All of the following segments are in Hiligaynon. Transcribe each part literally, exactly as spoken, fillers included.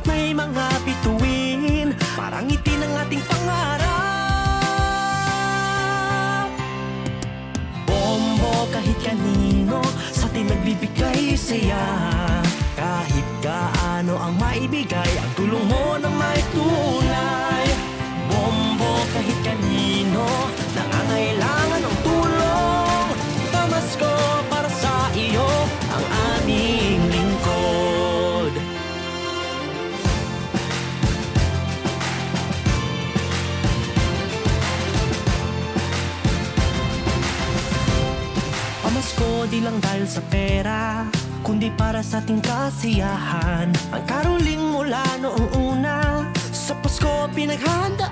May mga bituin, parang itin ang ating pangarap. Bombo kahit kanino, sa atin nagbibigay saya. Kahit gaano ang maibigay, ang tulong mo na may tunay. Bombo kahit kanino, nangangailangan ng tulong. Pamasko para sa iyo, ang aming lingkod. Pamasko di lang dahil sa pera, kundi para sa ating kasiyahan. Ang caroling mula noong una, sa Pasko pinaghandaan.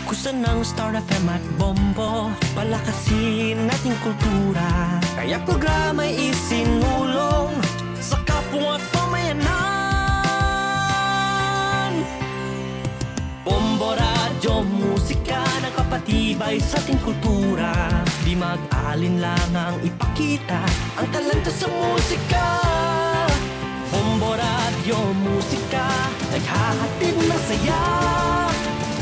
Kusa ng Star F M at Bombo, palakasin nating kultura. Kaya programa'y isinulong sa kapwa at pamayanan. Bombo Radyo Musika, nagpapatibay sa ating kultura. Di mag-aalinlangang ipakita ang talento sa musika. Bombo Radyo Musika, naghahatid ng saya.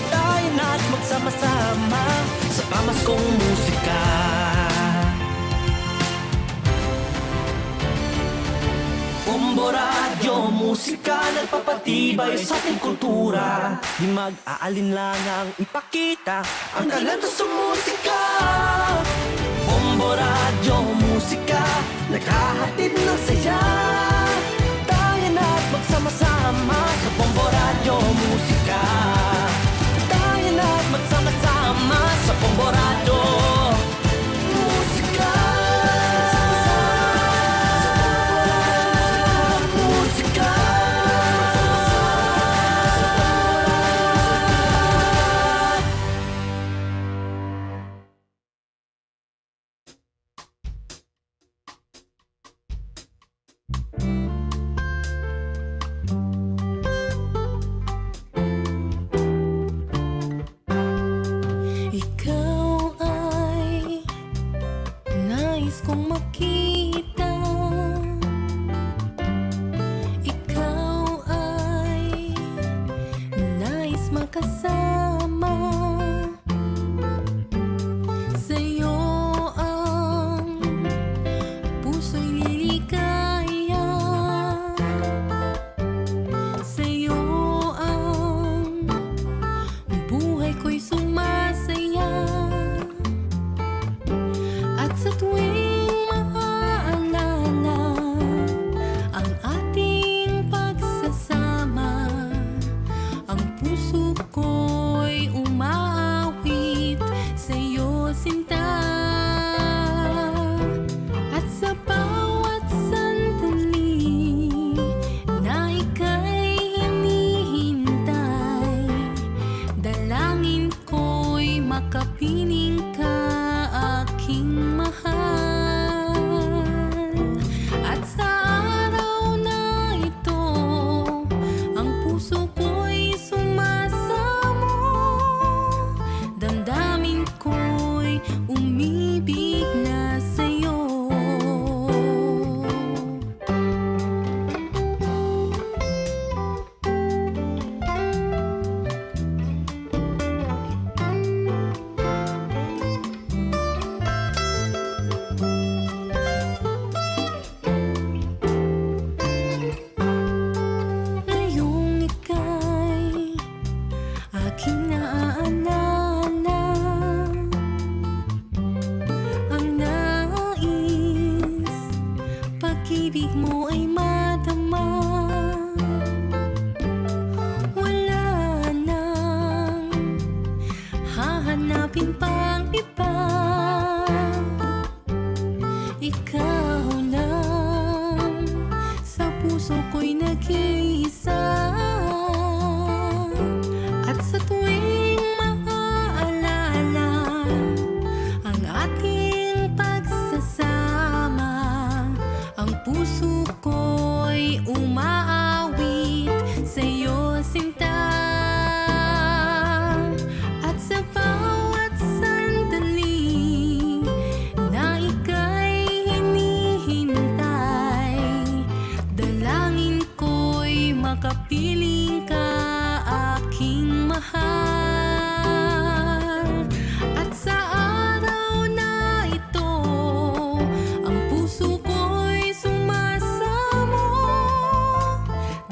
Tayo na't magsama-sama sa pamaskong musika. Bombo Radyo Musika, nagpapatibay sa ating kultura. Di mag-aalinlangang ipakita ang talento sa musika. Bombo Radyo Musika, naghahatid ng saya. Tayo na't magsama-sama sa Bombo Radyo Musika. Tayo na't magsama-sama sa Bombo Radyo Musika. Musika. Ikaw ay nais kong makita. Ikaw ay nais makasama. Sa'yo ang puso'y liligaya. Sa'yo ang buhay ko'y sumasaya. At sa tuwing maaalala ang ating pagsasama, ang puso ko'y umaawit sa'yo, sinta. At sa bawat sandali na ika'y hinihintay, dalangin ko'y makapiling ka, aking mahal. At sa araw na ito, ang puso ko'y sumasamo, damdamin ko'y umibig na sa'yo. Ngayong ika'y aking naaalala, ang nais, pag-ibig mo ay madama. Wala nang hahanapin pang iba. Ikaw lang sa puso ko'y nag-iisa. At sa tuwing maaalala ang ating pagsasama, ang puso ko'y umaawit sa'yo, sinta. At sa bawat sandali na ika'y Siling ka aking mahal, at sa araw na ito, ang puso ko'y sumasamo,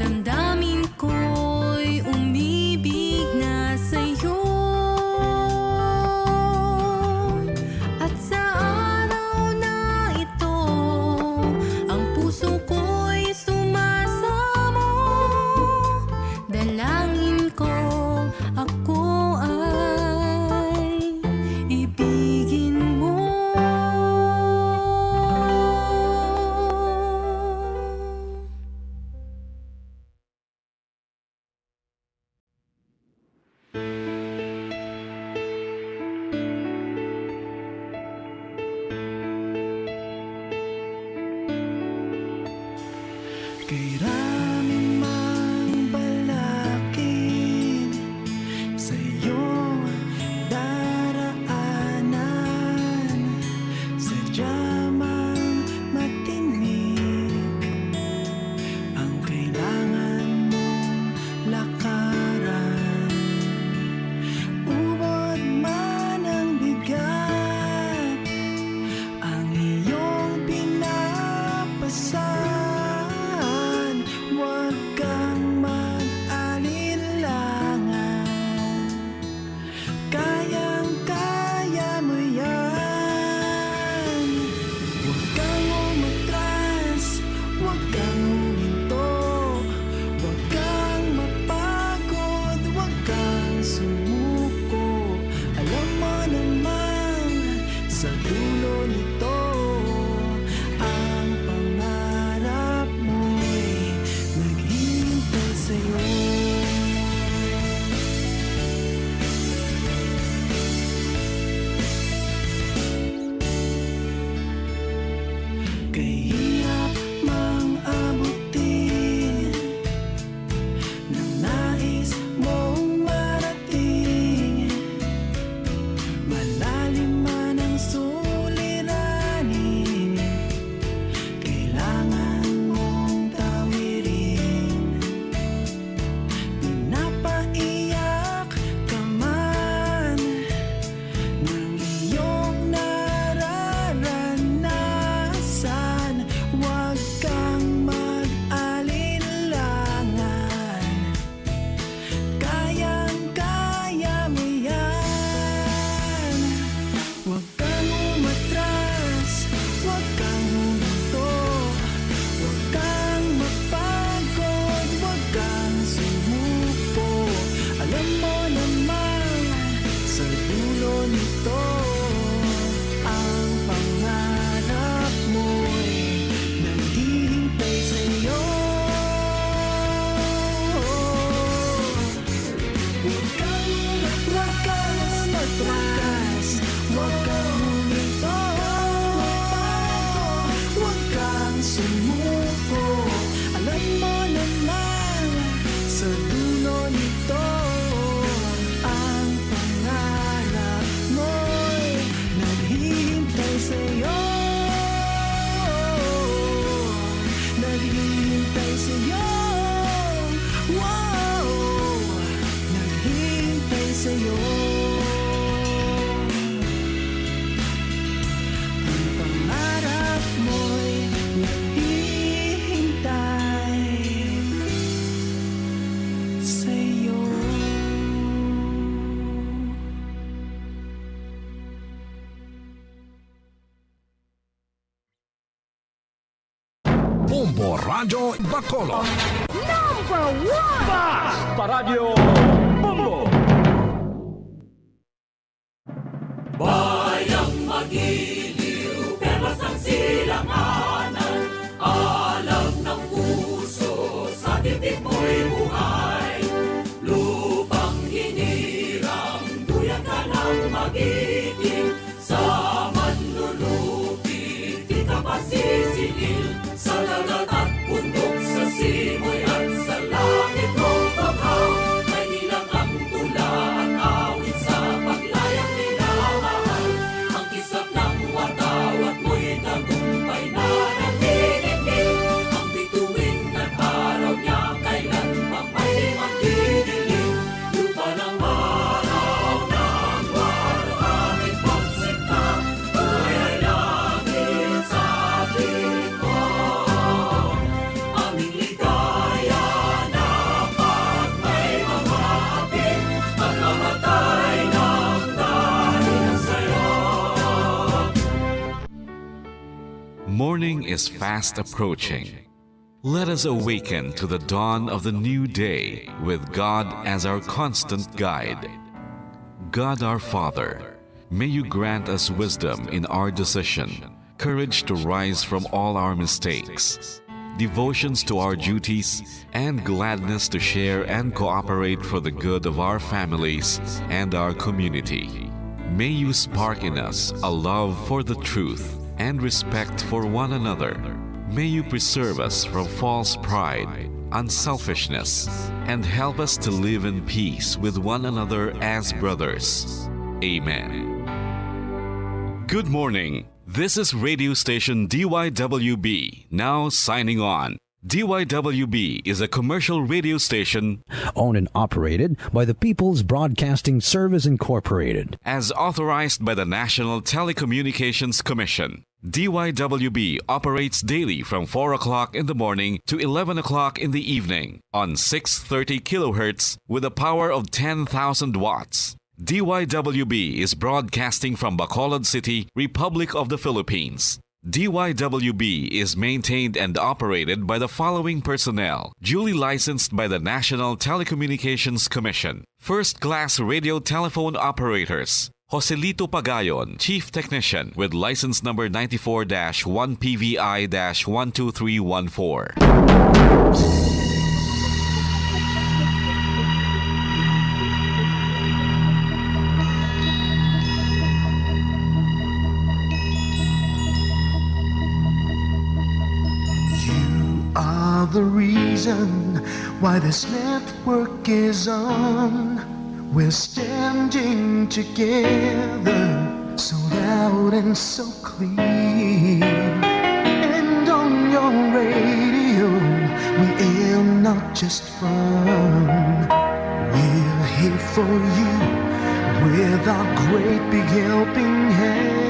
damdamin ko'y umibig na sa'yo. At sa araw na ito, ang puso ko'y sumasamo, dalangin ko, ako ay ibigin mo. Kay rami mang balakid sa iyong daraanan, sadya mang matinik ang kailangan mong lakaran. Ubod man ang bigat, ang iyong pinapasan, huwag kang mag-alinlangan. Kayang-kaya mo yan. Huwag kang umatras, huwag kang huminto, huwag kang mapagod, huwag kang sumuko. Alam mo naman, sa dulo nito, ang pangarap mo'y naghihintay sa'yo. Kay hirap mang abutin ng nais mong marating. Malalim man ang suliranin, kailangan mong tawirin. Pinapaiyak ka man ng iyong nararanasan, huwag kang mag-alinlangan. Kayang-kaya mo yan. Huwag kang umatras, huwag kang huminto, huwag kang mapagod, huwag kang sumuko. Alam mo naman, sa dulo nito, ang pangarap mo'y naghihintay sa'yo. Huwag kang, huwag kang umatras, huwag kang huminto, huwag kang sumuko. Alam mo naman, sa dulo nito, ang pangarap mo'y naghihintay sa'yo. Naghihintay sa'yo. Wow! Naghihintay sa'yo. Ang pangarap mo'y naghihintay sa'yo. Bombo Radyo Bacolod. Number one! Basta Radyo Bombo! Bayang magiliw, perlas ng silanganan, alam ng puso, sa titik mo'y buhay. Lupang hinirang, duyan ka ng magiting, sa manlulupit, di ka pasisingil. Sa dagat at bundok, sa simoy at sa langit mong bughaw, may ilang ang tula at awit sa paglayang minamahal. Ang kislap ng watawat mo'y tagumpay na naniningil. Ang bituin ng araw niya kailan pang Morning is fast approaching. Let us awaken to the dawn of the new day with God as our constant guide. God our Father, may you grant us wisdom in our decision, courage to rise from all our mistakes, devotions to our duties, and gladness to share and cooperate for the good of our families and our community. May you spark in us a love for the truth and respect for one another. May you preserve us from false pride, unselfishness, and help us to live in peace with one another as brothers. Amen. Good morning. This is radio station D Y W B, now signing on. D Y W B is a commercial radio station owned and operated by the People's Broadcasting Service Incorporated. As authorized by the National Telecommunications Commission. D Y W B operates daily from four o'clock in the morning to eleven o'clock in the evening on six thirty kilohertz with a power of ten thousand watts. D Y W B is broadcasting from Bacolod City, Republic of the Philippines. D Y W B is maintained and operated by the following personnel, duly licensed by the National Telecommunications Commission. First class radio telephone operators. Joselito Pagayon, Chief Technician, with license number ninety-four dash one P V I dash one two three one four. You are the reason why this network is on. We're standing together, so loud and so clear. And on your radio, we air not just fun. We're here for you with our great big helping hand.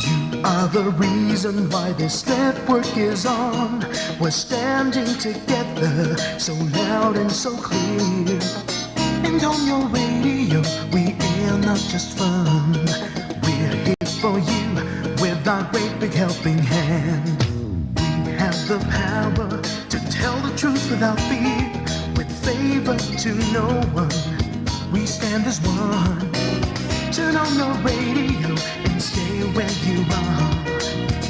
You are the reason why this network is on. We're standing together, so loud and so clear. And on your radio, we air not just fun. We're here for you with our great big helping hand. We have the power to tell the truth without fear, with favor to no one. We stand as one. Turn on your radio and stay where you are.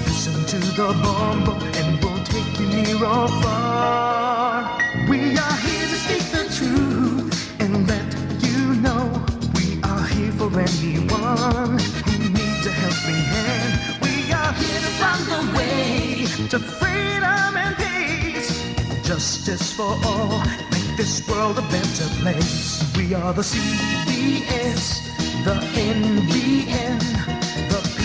Listen to the Bombo and we'll take you near or far. We are here to speak the truth and let you know we are here for anyone who needs a helping hand. We are here to find a way to freedom and peace. Justice for all, make this world a better place. We are the C B S, the N B N, the P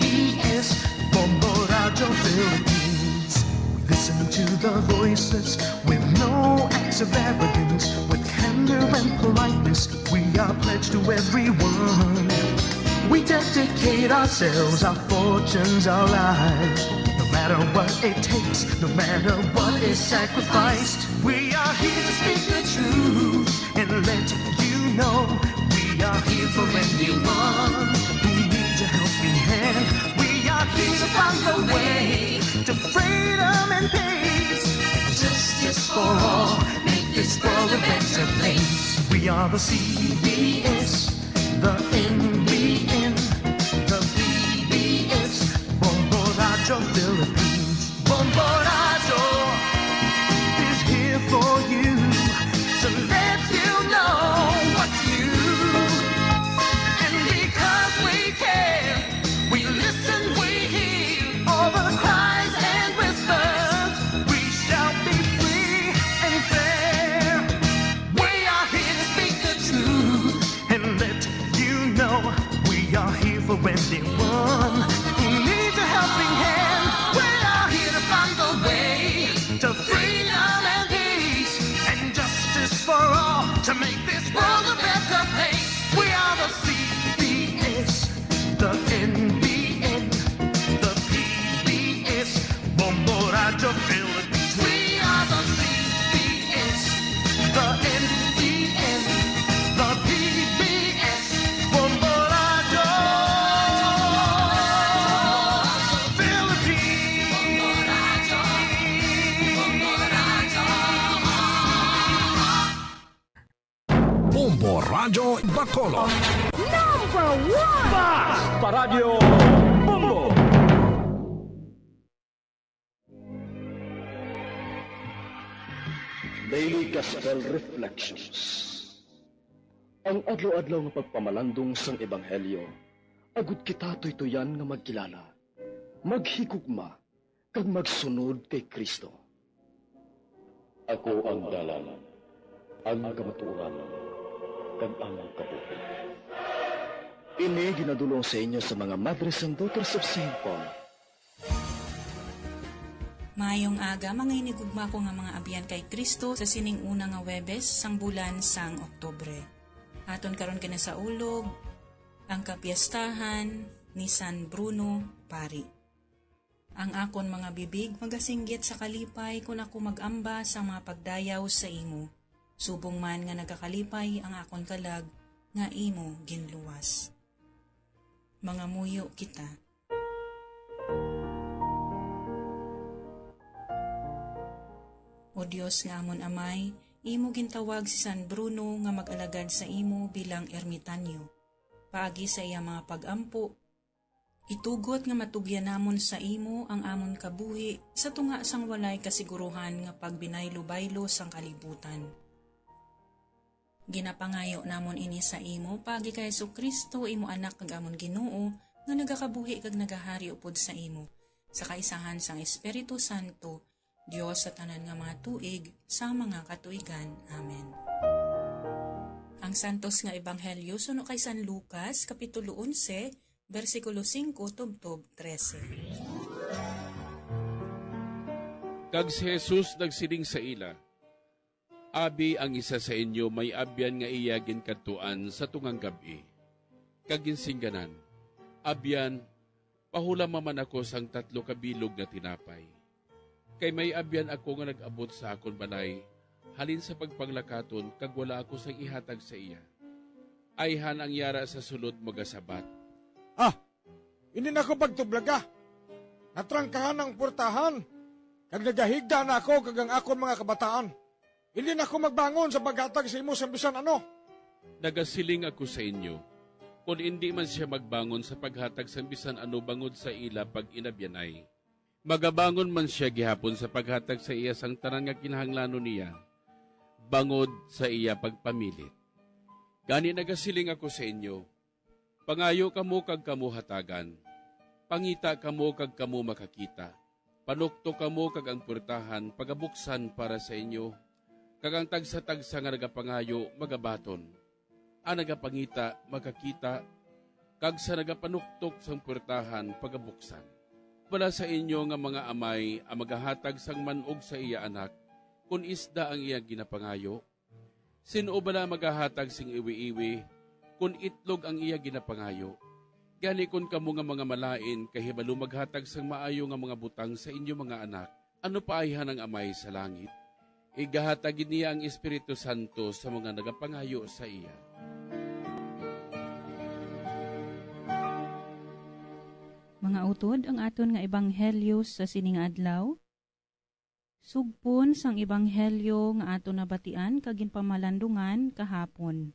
B S, Bombo Radyo Philippines. Listen to the voices with no acts of arrogance, with candor and politeness. We are pledged to everyone. We dedicate ourselves, our fortunes, our lives. No matter what it takes, no matter what is sacrificed, we are here to speak the truth and let you know we are here for anyone who needs a helping hand. We are here to find a way to freedom and peace. Justice for all, make this world a better place. We are the C B S, the N B N, the P B S, Bombo Radyo Philippines. Bombo Radyo is here for you to let you know what's new. And because we care, we listen, we hear all the cries and whispers. We shall be free and fair. We are here to speak the truth and let you know The Philippines. We are the C B S, the N T N, the P B S, Bombo Radyo Philippines. Bombo Radyo Bacolod. Number one! Bas! Paradyo Bombo! Daily Gospel Reflections. Ang adlaw-adlaw nga pagpamalandong sang Ebanghelyo, agud kita tuytoyan nga magkilala, maghigugma, kag magsunod kay Cristo. Ako ang dalan, ang kamatuoran, kag ang kabuhi. Ini ginadul-ong sa inyo sa mga Madres and Daughters of Saint Paul. Maayong aga, mga hinigugma ko nga mga abyan kay Cristo, sa sining una nga Huwebes sang bulan sang Oktubre. Aton karon ginasaulog ang kapiestahan ni San Bruno Pari. Ang akon mga bibig magasinggit sa kalipay kon ako mag-amba sa mga pagdayaw sa imo, subong man nga nagakalipay ang akon kalag nga imo ginluwas. Mangamuyo kita. O Dios nga amon Amay, imo gintawag si San Bruno nga mag-alagad sa imo bilang ermitanyo. Paagi sa iya mga pag-ampo, itugot nga matugyan namon sa imo ang amon kabuhi sa tunga sang walay kasiguruhan nga pagbinaylo-baylo sang kalibutan. Ginapangayo namon ini sa imo paagi kay Jesu-Cristo, imo Anak kag amon Ginoo, nga nagakabuhi kag nagahari upod sa imo, sa kaisahan sang Espiritu Santo, Dios sa tanan nga mga tuig, sa mga katuigan. Amen. Ang Santos nga Ebanghelyo suno kay San Lucas, Kapitulo onse, bersikulo singko tubtob trese. Kag si Jesus nagsiling sa ila, "Abi ang isa sa inyo may abyan nga iya ginkadtuan sa tungang gab-i, kag ginsingganan, 'Abyan, pahulama man ako sang tatlo ka bilog nga tinapay, kay may abyan ako nga nag-abot sa akon balay halin sa pagpanglakaton, kag wala ako sang ihatag sa iya.' Ayhan ang yara sa sulod magasabat, 'Ah, indi na ako pagtublaga. Natrangkahan ang puwertahan, kag nagahigda na ako kag ang akon mga kabataan. Indi na ako magbangon sa paghatag sa imo sang bisan ano.' Nagasiling ako sa inyo, kon indi man sia magbangon sa paghatag sang bisan ano bangod sa ila pag-inabyanay, magabangon man sia gihapon sa paghatag sa iya sang tanan nga kinahanglanon niya bangod sa iya pagpamilit. Gani nagasiling ako sa inyo, pangayo kamo kag kamo hatagan, pangita kamo kag kamo makakita, panuktok kamo kag ang puwertahan pagabuksan para sa inyo, kag ang tagsa-tagsa nga nagapangayo magabaton, ang nagapangita makakita, kag sa nagapanuktok sang puwertahan pagabuksan. Bala sa inyo nga mga amay ang magahatag sang man-og sa iya anak, kon isda ang iya ginapangayo? Sin-o bala magahatag sing iwi-iwi, kon itlog ang iya ginapangayo? Gani, kon kamo nga mga malain kahibalo maghatag sang maayo nga mga butang sa inyo mga anak, ano pa ayhan ang Amay sa langit? Igahatag gid niya ang Espiritu Santo sa mga nagapangayo sa iya. Mga utod, ang aton nga ebanghelyo sa sini nga adlaw, sugpon sang ebanghelyo nga aton nabatian kag ginpamalandungan kahapon.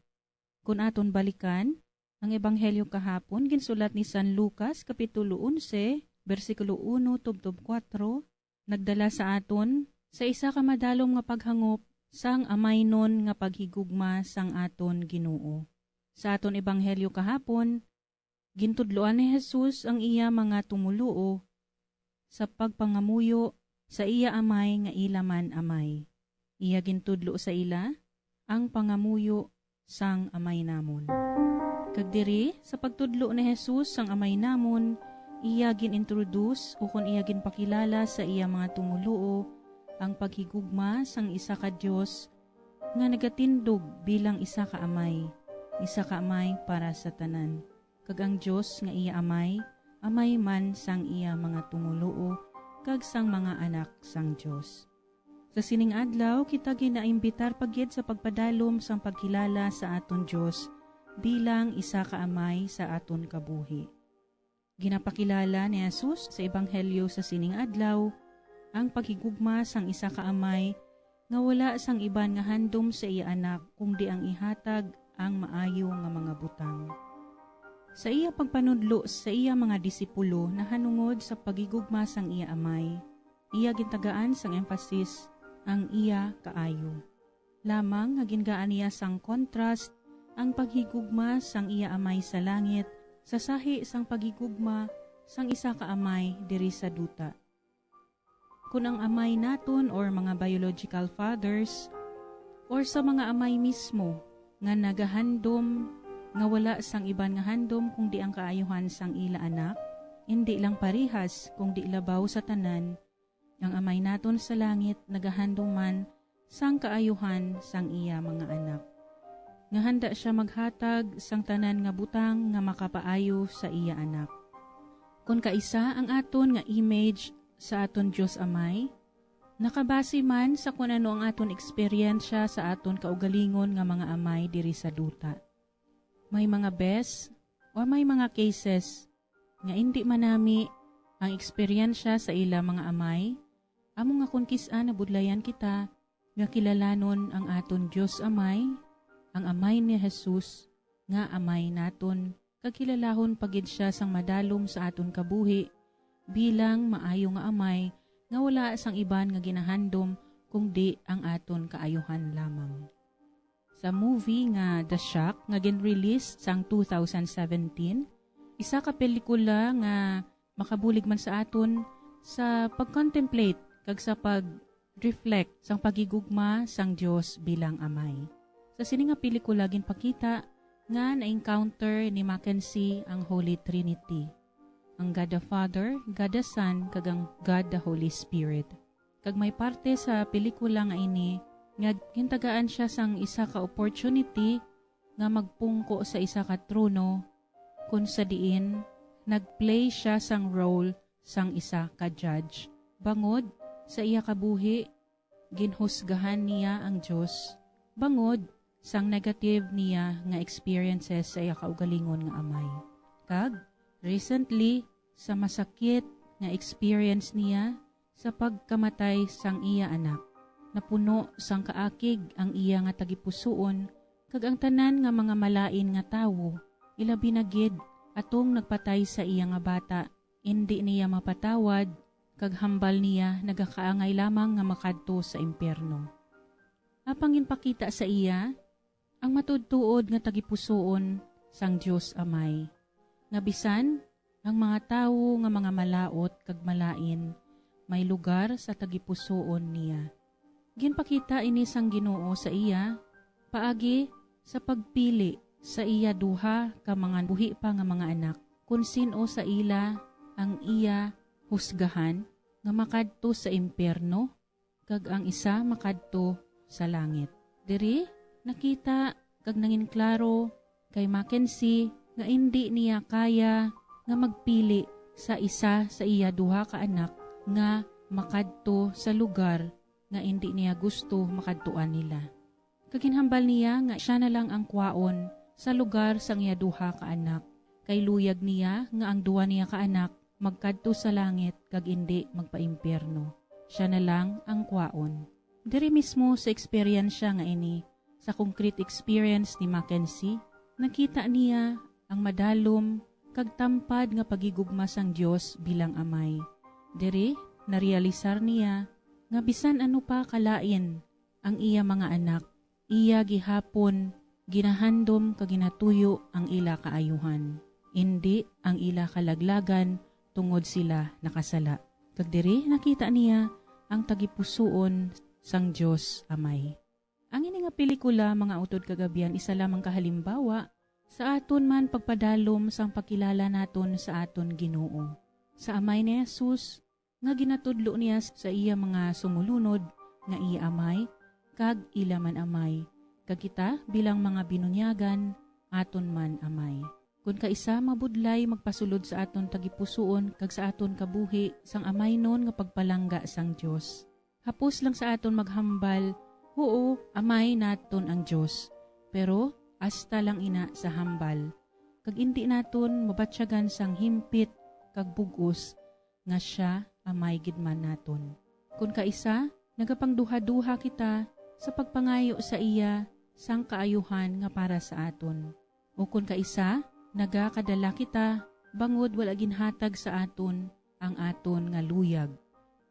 Kon aton balikan, ang ebanghelyo kahapon ginsulat ni San Lucas, Kapitulo onse, bersikulo uno tubtob kuwatro, nagdala sa aton sa isa ka madalom nga paghangop sang amaynon nga paghigugma sang aton Ginoo. Sa aton ebanghelyo kahapon, gintudloan ni Jesus ang iya mga tumoluo sa pagpangamuyo sa iya Amay nga ila man Amay. Iya gintudlo sa ila ang pangamuyo sang Amay namon. Kag diri, sa pagtudlo ni Jesus sang Amay namon, iya gin-introduce, ukon iya ginpakilala sa iya mga tumoluo ang paghigugma sang isa ka Dios nga nagatindog bilang isa ka Amay, isa ka Amay para sa tanan. Kag ang Dios nga iya Amay, Amay man sang iya mga tumoluo, kag sang mga anak sang Dios. Sa sining adlaw, kita ginaimbitar pa gid sa pagpadalom sang pagkilala sa aton Dios bilang isa ka Amay sa aton kabuhi. Ginapakilala ni Jesus sa Ebanghelyo sa sining adlaw ang paghigugma sang isa ka amay nga wala sang iban nga handom sa iya anak, kundi ang ihatag ang maayo nga mga butang. Sa iya pagpanudlo sa iya mga disipulo nahanungod sa paghigugma sang iya amay, iya gintagaan sang emphasis ang iya kaayo. Lamang nga gingaan niya sang contrast ang paghigugma sang iya amay sa langit sa sahi sang paghigugma sang isa ka amay diri sa duta. Kun ang amay naton or mga biological fathers or sa mga amay mismo nga nagahandom nga wala sang iban nga handom kundi ang kaayuhan sang ila anak, indi lang parihas kundi labaw sa tanan, ang Amay naton sa langit nagahandom man sang kaayuhan sang iya mga anak, nga handa sia maghatag sang tanan nga butang nga makapaayo sa iya anak. Kon kaisa ang aton nga image sa aton Dios Amay, nakabase man sa kon ano ang aton eksperyensya sa aton kaugalingon nga mga amay diri sa duta. May mga bes o may mga cases nga indi manami ang eksperyensya sa ila mga amay, amo nga kon kis-a nabudlayan kita nga kilalanon ang aton Dios Amay, ang Amay ni Jesus nga Amay naton, kag kilalahon pa gid sia sang madalom sa aton kabuhi bilang maayo nga amay nga wala sang iban nga ginahandom kundi ang aton kaayuhan lamang. Sa movie nga The Shack nga gin-release sang two thousand seventeen, isa ka pelikula nga makabulig man sa aton sa pag-contemplate kag sa pag-reflect sang paghigugma sang Dios bilang Amay. Sa sini nga pelikula ginpakita nga na-encounter ni Mackenzie ang Holy Trinity, ang God the Father, God the Son, kag ang God the Holy Spirit. Kag may parte sa pelikula nga ini nga gintagaan siya sang isa ka opportunity nga magpungko sa isa ka trono, kon sa diin nag-play siya sang role sang isa ka judge. Bangod sa iya kabuhi, ginhusgahan niya ang Dios bangod sang negative niya nga experiences sa iya kaugalingon nga amay. Kag, recently, sa masakit nga experience niya sa pagkamatay sang iya anak, napuno sang kaakig ang iya nga tagipusoon, kag ang tanan nga mga malain nga tawo, ilabi na gid atong nagpatay sa iya nga bata, indi niya mapatawad, kag hambal niya nagakaangay lamang nga makadto sa impyerno. Apang ginpakita sa iya ang matuodtuod nga tagipusoon sang Dios Amay, nga bisan ang mga tawo nga mga malaut kag malain may lugar sa tagipusoon niya. Ginpakita ini sang Ginoo sa iya paagi sa pagpili sa iya duha ka mga buhi pa nga mga anak, kon sin-o sa ila ang iya husgahan nga makadto sa impyerno kag ang isa makadto sa langit. Diri, nakita kag nanginklaro kay Mackenzie nga indi niya kaya nga magpili sa isa sa iya duha ka anak nga makadto sa lugar nga indi niya gusto makadtuan nila. Kag ginhambal niya nga sia na lang ang kwaon sa lugar sang iya duha ka anak, kay luyag niya nga ang duha niya ka anak magkadto sa langit kag indi magpaimpyerno. Sia na lang ang kwaon. Diri mismo sa eksperyensya nga ini, sa concrete experience ni Mackenzie, nakita niya ang madalom kag tampad nga paghigugma sang Dios bilang Amay. Diri, narealisar niya nga bisan ano pa kalain ang iya mga anak, iya gihapon ginahandom kag ginatuyo ang ila kaayuhan, indi ang ila kalaglagan, tungod sila nakasala. Kag diri nakita niya ang tagipusoon sang Dios Amay. Ang ini nga pelikula, mga utod kag abyan, isa lamang ka halimbawa sa aton man pagpadalom sang pagkilala naton sa aton Ginoo, sa Amay ni Jesus, nga ginatudlo niya sa iya mga sumulunod nga iya Amay kag ila man Amay, kag kita bilang mga binunyagan aton man Amay. Kon kaisa, mabudlay magpasulod sa aton tagipusoon kag sa aton kabuhi sang amaynon nga pagpalangga sang Dios. Hapos lang sa aton maghambal, "Huo, Amay naton ang Dios," pero hasta lang ina sa hambal, kag indi naton mabatyagan sang himpit kag bug-os nga sia Amay gid man naton. Kon kaisa, nagapangduhaduha kita sa pagpangayo sa iya sang kaayuhan nga para sa aton. O kon kaisa, nagakadala kita bangod wala ginhatag sa aton ang aton nga luyag.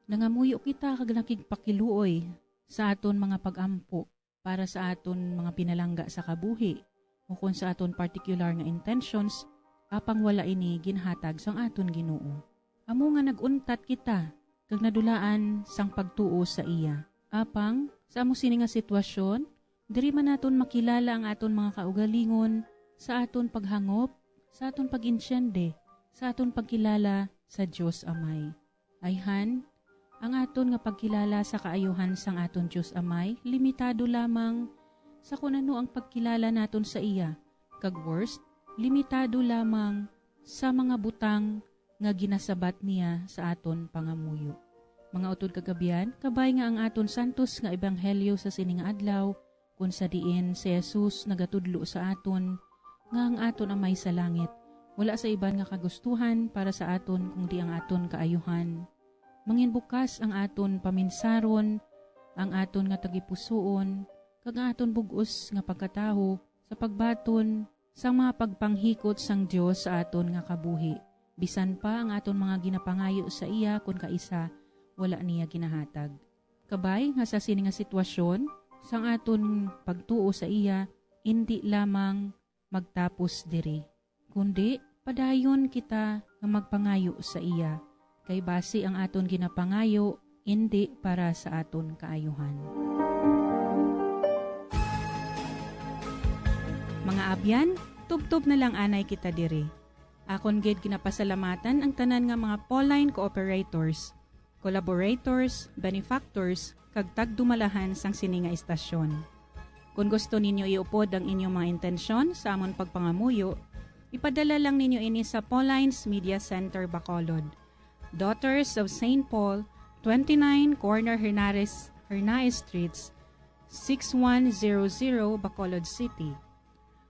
Nangamuyo kita kag nakigpakiluoy sa aton mga pag-ampo para sa aton mga pinalangga sa kabuhi, o kon sa aton partikular nga intentions, apang wala ini ginhatag sang aton Ginoo. Amo nga nag-untat kita kag nadulaan sang pagtuo sa iya. Apang sa amo sini nga sitwasyon, diri man naton makilala ang aton mga kaugalingon sa aton paghangop, sa aton pag-intiende, sa aton pagkilala sa Dios Amay. Ayhan, ang aton nga pagkilala sa kaayuhan sang aton Dios Amay limitado lamang sa kon ano ang pagkilala naton sa iya, kag worst, limitado lamang sa mga butang nga ginasabat niya sa aton pangamuyo. Mga utod kag abyan, kabay nga ang aton santos nga ebanghelyo sa sini nga adlaw, kon sa diin si Jesus nagatudlo sa aton nga ang aton Amay sa langit wala sa iban nga kagustuhan para sa aton kundi ang aton kaayuhan. Manginbukas ang aton paminsaron, ang aton nga tagipusoon, kag ang aton bug-os nga pagkatawo sa pagbaton sang mga pagpanghikot sang Dios sa aton nga kabuhi, bisan pa ang aton mga ginapangayo sa iya kon kaisa wala niya ginahatag. Kabay nga sa sini nga sitwasyon, sang aton pagtuo sa iya indi lamang magtapos diri, kundi padayon kita nga magpangayo sa iya, kay basi ang aton ginapangayo indi para sa aton kaayuhan. Mga abyan, tubtob na lang anay kita diri. Akon gid ginapasalamatan ang tanan nga mga Pauline cooperators, collaborators, benefactors, kag tagdumalahan sang sini nga istasyon. Kon gusto ninyo iupod ang inyong mga intensyon sa amon pagpangamuyo, ipadala lang ninyo ini sa Pauline's Media Center, Bacolod, Daughters of Saint Paul, twenty-nine Corner Hernares, Hernaez Streets, six one zero zero, Bacolod City.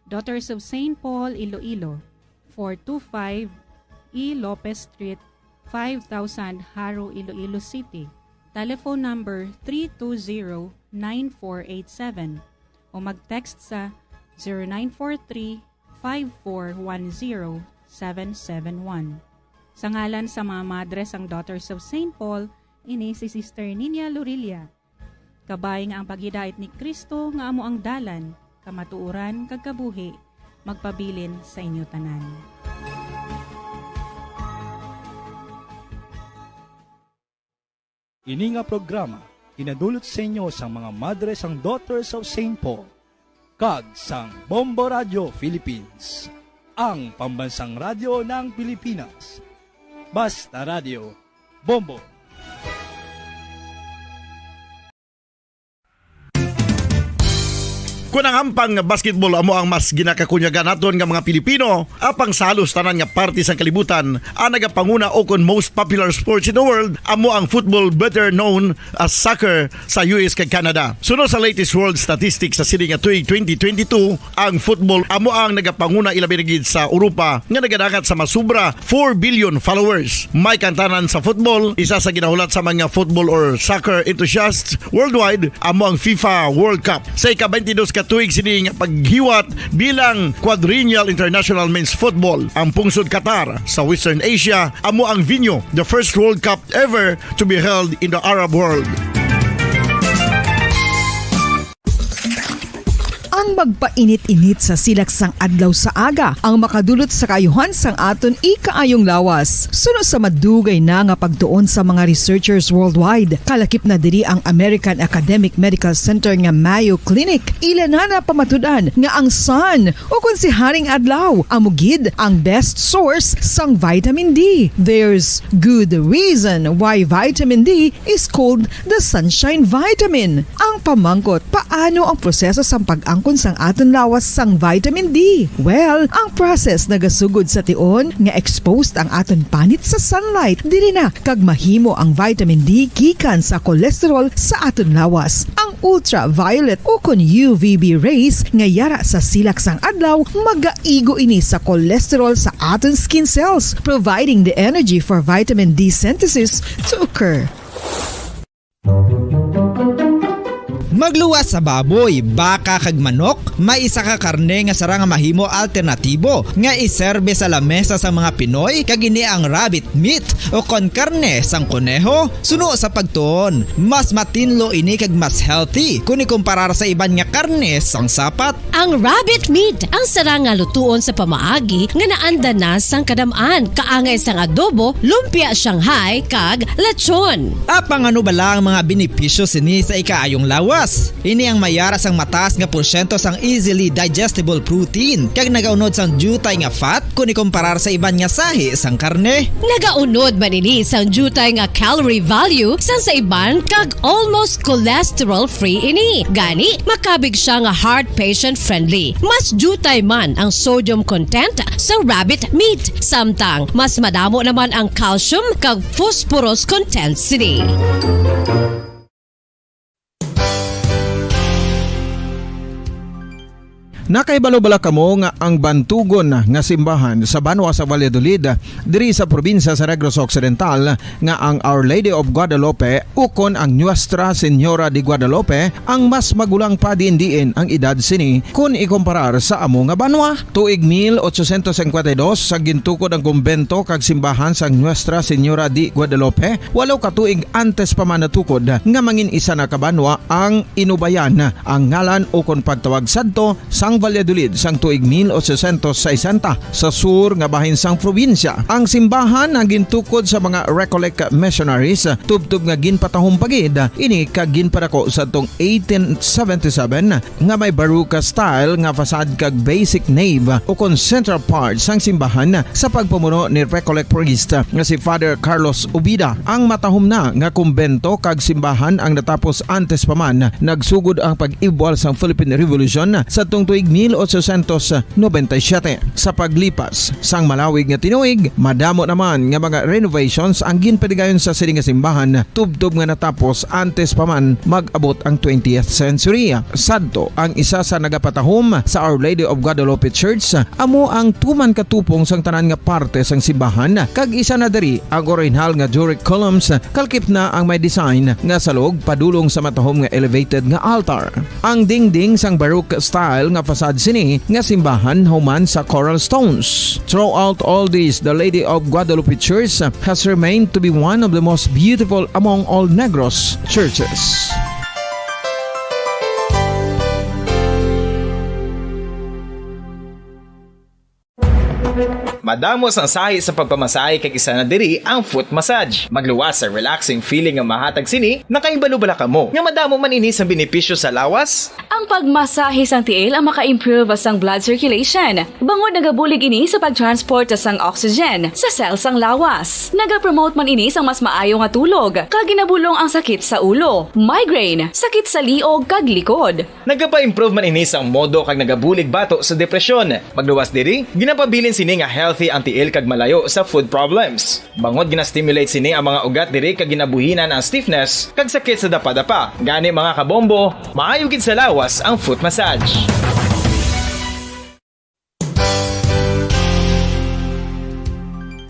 Daughters of Saint Paul, Iloilo, four two five E Lopez Street, five thousand, Jaro, Iloilo City. Telephone number three two zero, nine four eight seven o mag-text sa zero nine four three, five four one zero, seven seven one. Sa ngalan sa mga madre sang Daughters of Saint Paul, ini si Sister Ninia Lorilla. Kabay nga ang paghidait ni Cristo nga amo ang dalan, kamatuoran, kag kabuhi, magpabilin sa inyo tanan. Ini nga programa ginadulot sa inyo sang mga madre sang Daughters of Saint Paul kag sang Bombo Radio Philippines, ang pambansang radyo ng Pilipinas. Basta Radio, Bombo. Kon ang hampang nga basketball amo ang mas ginakakunyagan naton nga mga Pilipino, apang sa halos tanan nga parte sang kalibutan, ang nagapanguna o kon most popular sports in the world amo ang football, better known as soccer, sa U S kag Canada. Suno sa latest world statistics sa sini nga tuig twenty twenty-two, ang football amo ang nagapanguna, ilabi na gid sa Europa, nga nagadangat sa masubra four billion followers. May kantanan sa football, isa sa ginahulat sa mga football or soccer enthusiasts worldwide amo ang FIFA World Cup. Sa ika-twenty-dos ka tuig sini nga paghiwat bilang Quadrennial International Men's Football, ang pungsod Qatar sa Western Asia amo ang venue. The first World Cup ever to be held in the Arab world. Ang magpainit-init sa silak sang adlaw sa aga ang makadulot sa kaayuhan sang aton ikaayong lawas. Suno sa madugay na nga pagtuon sa mga researchers worldwide, kalakip na diri ang American Academic Medical Center nga Mayo Clinic. Ila na napamatud-an nga ang sun, o kon si Haring Adlaw, amo gid ang best source sang vitamin D. There's good reason why vitamin D is called the sunshine vitamin. Ang pamangkot, paano ang proseso sang pag-angkon sang aton lawas sang vitamin D? Well, ang process nagasugod sa tion nga exposed ang aton panit sa sunlight, diri na kag mahimo ang vitamin D gikan sa cholesterol sa aton lawas. Ang ultraviolet ukon U V B rays nga yara sa silak sang adlaw magaigo ini sa cholesterol sa aton skin cells, providing the energy for vitamin D synthesis to occur. Magluwas sa baboy, baka, kag manok, may isa ka karne nga sarang nga mahimo alternatibo nga iserbe sa lamesa sa mga Pinoy, kag ini ang rabbit meat o kon karne sang koneho. Suno sa pagtuon, mas matinlo ini kag mas healthy kon ikumparar sa iban nga karne sang sapat. Ang rabbit meat ang sarang nga lutuon sa pamaagi nga naanda na sang kadam-an, kaangay sang adobo, lumpia Shanghai, kag lechon. Apang ano bala ang mga benepisyo sini sa ikaayong lawas? Ini ang mayara sang mataas nga porsyento sang easily digestible protein, kag nagaunod sang diutay nga fat kon ikumparar sa iban nga sahi sang karne. Nagaunod man ini sang diutay nga calorie value sang sa iban, kag almost cholesterol-free ini. Gani, makabig siya nga heart patient-friendly. Mas diutay man ang sodium content sa rabbit meat, samtang mas madamo naman ang calcium kag phosphorus content sini. Nakahibalo bala kamo nga ang bantugon nga simbahan sa banwa sa Valladolid, diri sa probinsya sa Negros Occidental, nga ang Our Lady of Guadalupe ukon ang Nuestra Señora de Guadalupe ang mas magulang pa diin-diin ang edad sini kon ikumparar sa amo nga banwa? Tuig mil ochocientos cincuenta y dos, sa gintukod ang kumbento kag simbahan sang Nuestra Señora de Guadalupe, walo ka tuig antes pa man natukod nga mangin isa na ka banwa ang Inubayan, ang ngalan ukon pagtawag sadto sang Valladolid sang tuig mil ochocientos sesenta, sa sur nga bahin sang probinsya. Ang simbahan ang gintukod sa mga Recollect missionaries, tubtob nga ginpatahom pa gid ini kag ginpadako sadtong eighteen seventy-seven, nga may Baroque style nga facade kag basic nave ukon central part sang simbahan sa pagpamuno ni Recollect priest nga si Father Carlos Ubida. Ang matahom na nga kumbento kag simbahan ang natapos antes pa man nagsugod ang pag-ibwal sang Philippine Revolution sadtong tuig mil ochocientos noventa y siete. Sa paglipas sang malawig nga tinuig, madamo naman nga mga renovations ang ginpadigayon sa sini nga simbahan, tubtob nga natapos antes pa man mag-abot ang twentieth century. Sadto, ang isa sa nagapatahom sa Our Lady of Guadalupe Church amo ang tuman katupong sang tanan nga parte sang simbahan, kag isa na diri ang orihinal nga Doric columns, kalkip na ang may design nga salog padulong sa matahom nga elevated nga altar. Ang dingding sang Baroque style nga facade sini nga simbahan human sa coral stones. Throughout all this, the Lady of Guadalupe Church has remained to be one of the most beautiful among all Negros churches. Madamo sang sahi sa pagpamasahe, kag isa na diri ang foot massage. Magluwas sa relaxing feeling nga mahatag sini. Nakahibalo bala kamo nga madamo man ini sang benepisyo sa lawas? Ang pagmasahe sang tiil ang maka-improve sang blood circulation, bangod nagabulig ini sa pag-transport sang oxygen sa cell sang lawas. Nagapromote man ini sang mas maayo nga tulog, kag ginabulong ang sakit sa ulo, migraine, sakit sa liog kag likod. Nagapa-improve man ini sang modo kag nagabulig bato sa depresyon. Magluwas diri, ginapabilin sini nga healthy ang tiil kag malayo sa foot problems. Bangod gina-stimulate sini ang mga ugat diri kag ginabuhinan ang stiffness kag sakit sa dapadapa. Gani, mga kabombo, maayo gid sa lawas ang foot massage.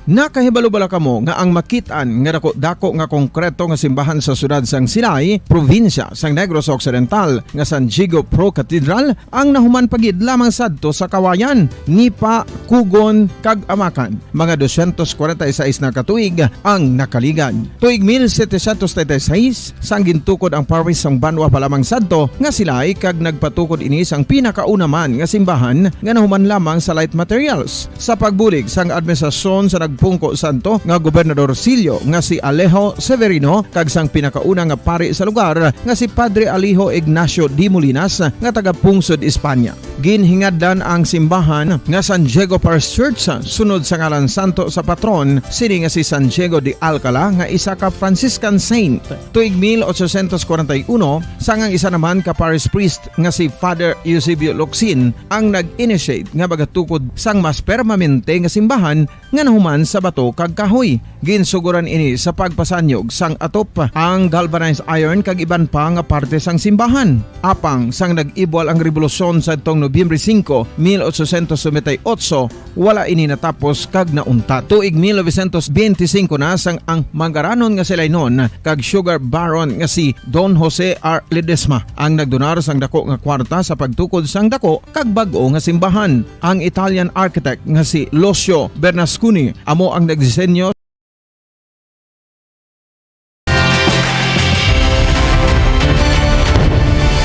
Nakahibalo bala kamo nga ang makit-an nga dako-dako nga konkreto nga simbahan sa siyudad sang Silay, probinsya sang Negros Occidental, nga San Diego Pro Cathedral, ang nahuman pa gid lamang sadto sa Kawayan, Nipa, Cogon, kag Amacan? Mga dosyentos kwarenta y seis na ka tuig ang nakaligad. Tuig mil setecientos treinta y seis, sang gintukod ang parish sang banwa pa lamang sadto nga Silay, kag nagpatukod ini sang pinakauna man nga simbahan nga nahuman lamang sa light materials. Sa pagbulig sang administrasyon sa nagpungko sadto nga gobernadorcillo nga si Alejo Severino kag sang pinakauna nga pari sa lugar nga si Padre Alejo Ignacio de Molinas nga taga Pungsod, Espanya. Ginhingadlan ang simbahan nga San Diego Parish Church sunod sa ngalan santo sa patron sini nga si San Diego de Alcala nga isa ka Franciscan saint. Tuig mil ochocientos kwarenta y uno, sang ang isa naman ka parish priest nga si Father Eusebio Locsin ang nag-initiate nga magatukod sang mas permanente nga simbahan nga nahuman sa bato kag kahoy. Ginsuguran ini sa pagpasanyog sang atop, ang galvanized iron kag iban pa nga parte sang simbahan. Apang sang nag-ibwal ang rebolusyon sadtong Nobyembre singko, mil ochocientos noventa y ocho, wala ini natapos kag nauntat. Tuig mil novecientos benti singko na sang ang mangaranon nga si Lainon kag sugar baron nga si Don Jose R. Ledesma ang nagdonar sang dako nga kwarta sa pagtukod sang dako kag bag-o nga simbahan. Ang Italian architect nga si Lucio Bernasconi amo ang nagdisenyo.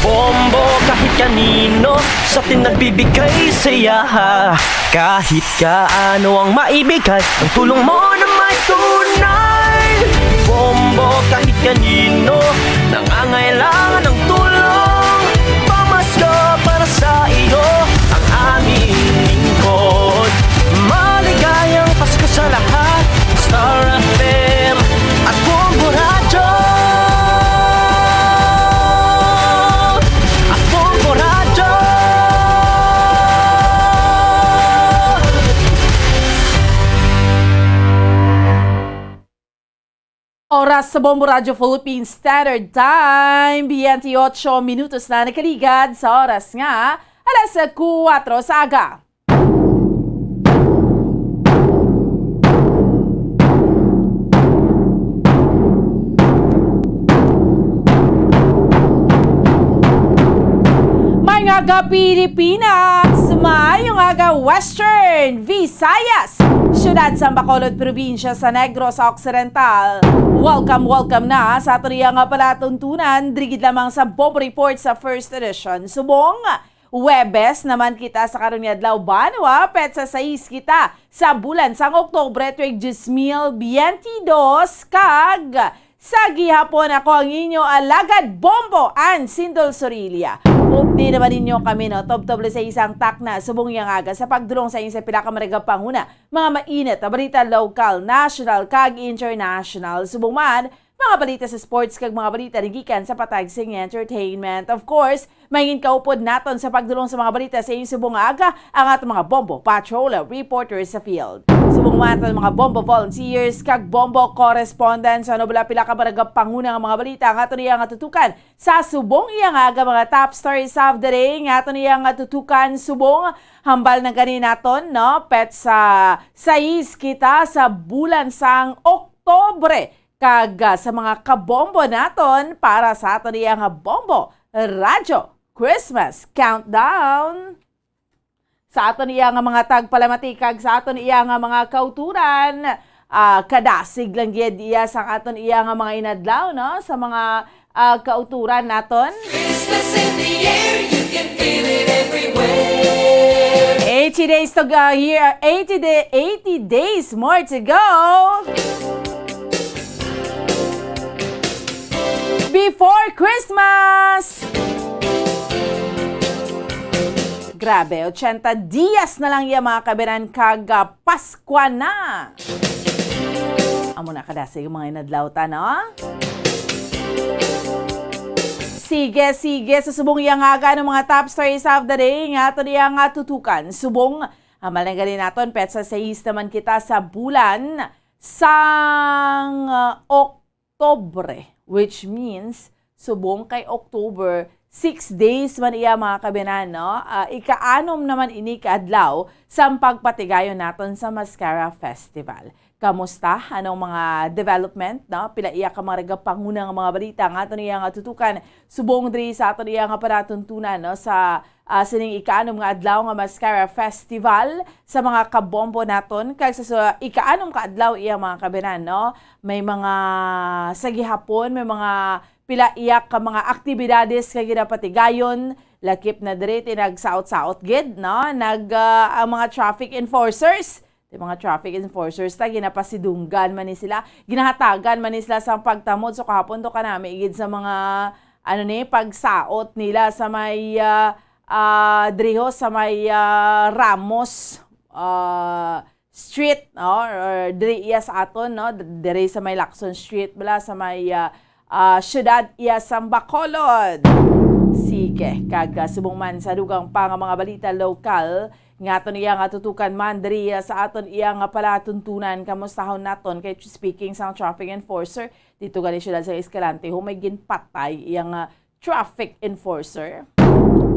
Bombo kahit kanino sa atin nagbibigay saya. Kahit kaano ang maibigay, ang tulong mo na may tunay. Bombo kahit kanino nangangailangan ng tulong. Pamasko para sa iyo ang aming lingkod. Maligayang Pasko sa lahat. Star F M at Bombo Radyo. At Bombo Radyo. Oras sa Bombo Radyo Philippine Standard Time, twenty-eight minutos na nakaligad sa oras nga alas kuwatro sa aga. May nga aga, Pilipinas! Maayong aga, Western Visayas! Siyudad sa Bacolod, probinsya sa Negros Occidental. Welcome, welcome na sa aton iya nga palatuntunan, diri gid lamang sa Bombo Report sa First Edition. Subong, Huwebes naman kita sa karon nga adlaw, banwa, petsa sais kita sa bulan sang Oktubre, tuig dos mil biyente dos, kag sa gihapon, ako ang inyo alagad, Bombo Ann Sindol Sorilla. Updi naman ninyo kami, no, tubtob sa isang takna subong yang aga sa pagdulong sa inyo sa pila ka maragapanguna, mga mainit na balita, lokal, national, kag international. Subong man, mga balita sa sports kag mga balita nagikan sa patag sing entertainment. Of course, mangin kaupod naton sa pagdulong sa mga balita sa inyong subong nga aga ang aton mga Bombo Patrol reporters sa field. Subong man aton mga Bombo volunteers kag Bombo correspondents, ano bala pila ka maragapanguna nga mga balita ang aton iya nga tutukan sa subong iya nga aga, mga top stories of the day nga aton iya nga tutukan subong. Hambal na gani naton, no, petsa sais kita sa bulan sang Oktubre. Kag, ah, sa mga kabombo naton, para sa aton iya nga Bombo Radyo Christmas Countdown. Sa aton iya nga mga tagpalamati kag sa aton iya nga mga kauturan, ah, kadasig lang gid iya sang aton iya nga mga inadlaw, no, sa mga, ah, kauturan naton. Christmas in the air, you can feel it everywhere. Eighty days to go here, eighty day, eighty days more to go. Before Christmas! Grabe, ochenta dias na lang iya, mga kabiran, kag, ah, Paskwa na. Amo na kadasig ang mga inadlaw ta, no? Sige, sige, sa subong iya nga aga, ang mga top stories of the day nga aton iya nga tutukan. Subong, hambal na gani naton, petsa sais naman kita sa bulan sang, ah, Oktubre, which means, subong kay October, six days man iya, mga kabinan, no? Ah, ikaanom naman ini ka adlaw sang pagpatigayon naton sa Mascara Festival. Kamusta? Anong mga development, no? Pila iya ka mga nagapanguna nga mga balita nga aton iya nga tutukan subong diri sa aton iya nga panatuntunan, no? Sa, ah, sining ikaanom nga adlaw nga Mascara Festival sa mga kabombo naton, kag sa, sa ikaanom ka adlaw iya, mga kabinan, no? May mga, sa gihapon, may mga pila iya ka mga aktibidades nga ginapatigayon, lakip na diri ti nagsaot-saot gid, no? Nag, ah, ang mga traffic enforcers, ti mga traffic enforcers ta, ginapasidunggan man ni sila, ginahatagan man ni sila sang pagtamod. So, kahapon to kanami gid sa mga, ano ni, pagsaot nila sa may, ah, ah, diri ho sa may, ah, Ramos, ah, Street, no? Or diri iya sa aton, no? D-, diri sa may Lacson Street, bala, sa may, ah, ah, siyudad iya sang Bacolod. Sige, kag, ah, subong man sa dugang pa nga mga balita lokal, nga aton iya nga tutukan man diri, ah, sa aton iya nga palatuntunan, kamustahon naton kay speaking sang traffic enforcer dito gani siyudad sa Escalante, ho, may ginpatay iya nga traffic enforcer.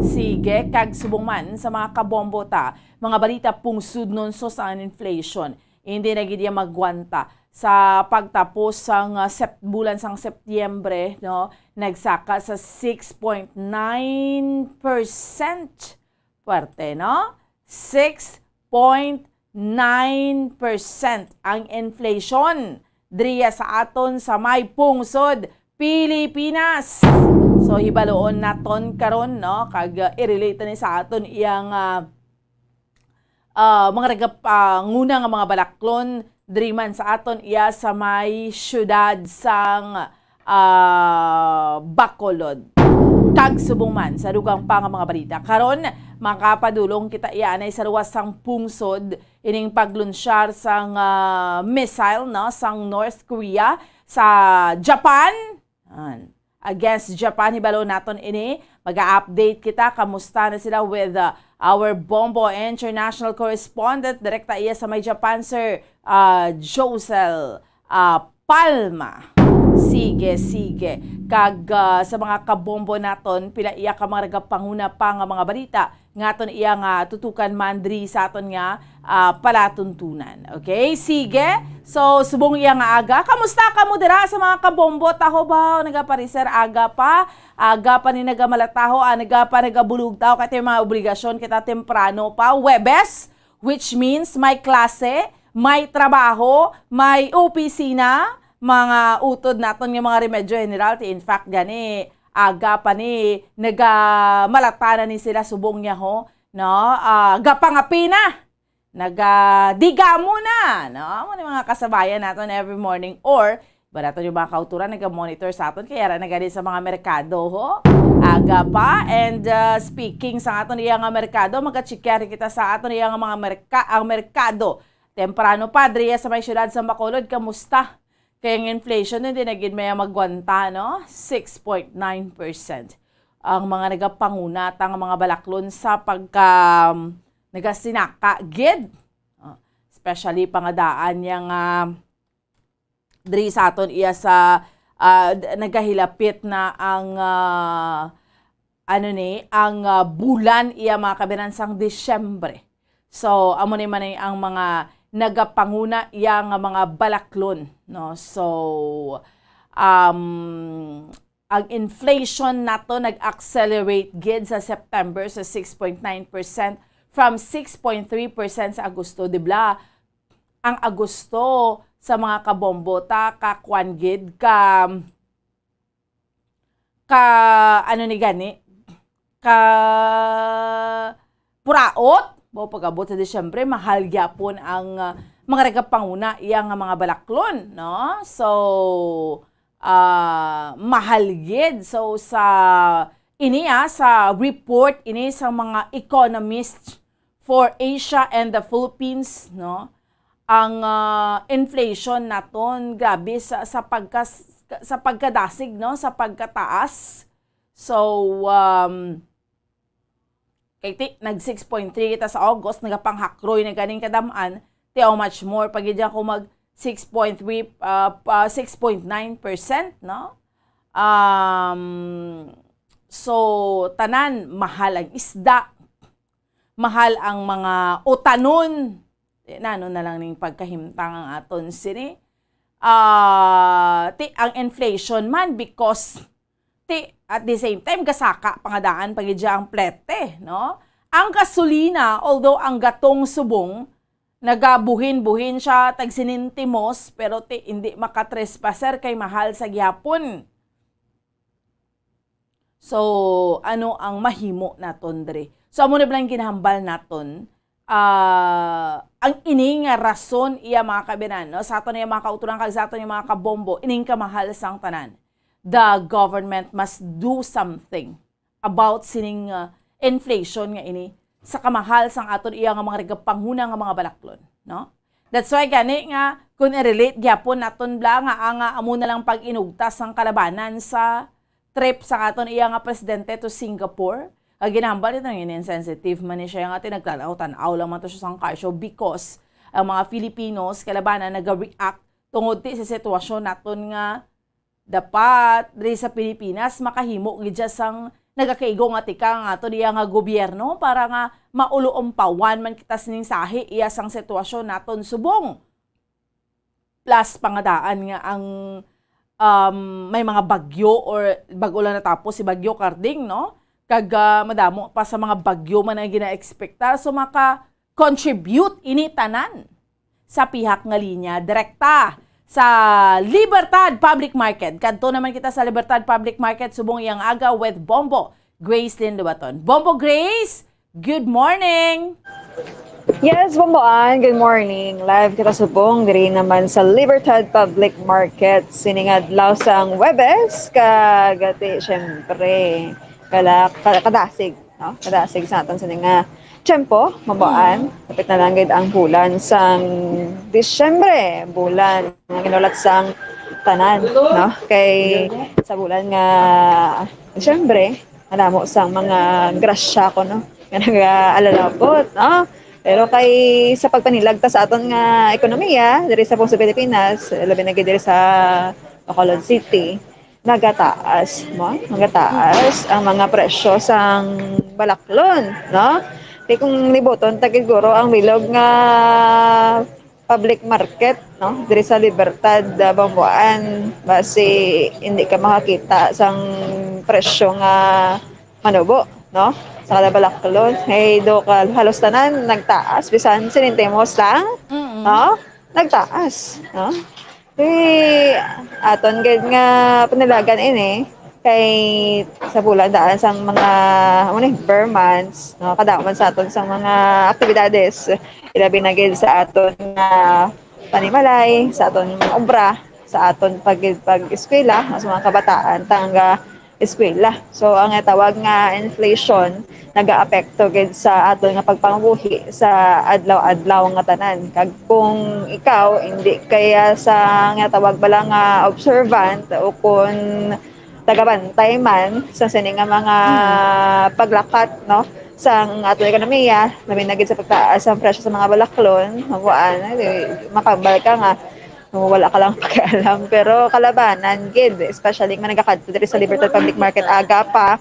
Sige, kag subong man sa mga kabombo ta, mga balita pungsod nun sa ang inflation. Hindi na gid iya magwanta. Sa pagtapos sang, ah, Sep-, bulan sang Setyembre, no, nagsaka sa six point nine percent. Puwerte, no? Six point nine percent ang inflation diriya sa aton sa may pungsod Pilipinas. So, hibaluon naton karon, no? Kag, uh, i-relate ni sa aton iyang, uh, uh, mga nagapanguna nga mga balaklon diri man sa aton iya sa may siyudad sang, ah, Bacolod. Kag subong man sa dugang pa nga mga balita. Karon, makapadulong kita iya anay sa luwas sang pungsod ining paglunsyar sang, ah, missile, no, sang North Korea sa Japan. An. Against Japan, hibalo naton ini. Mag-update kita kamusta na sila with, uh, our Bombo International correspondent. Direkta iya sa may Japan, Sir, uh, Josel, uh, Palma. Sige, sige. Kag, uh, sa mga kabombo naton, pila iya ka mga nagapanguna pa nga mga balita nga aton iya nga tutukan man diri sa aton nga, ah, palatuntunan. Okay? Sige. So, subong iya nga aga. Kamusta kamo dira sa mga kabombo? Taho ba? Nagapareser aga pa? Aga pa ni nagamalataho, ah, naga pa nagabulugtaw kay may mga obligasyon kita temprano pa. Webes, which means may klase, may trabaho, may opisina, mga utod naton nga mga remedyo general. Ti, in fact, gani, aga pa ni nagamalata na ni sila subong niya ho, no? Ah, gapangapi na, nagadigamo na, no? Amo ni mga kasabayan naton every morning or iba naton yung mga kauturan naga-monitor sa aton, kaya ra na gani sa mga merkado ho. Aga pa. And, ah, speaking sa aton iya nga merkado, magachikya rin kita sa aton iya nga mga merka-, ang merkado. Temprano pa, diriya sa may siyudad sa Bacolod, kamusta? Kay ang inflation, hindi na gid may magwanta, no? Six point nine percent ang mga nagapanguna ta nga mga balaklon sa pagka, um, nagasinaka gid. Ah, especially pangadaan niya nga diri sa aton iya sa, ah, d-, nagahilapit na ang, ah, ano ni, ang, ah, bulan iya mga kabinansang Disyembre. So, amo ni man ni ang mga nagapanguna iya nga mga balaklon, no? So, um, ang inflation nato nag-accelerate gid sa September sa six point nine percent from six point three percent sa Agosto, di ba? Ang Agosto sa mga kabombo ta ka kwan gid ka ka, ano ni gani, ka puraot. Bo, pag-abot sa Disyembre, mahal gyapon ang, ah, mga nagapanguna iya nga mga balaklon, no? So, ah, mahal gid. So, sa ini, ah, sa report ini sa mga economist for Asia and the Philippines, no? Ang, ah, inflation naton grabe sa, sa pagkas-, sa pagkadasig, no, sa pagkataas. So, um, kay ti, nag six point three kita sa August, nagapanghakroy na ganing kadam-an, ti how much more pa gid kung mag six point three, ah, pa six point nine percent, no? Um, so, tanan, mahal ang isda, mahal ang mga utanon. Di, nano na lang ning pagkahimtang ang aton sini. Ah, ti, ang inflation man, because ti, at the same time, gasaka pangadaan pa gid siya ang plete, no? Ang gasolina, although ang gatong subong, nagabuhin-buhin siya, tag sinintimos, pero ti, hindi makatrespaser kay mahal sa gihapon. So, ano ang mahimo naton diri? So, amo na ba lang ginahambal naton? Ah, ang ini nga rason iya mga kabinan, no? Sa aton iya mga kauturan kag sa aton iya mga kabombo, ining kamahal sang tanan. The government must do something about sining, ah, inflation nga ini sa kamahal sang aton iya nga mga regapanguna nga mga balaklon, no? That's why gani nga kung i-relate gyapon naton bala nga ang, ah, amo na lang pag-inugtas sang kalabanan sa trip sa aton iya nga presidente to Singapore. Kag ginahambal ito nga insensitive man ni siya nga tinagtanaw-tanaw lang man to siya sang kaso because ang mga Filipinos kalabanan naga-react tungod ti sa sitwasyon naton nga dapat diri sa Pilipinas makahimo gid siya sang nagakaigo nga tika nga ato diya nga gobyerno para nga mauluompawan man kita sining sahi iya sang sitwasyon naton subong. Plus pa nga daan nga ang, um, may mga bagyo or bag-o lang natapos si Bagyo Karding, no? Kag, ah, madamo pa sa mga bagyo man ang gina-expectar. So, maka-contribute ini tanan sa pihak nga linya direkta sa Libertad Public Market. Kadto naman kita sa Libertad Public Market subong iyang aga with Bombo Grace Lynn Lubaton. Bombo Grace, good morning! Yes, Bomboan, good morning. Live kita subong diri naman sa Libertad Public Market sining adlaw sang Huwebes, kag ati, syempre, kala, ka-, kadasig, no? Kadasig sa aton sini nga tiyempo, Bomboan. Lapit na lang gid ang bulan sang Disyembre, bulan nga ginulat sang tanan, no? Kay sa bulan nga Disyembre, madamo sang mga grasya ko, no, nga nagaalalapot, no? Pero kay sa pagpanilag ta sa aton nga ekonomiya diri sa Pilipinas, labi na gid diri sa Bacolod City, nagataas, no? Nagataas ang mga presyo sang balaklon, no? Kay kung libuton ta gid guro ang bilog nga public market, no? Diri sa Libertad, ah, Bambuan, basi hindi ka makakita sang presyo nga manubo, no? Sa kada balaklon, hey, do ka, halos tanan nagtaas, bisan sentimos lang, Mm-mm. no? Nagtaas, no? Kay aton gid nga panilagan ini, kay sa bulan daan sang mga, ano ni, ber months, no? Kadamo man sa aton sang mga aktibidades, ilabi na gid sa aton nga panimalay, sa aton mga obra, sa aton pag-, pag-eskwela, sa mga kabataan, tangga eskwela. So, ang tawag nga inflation, nagaapekto gid sa aton nga pagpangabuhi sa adlaw-adlaw nga tanan. Kag kung ikaw, hindi kaya sa nga tawag bala nga observant o kung tagabantay man sa sini nga mga Mm. paglakat, no, sang aton ekonomiya, labi na gid sa pagtaas ang presyo sa mga balaklon, mabuan, eh, makambal ka nga, wala ka lang pakialam. Pero kalabanan gid, especially nga nagakadto diri sa Libertad Public Market aga pa,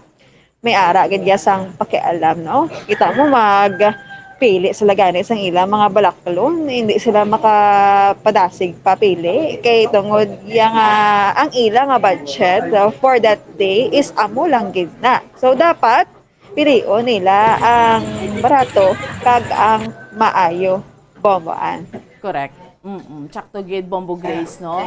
may ara gid ya sang pakialam, no? Kita mo, magpili sila gani sang ilang mga balaklon, hindi sila makapadasig pa pili kay tungod ya nga ang ila nga budget, uh, for that day is amo lang gid na. So, dapat pilion nila ang barato kag ang maayo, Bomboan. Correct. Mm-mm. Tsakto gid, Bombo Grace, no?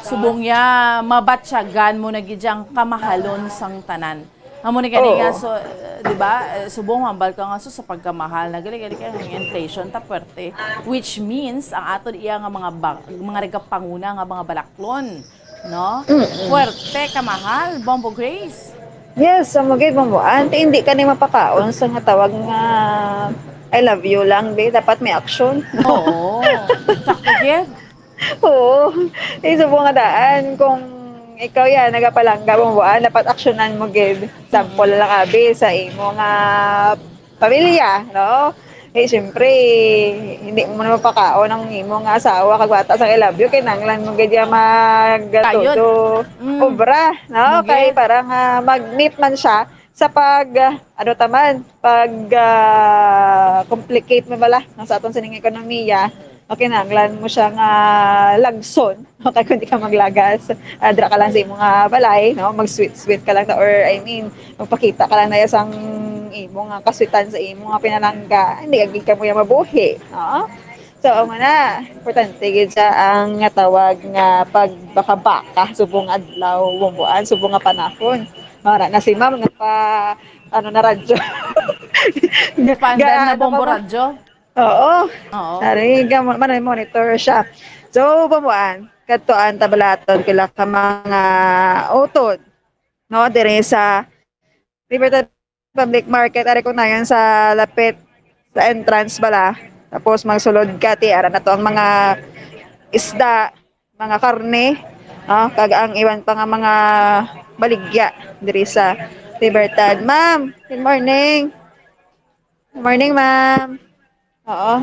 Subong ya, mabatyagan mo na gid yang kamahalon sang tanan. Amo ni gani nga, Oo. so, eh, di ba? Eh, subong hambal ka nga, so, sa pagkamahal na gali-gali ka nga inflation ta puwerte, which means ang aton iya nga mga ba-, mga regapanguna nga mga balaklon, no? Mm-mm. Puwerte kamahal, Bombo Grace. Yes, amo gid, Bombo. Anti, hindi ka ni mapakaon sa nga tawag nga "I love you" lang, be. Dapat may action. Oo. Sakto gid. Oo. Eh, subong nga daan, kung ikaw yan, nagapalangga, Bombo, ah, dapat aksyonan mo gid. Sample Mm. lang, abi, sa imo nga pamilya, no? Eh, siyempre, hindi mo naman pakaon ang imo nga asawa kag bata sa "I love you", kinahanglan mo gid ya mag-, Kayod. todo Mm. obra, no? Mugid. Kay para nga mag-meet man siya sa pag, ah, ano taman, pag, ah, complicate mo bala, no, sa aton sining ekonomiya, no, kinahanglan mo siya nga lagson. Okay, kung di ka maglagas, ah, dira ka lang sa imo nga balay, no? Mag-sweet-sweet ka lang na, or, I mean, magpakita ka lang na sang imo nga kaswitan sa imo nga pinalangga. Hindi ka gid ka mo ya mabuhi, no? So, amo na, importante gid sa ang nga tawag nga pagbakabaka subong adlaw, bumbuan, subong nga panahon. Mara na si ma'am nga pa, ano na, radyo. Pandan Ga-, na ano bombo pa ba? Radyo? Oo. Oo. Ari, ga-, man-, monitor siya. So, pamuan, kadtuan tabalaton kila ka mga utod, no, diri sa Libertad Public market, ari ko na yan sa lapit sa entrance bala. Tapos magsulod ka, ti, ara na to ang mga isda, mga karne, ah, kag ang iwan pa nga mga baligya diri sa Libertad. Ma'am, good morning. Good morning, ma'am. Oo.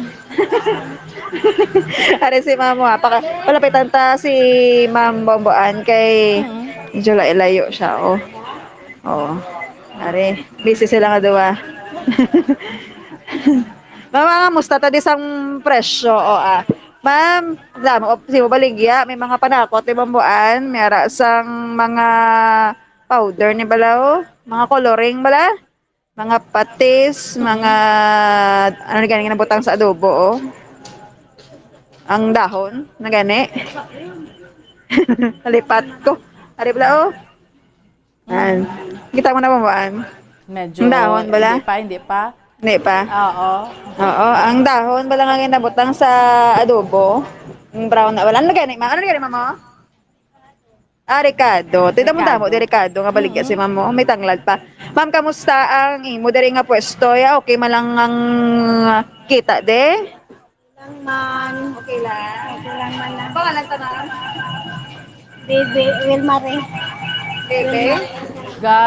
Ari si ma'am, ah. Paka-, palapitan ta si Ma'am Bomboan kay Mm. medyo layo-layo siya, oh. Oo. Ari, busy sila nga duwa. Ma'am, ah, musta ta di sang presyo? O, ah. Ma'am, damo, si mo baligya, may mga panakot ni Bomboan, may ara sang mga powder ni bala, oh. Mga coloring bala. Mga patis, mga, ano na gani nga nabutang sa adobo, oh. Ang dahon, na gani. Nalipat ko. Ari bala, oh. Yan. Kita mo na, Bomboan? Medyo, Ang dahon bala? hindi pa, hindi pa. Hindi pa? Oo. Oo, ang dahon bala nga ginabutang sa adobo. Ang brown na bala. Ano na gani, ma? Ano na gani, mama? Ah, rekado. Ti, damo-damo Rekado. di rekado nga baligya si Mm. ma'am mo. May tanglad pa. Ma'am, kamusta ang imo diri nga pwesto? Ya, okay man lang ang kita, de? Lang man. Okay lang. Okay lang man lang. Pangalan ta, ma'am? Bebe, Wilmare. Bebe? Ga,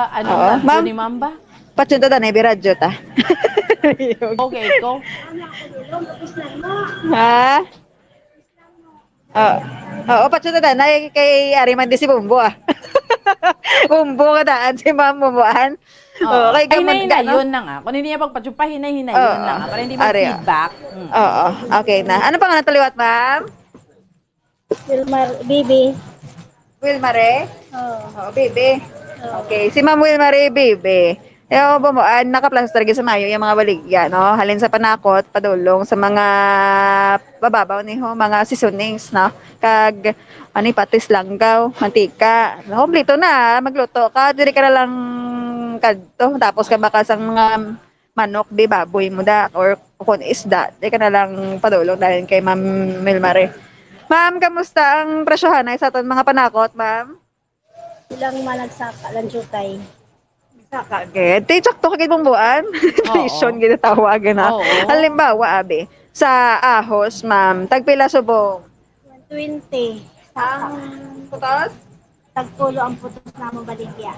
ano Oo, radyo ma'am. ni ma'am ba? Patyon ta, tanay, bi radyo ta. Okay, ko. Ha? Oo. Oo, patyo ta, tanay, kay ari man di si Bumbo, ah. Bumbo ka daan, si Ma'am Bumboan. Oo. Oo, kay Ay, gamon ka, no? hinayon na nga. Kung hindi niya pagpatyo, pahinay-hinayon Oo. na nga. Para hindi Ari, ah. mag-feedback. Mm. Oo. Okay na. Ano pangalan taliwat, ma'am? Wilmar, Bibi. Wilmare? Oo. Oo, Bibi. Oo. Okay. Si Ma'am Wilmare, Bibi. Eh, o, Bumboan, nakaplaster gid sa maayo yung mga baligya, no? Halin sa panakot, padulong sa mga bababaw ni ho, mga seasonings, no? Kag, ano, patis, langgaw, mantika. Kompleto na, magluto ka, diri ka na lang kadto. Tapos ka baka sang mga manok, di baboy mo da, or kung isda, di ka na lang padulong dahil kay Ma'am Milmare. Ma'am, kamusta ang presyohanay sa aton mga panakot, ma'am? Ilang managsaka lang, Jutay. Saka, gid. Ti, sakto ka gid, Bumboan. Oo. Inflation, gid ang tawag na. Oo. Halimbawa, abi, sa ahos, ma'am, tagpila subong? One twenty. Ang putos? Tagpulo ang putos namong baligya.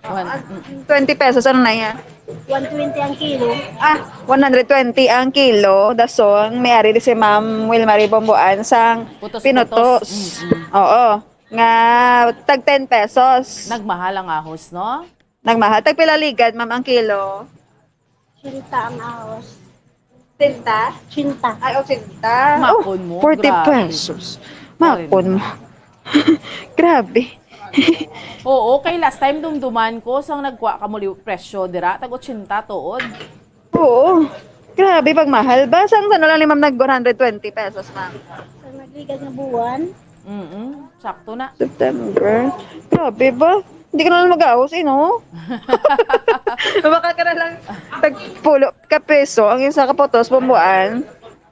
One, Ang mm. twenty pesos, ano na yan? One twenty ang kilo. Ah, one hundred twenty ang kilo, dason, may ari di si Ma'am Wilmarie Bumboan sang Putos-putos. pinutos. Mm-mm. Oo. Nga, tag ten pesos. Nagmahal ang ahos, no? Nagmahal. Tagpila ligad, ma'am, ang kilo? Singta ang ahos. Singta? Singta. Ay, oh, singta. Makon mo, Oh, forty grabe. pesos. Makon mo. Grabe. Oo, kay last time dumduman ko, sang nagkuha ka muli presyo dira, tag otsenta tuod. Oo. Grabe, pagmahal ba? Sang ano lang ni ma'am nag one hundred twenty pesos, ma'am? Sa nagligad nga buwan, Mm-mm. Sakto na. September. Grabe ba? Hindi ka na lang mag-ahos, eh, no? Baka ka na lang tagpulo ka peso ang isa ka putos, Bumboan.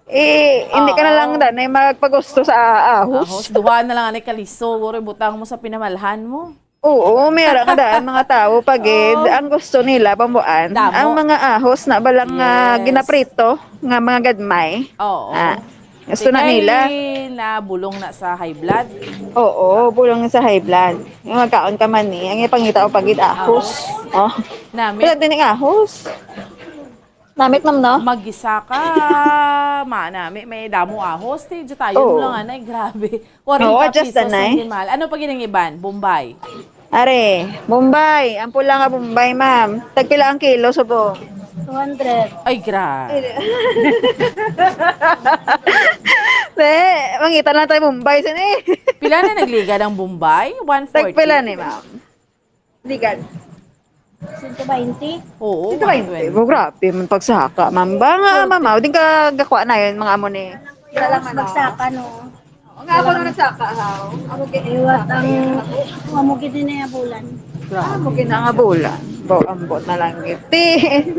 Eh, hindi ka na lang Oo. danay magpagusto sa ahos. Ahos, duha na lang anay kaliso, guro, butang mo sa pinamalhan mo. Oo, may ara ka daan mga tao, pagid. Oo. Ang gusto nila, Bumboan, Damo. ang mga ahos na balang, ah, Yes. ginaprito, nga mga gadmay. Oo. Ah, gusto na Kay nila. na bulong na sa high blood. Oo, bulong sa high blood. Yung magkaon ka man eh. Ang ipangita o pagid ahos. Ahos. Oh. Nami. Wala din ang ahos. Namit, ma'am, no? Mag-isa ka, ma, nami, may damo ahos. Ti, dyan tayo Oo. mo lang, anay. Grabe. Oo, Kwarenta adjust pesos na, ang nay. Mahal. Ano pa gid ang iban? Bombay. Are, Bombay. Ang pula nga Bombay, ma'am. Tagpila ang kilo, subong? Two hundred. Ay, gra. Te, mangita na tayo Bombay, sini. Pila na nagligad ang Bombay? One forty. Tagpila ni, ma'am? Ligad. Sento baynte? Oo, Sento baynte. one twenty. Oh, grabe man pagsaka, ma'am. Ba nga, Forty. ma'am, ah, di ka gakuha na yun, mga amo ni. Wala lang, ano. Magsaka, no? Oo, nga ako na nagsaka, haw. Amo gid Iwat ang, amo gid na yung bulan. Grabe. Amo gid na nga bulan. Bo, ambot na lang gid. Ti,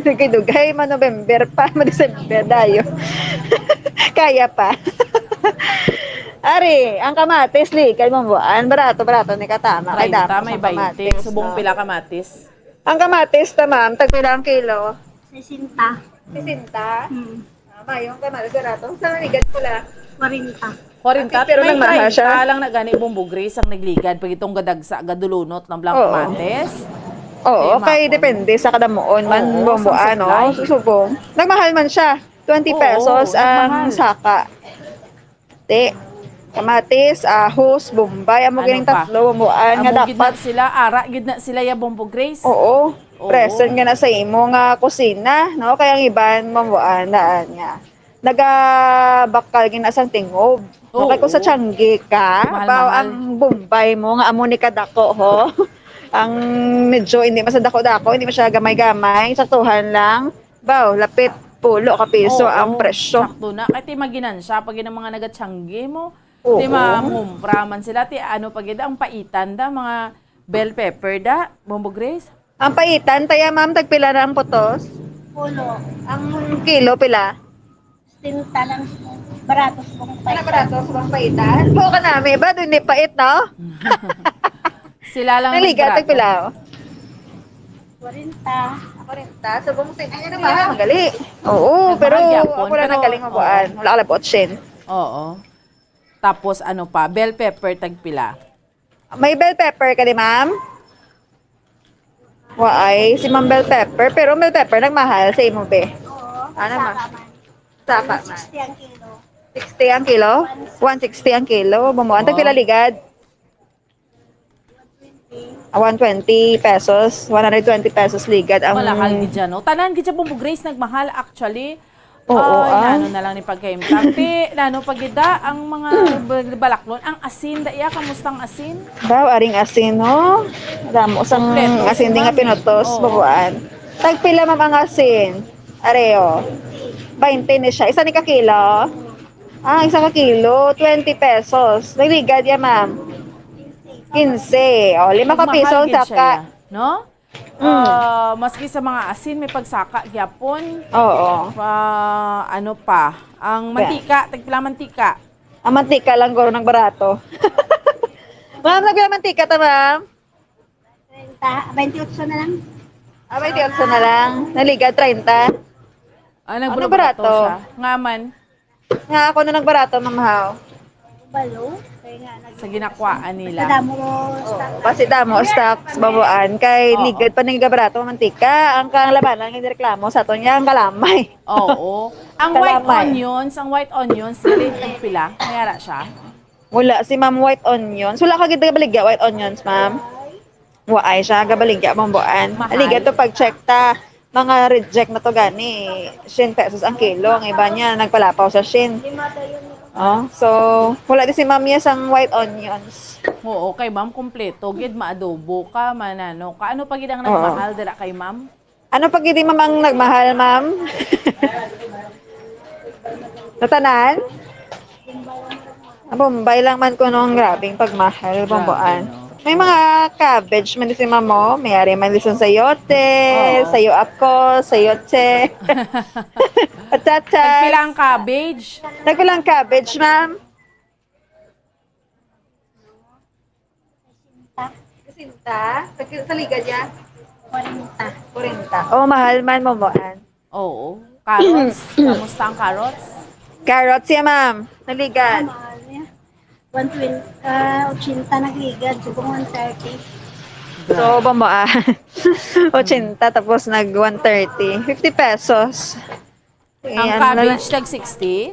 dugay-dugay, man November pa, ma December dayo. Kaya pa. Ari, ang kamatis, ligad, Bumboan, barato, barato ni katama. Kay Treinta, dako may sa kamatis, twenty. Subong no? Pila kamatis? Ang kamatis ta, ma'am, tagpila ang kilo? Sesenta. Sesenta? Hmm. Ah, mayo ang kamatis, barato. Sa naligan ko lang. Kwarenta. Kwarenta, Ate, pero may nagmahal treinta siya. Lang na gani, Bombo Grace, ang nagligad pag itong gadagsa, gadulunot ng blank Oo. Kamatis. Oo, Kaya kay mapon. Depende sa kadamuon man, Oo, Bombo, sa ano, supply. Subong. Nagmahal man siya. Twenty Oo, pesos ang nagmahal. Saka. Ti, kamatis, ahos, bombay, amo Ano gining pa? Tatlo, buan nga Amo gid dapat. Na sila, ara gid na sila ya Bombo Grace. Oo. Oo. Present nga na sa imo nga kusina, no? Kaya ang iban, mamuan daan nga. Nagabakal gid na sang tingob. No? Oo. Kay kung sa Changi ka, Mahal, baw mahal. Ang bombay mo nga amo ni kadako, ho? Ang medyo hindi man sa dako-dako, hindi man siya gamay-gamay, saktuhan lang. Baw, lapit pulo ka piso Oo, ang presyo. Sakto na. Kay ti maginan siya pag yun ang mga nagatiyanggi mo. Oo. Ti mangumpra man sila. Ti ano pa gid ang paitan da, mga bell pepper da, Bombo Grace? Ang paitan, taya ma'am, tagpila na ang putos? Pulo. Ang kilo, pila? Tinta lang. Baratos bang Ano paitan? Baratos bang paitan? Po ka na, may ba? Doon ni pait, no? Sila lang Naliga, nagbarato. Tagpila? Kwarenta. Kwarenta. Subong sin-, ay, ano ba? Magali. Oo, Nagmahal pero gyapon, ako na pero, nagaling mabuan. Oo. Wala ka labot, Shin. Oo. Tapos ano pa? Bell pepper, tagpila? May bell pepper ka di, ma'am? Waay, si ma'am bell pepper. Pero bell pepper, nagmahal sa imo, be. Oo. Ano, ma'am? Saka man. Saka man. Sixty ang kilo. Sixty ang kilo? One sixty ang kilo. Bumuan, tagpila ligad? Ah, one twenty pesos, one hundred twenty pesos ligad ang Malahal gid dyan, no? Tanan gid siya, Bombo Grace, nagmahal, actually. Oo, Ay, ah. Nano na lang ni pagkaimtang. Ti, nano pa gid da, ang mga bal-, balaklon, ang asin, da iya, kamusta ang asin? Daw, aring asin, no? Damo sang Kompleto asin si din nga Mami. Pinutos, Oo. Bubuan. Tagpila, ma'am, ang asin? Areo. Bainte ni siya. Isa ni ka kilo? Ah, isa ka kilo, twenty pesos. Nagligad ya, ma'am. Quince. O, lima ka Nagmahal piso ang gid siya, saka. Ya, no? Mm. Ah, maski sa mga asin, may pagsaka gyapon. Oo. Ah, ano pa? Ang Ba- mantika, tagpila mantika? Ang mantika lang, guro, nagbarato. Ma'am, nagpila mantika ta, ma'am? Treinta, twenty-eight na lang. Ah, twenty-eight na lang. Naliga, treinta. Ah, Ano nagbarato barato? Siya. Nga man. Nga ako na nagbarato, ma'am, haw? Balo, kaya nga nag- Sa ginakwaan nila. Sa damo, Oo, stock. Basi damo, stocks, babuan. Kay Oo. Ligad pa nang gabarato, mantika. Ang kang labanan, nga nireklamo sa aton niya, ang kalamay. Oo. Ang white Kalamay. Onions, ang white onions, dili tagpila. Mayara siya. Wala si Ma'am White Onions. Wala ka gid gabaligya white onions, ma'am? Waay siya gabaligya, Bomboan. Mahal. Aliga to pag-check ta. Mga reject na to gani. Shin pesos ang kilo. Ang iba niya, nagpalapaw sa Shin. Oh, so, wala di si Ma'am ya sang white onions. Oo, kay ma'am, kompleto gid, maadobo ka, manano ka. Ano pa gid ang Oo. Nagmahal dira kay ma'am? Ano pa gid, ma'am, ang nagmahal, ma'am? Natanan? Ang Bombay lang man kuno ang grabing pagmahal, Grabe, Bomboan. No? May mga cabbage man di si ma'am, oh. May ari man lison sayote, Oo. Sayo ako, sayote. Patatas. Tagpila ang cabbage? Tagpila ang cabbage, ma'am? Sesenta. Sesenta? Sa, sa liga niya? Kwarenta. Kwarenta. Oh, mahal man, Bomboan. Oo. Carrots. Kamusta ang carrots? Carrots, yeah, ma'am. Naligan. Ah, mahal niya. One twenty, ah, ochenta nagligad, subong one thirty. So, Bomboan. Ochenta, tapos nag one thirty. Fifty pesos. Ang cabbage, tag sixty?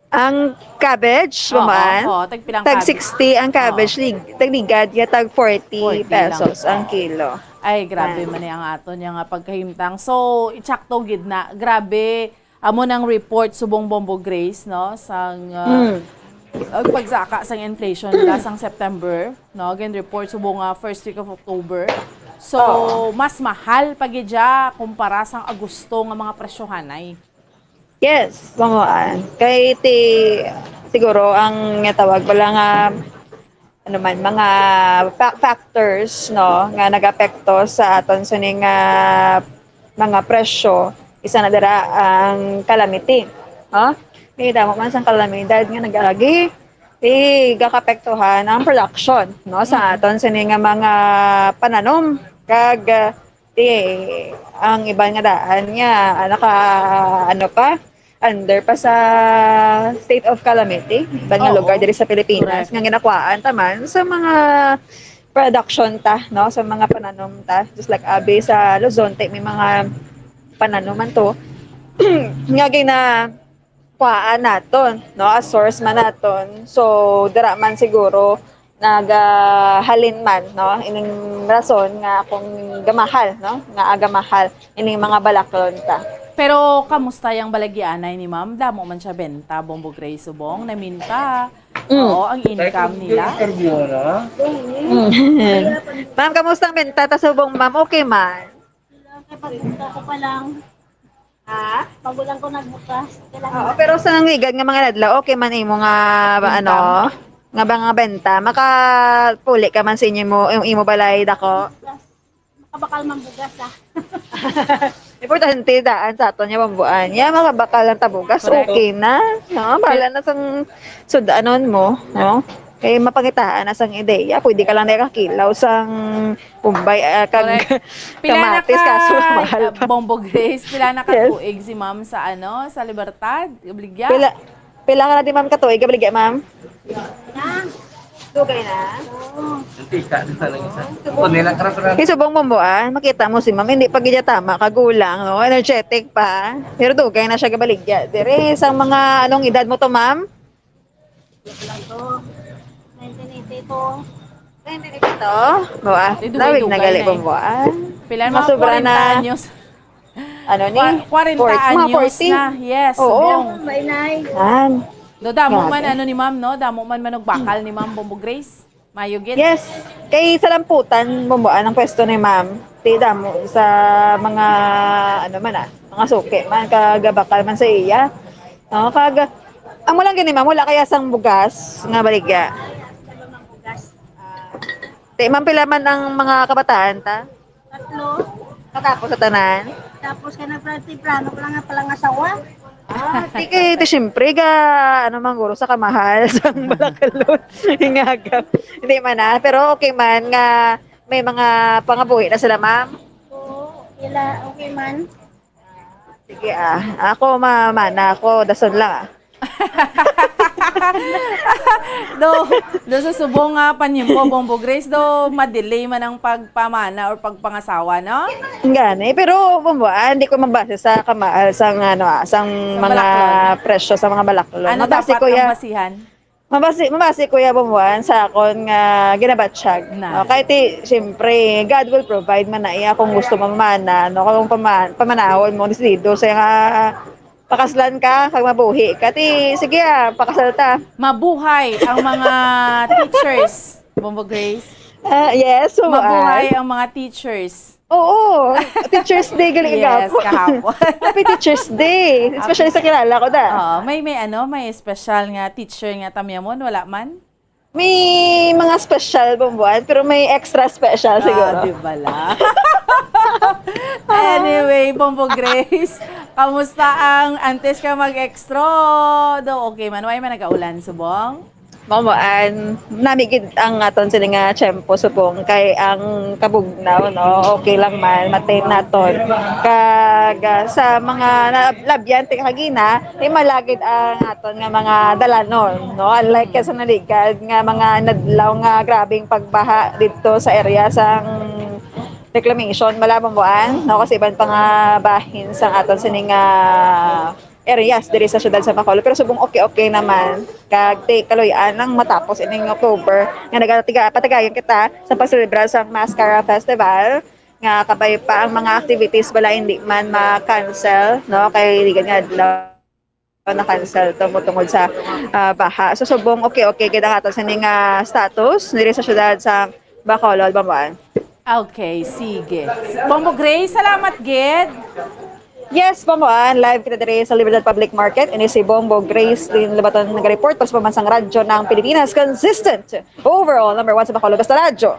Ang cabbage, oo, man, oo, tagpilang tag sixty ang cabbage, oo. Lig-, tagligad, ya tag forty pesos ang kilo. Ay, grabe man ang aton yang, ah, pagkahimtang. So, itsakto gid na. Grabe, amo nang report subong Bombo Grace, no? Sang, ah, mm. Ang pagsaka sang inflation nila sang September, no? Again, report subong nga first week of October. So, oo. Mas mahal pa gid siya kumpara sang Agosto nga mga presyohanay. Yes, mamuan. Kay ti, siguro ang nga tawag wala nga, ano man, mga fa-, factors, no, nga nagapekto sa aton sining, ah, mga presyo, isa na dira ang calamity, no? May damo man sang kalamidad nga nag-agi, ti gakapektuhan ang production, no, sa aton sini nga mga pananom. Kag, ah, Di, ang iban nga daan nga, ah, naka, ano pa, under pa sa state of calamity, iban nga Oo. lugar diri sa Pilipinas, Correct. nga ginakwaan ta man sa mga production ta, no, sa mga pananom ta. Just like abi sa Luzon, tay may mga pananom man to nga ginakwaan naton, no, as source man naton. So, dira man siguro nagahalin man, no, ining rason nga akong gamahal, no, nga agamahal ining mga balaklon ta. Pero kamusta yung balagyaanay ni ma'am? Damo man siya benta, Bombo Gray, subong, naminta. Mm. Oo, ang income nila. Mm. Ma'am, kamusta ang benta ta subong, ma'am? Okay man. Kaya pagpunta ko pa lang, Ha? Magulang ko nagbukas. Kailangan Oo, pero sa nangligad nga mga ladlaw, okay man imo nga ba, Income? ano, nga ba nga benta, makapuli ka man sa inyo mo, yung imo balay dako. Makabakal man bugas ah. Importante daan sa aton nga bambuan. Ya, makabakal ang tabugas, Correct. Okay na. No? Bahala na sang sudanon mo, no? Kay mapangitaan na sang ideya, pwede ka lang nakakilaw sang Bombay, ah, kag Correct. Pila na kamatis, ka, kaso mahal uh, pa. Bombo Grace, pila na ka Yes. tuig si ma'am sa ano, sa Libertad? Obligya? Pila, pila ka na di, ma'am, katuig, gabaligya, ma'am? Na? Dugay na. Oo. Antika, di sa lang isa. Kung nila ka restaurant. Kay subong mo mo, ah, makita mo si ma'am, hindi pa gid tama kagulang, no? Energetic pa. Pero dugay na siya gabaligya. Dire, sa mga anong edad mo to, ma'am? Lang to. Nineteen eighty-two. Nineteen eighty-two? Mo, ah, Ay, dugay-dugay lawig na gali na eh. Bombo, ah. Pila na, Masobra kwarenta na. Anyos? Ano ni? Kwa- kwarenta Forty, mga anyos forty. Na. Yes, Oo. subong. May nay. Yan. Do, damo man Grabe. Ano ni ma'am, no? Damo man manugbakal ni ma'am, Bombo Grace. Mayo gid. Yes. Kay sa Lamputan, Bomboan ang pwesto ni ma'am. Di damo sa mga, ano man ah, mga suki man, kagabakal man sa iya. No, kag, ang mo lang gini, ma'am, wala kaya sang bugas nga baligya. Di, ma'am, pila man ang mga kabataan ta? Tatlo. Katapos sa tanan? Tapos ka na temprano ko lang nga palang asawa. Ah, di kay, di, siyempre, ga, ano man, guro, sa kamahal, sa balaklon, hingagap. Hindi man ah, pero okay man nga may mga pangabuhi na sila, ma'am. Oo, ila, okay man. Sige ah, ako mamana ako, dason lang ah. Do, do sa subong nga panimpo, Bombo Grace, do madelay man ang pagpamana or pagpangasawa, no? Gani, pero bumbuan, di ko mabase sa kamahal sang ano ah, sang Sa mga balaklon. Presyo sa mga balaklon. Ano Mabase dapat ko ya, ang basihan? mabase, mabase ko ya bumbuan sa akon nga ginabatyag. Na. No? Kay ti, siyempre, God will provide man na iya kung gusto mo mamana, no? Kung paman, pamanahon mo, desidido siya nga pakaslan ka, kag mabuhi ka. Ti, sige ah, pakasal ta. Mabuhay ang mga teachers, Bombo Grace. Ah, yes, so Mabuhay ang mga teachers. Oo, Teacher's Day gali Yes, kahapon. kahapon. Happy Teacher's Day. Especially sa kilala ko da. Oo, may may ano, may special nga teacher nga tamyamon, wala man? May mga special bumbuan, pero may extra special siguro. Ah, di ba la? Anyway, Bombo Grace, kamusta ang antes ka mag-extra? Do, okay man, way man nagaulan, subong? Mamuan, nami gid ang aton sini nga tiyempo subong kay ang kabugnaw, no, okay lang man, maintain naton. Kag ah, sa mga na- labyan ti kagina, di malagid ang aton nga mga dalanon, no, unlike sa naligad nga mga nadlaw nga grabing pagbaha didto sa area sang reclamation, Malabon, Buan, no, kasi iban pa nga bahin sang aton sini nga areas diri sa siyudad sa Bacolod. Pero subong okay-okay naman. Kag ti kaluy-an nang matapos ining October nga nagatiga patigayon kita sa pagselebrar sa Mascara Festival nga kabay pa ang mga activities bala hindi man ma-cancel, no, kay ligad nga adlaw na-cancel to mo tungod sa ah, baha. So subong okay-okay gid ang aton sini nga status diri sa siyudad sa Bacolod, Bambuan. Okay, sige. Bombo Grace, salamat gid. Yes, Pamuan, live kita diri sa Libertad Public Market. Ini si Bombo Grace Lynn Lubaton nag-report para sa Pambansang Radyo ng Pilipinas. Consistent overall number one sa Bacolod, basta radyo.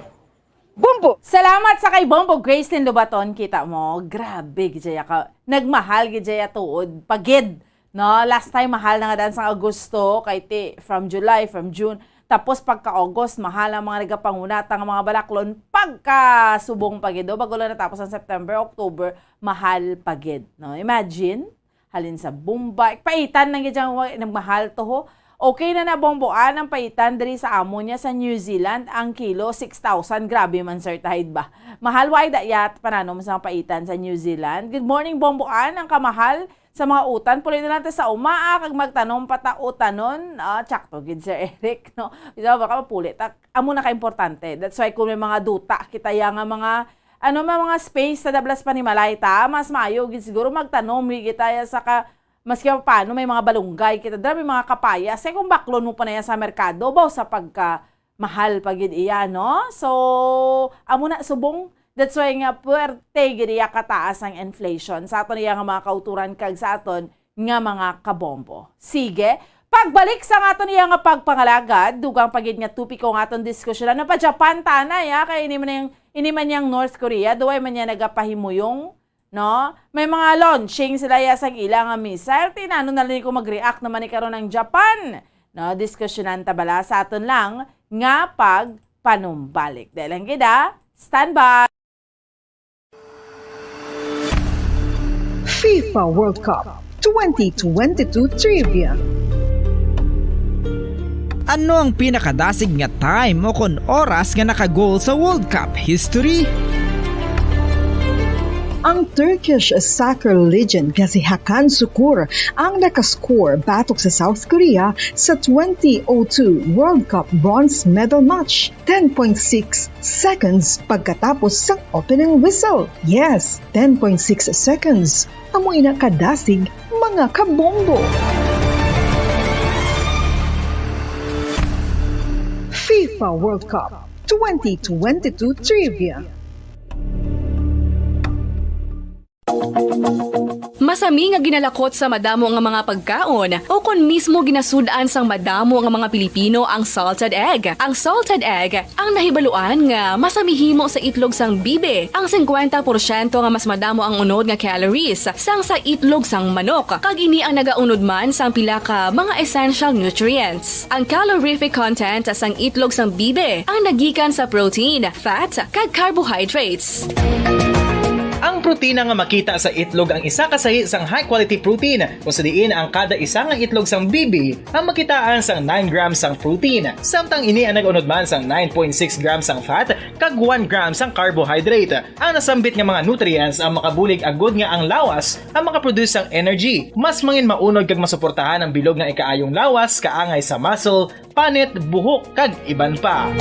Bombo! Salamat sa kay Bombo Grace Lynn Lubaton, kita mo. Grabe gid siya ka. Nagmahal gid siya tuod. Pagid. No, last time mahal na nga daan sang Agosto, kay ti from July, from June, Tapos pagka August, mahal ang mga nagapangunata nga mga balaklon. Pagka subong pa gid, o, bago lang natapos ang September, October, mahal pa gid, no? Imagine, halin sa Bombay, paitan lang gid ang wa-, nagmahal to, ho. Okay na na, Bombo, ah, ang paitan diri sa amo niya sa New Zealand, ang kilo, six thousand. Grabe man, sir, tahid ba? Mahal, why da yat pananom sa paitan sa New Zealand? Good morning, Bombo, ah, ang kamahal sa mga utan, puli na lang ta sa uma, ah, kag magtanom pa ta utanon. Ah, tsakto gid, Sir Eric, no? Bisa baka mapuli ta, amo na ka importante. That's why kung may mga duta kita ya nga mga, ano, may mga space sa dablas panimalay ta, mas maayo gid siguro magtanom gid kita ya sa ka, maski pa paano may mga balunggay kita, dira may mga kapayas. Kay kung baklon mo pa na yan sa merkado, baw sa pagka mahal pa gid iya, no? So, amo na subong, that's why nga puwerte gid iya kataas ang inflation sa aton iya nga mga kauturan kag sa aton nga mga kabombo. Sige, pagbalik sa aton iya nga pagpangalagad, dugang pa gid nga topiko nga aton diskusyonan. Ano pa, Japan, tanay, ha? Kay ini man yang, ini man yang North Korea, duway man niya nagapahimuyong, no? May mga launching sila ya sang ila nga missile. Tinano na lang ko mag-react naman ni karon ang Japan. No, diskusyonan ta bala sa aton lang nga pagpanumbalik. Dahil lang gid, ah. Stand by. FIFA World Cup twenty twenty-two Trivia. Ano ang pinakadasig nga time o kon oras nga naka-goal sa World Cup history? Ang Turkish soccer legend nga si Hakan Sukur ang nakascore batok sa South Korea sa twenty oh two World Cup bronze medal match, ten point six seconds pagkatapos sang opening whistle. Yes, ten point six seconds. Amo ina kadasig, mga kabombo. FIFA World Cup twenty twenty-two Trivia. Masami nga ginalakot sa madamo nga mga pagkaon o kon mismo ginasud-an sang madamo nga mga Pilipino ang salted egg. Ang salted egg ang nahibaluan nga masami himo sa itlog sang bibe, ang singkwenta porsyento nga mas madamo ang unod nga calories sang sa itlog sang manok, kag ini ang nagaunod man sang pila ka mga essential nutrients. Ang calorific content sang itlog sang bibe ang nagikan sa protein, fat, kag carbohydrates. Ang protina nga makita sa itlog ang isa ka sahi sang high-quality protein, kung sa diin ang kada isa nga itlog sang bibe ang makitaan sang nine grams sang protein, samtang ini ang nag-unod man sang nine point six grams sang fat kag one gram sang carbohydrate. Ang nasambit nga mga nutrients ang makabulig agud nga ang lawas ang makaproduce sang energy. Mas mangin maunod kag masuportahan ang bilog nga ikaayong lawas kaangay sa muscle, panit, buhok, kag iban pa.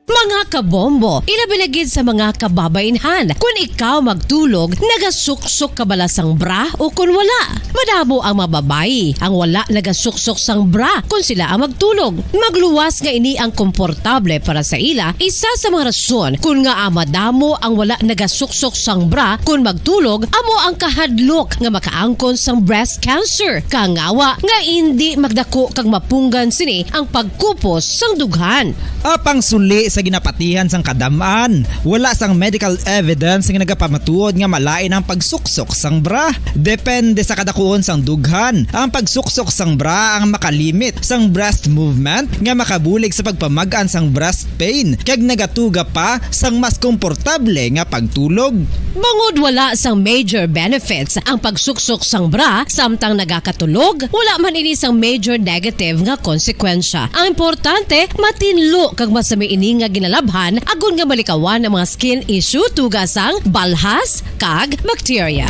Mga kabombo, ilabi na gid sa mga kababainhan. Kung ikaw magtulog, nagasuksok ka bala sang bra o kung wala? Madamo ang mga babayi ang wala nagasuksok sang bra kung sila ang magtulog. Magluwas nga ini ang komportable para sa ila. Isa sa mga rason kung ngaa madamo ang wala nagasuksok sang bra kung magtulog amo ang kahadlok nga makaangkon sang breast cancer. Kangawa nga indi magdako kag mapunggan sini ang pagkupos sang dughan. Apang suli sa ginapatihan sang kadam-an, wala sang medical evidence nga nagapamatuod nga malain ang pagsuksok sang bra. Depende sa kadakuon sang dughan, ang pagsuksok sang bra ang makalimit sang breast movement nga makabulig sa pagpamag-an sang breast pain kag nagatuga pa sang mas komportable nga pagtulog. Bangod wala sang major benefits ang pagsuksok sang bra samtang nagakatulog, wala man ini sang major negative nga konsekwensya. Ang importante, matinlo kag masami ini nga ginalabhan agod nga malikawan ang mga skin issue tuga sang balhas kag bacteria.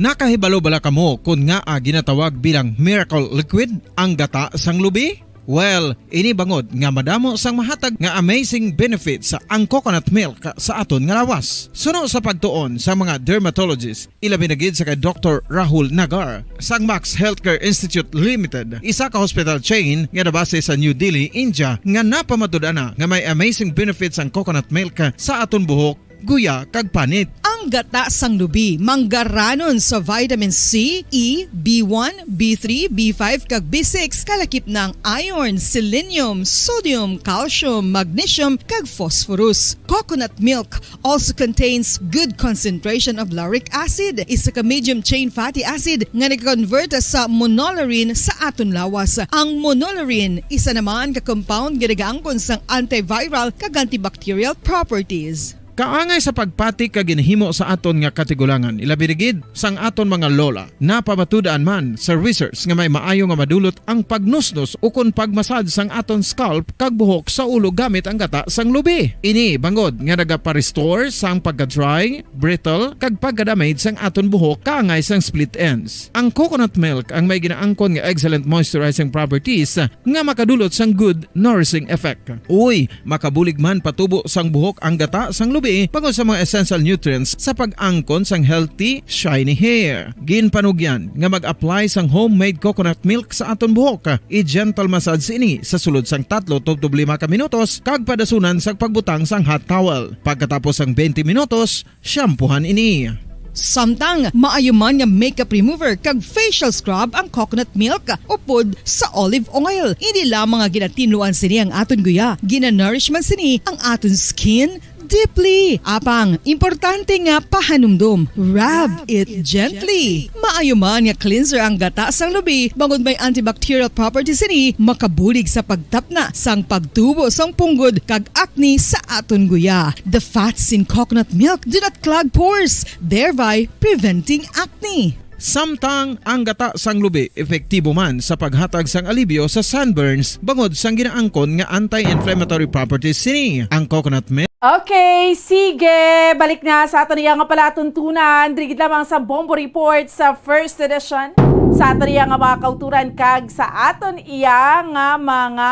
Nakahibalo bala kamo kon ngaa ginatawag bilang miracle liquid ang gata sang lubi? Well, ini bangod nga madamo sang mahatag nga amazing benefits ang coconut milk sa aton nga lawas. Suno sa pagtuon sa mga dermatologist, ilabi na gid sa kay Doktor Rahul Nagar sang Max Healthcare Institute Limited, isa ka hospital chain nga nabase sa New Delhi, India, nga napamatud-an na nga may amazing benefits ang coconut milk sa aton buhok guya, kag panit. Ang gata sang lubi manggaranon sa vitamin C, E, B one, B three, B five, kag B six, kalakip na ang iron, selenium, sodium, calcium, magnesium, kag phosphorus. Coconut milk also contains good concentration of lauric acid, isa ka medium chain fatty acid nga nagakonvert sa monolaurin sa aton lawas. Ang monolaurin isa naman ka compound nga nagaangkon sang antiviral kag antibacterial properties. Kaangay sa pagpati ka ginhimo sa aton nga katigulangan, ilabi na gid sang aton mga lola. Napamatud-an man sa research nga may maayo nga madulot ang pagnusnos ukon pagmasad sang aton scalp kag buhok sa ulo gamit ang gata sang lubi. Ini bangod nga nagaparestore sang pagka-dry, brittle, kag pagka-damage sang aton buhok kaangay sang split ends. Ang coconut milk ang may ginaangkon nga excellent moisturizing properties nga makadulot sang good nourishing effect. Uy, makabulig man patubo sang buhok ang gata sang lubi bangod sa mga essential nutrients sa pag-angkon sang healthy, shiny hair. Ginpanugyan nga mag-apply sang homemade coconut milk sa aton buhok. I-gentle massage ini sa sulod sang tatlo tubtob lima ka minutos kag padasunan sa pagbutang sang hot towel. Pagkatapos sang twenty minutos, shampoohan ini. Samtang maayo man nga makeup remover kag facial scrub ang coconut milk upod sa olive oil. Hindi lamang nga ginatinluan sini ang aton guya, ginanourish man sini ang aton skin deeply. Apang importante nga pahanumdom, rub it gently. Maayo man nga cleanser ang gata sang lubi bangod may antibacterial properties sini, makabulig sa pagtapna sang pagtubo sang punggod kag acne sa aton guya. The fats in coconut milk do not clog pores, thereby preventing acne. Samtang ang gata sang lubi epektibo man sa paghatag sang alibyo sa sunburns bangod sang ginaangkon nga anti-inflammatory properties sini. Ang coconut milk Okay, sige. Balik na sa aton iya nga palatuntunan. Diri gid lamang sa Bombo Report sa first edition. Sa aton iya nga mga kauturan kag sa aton iya nga mga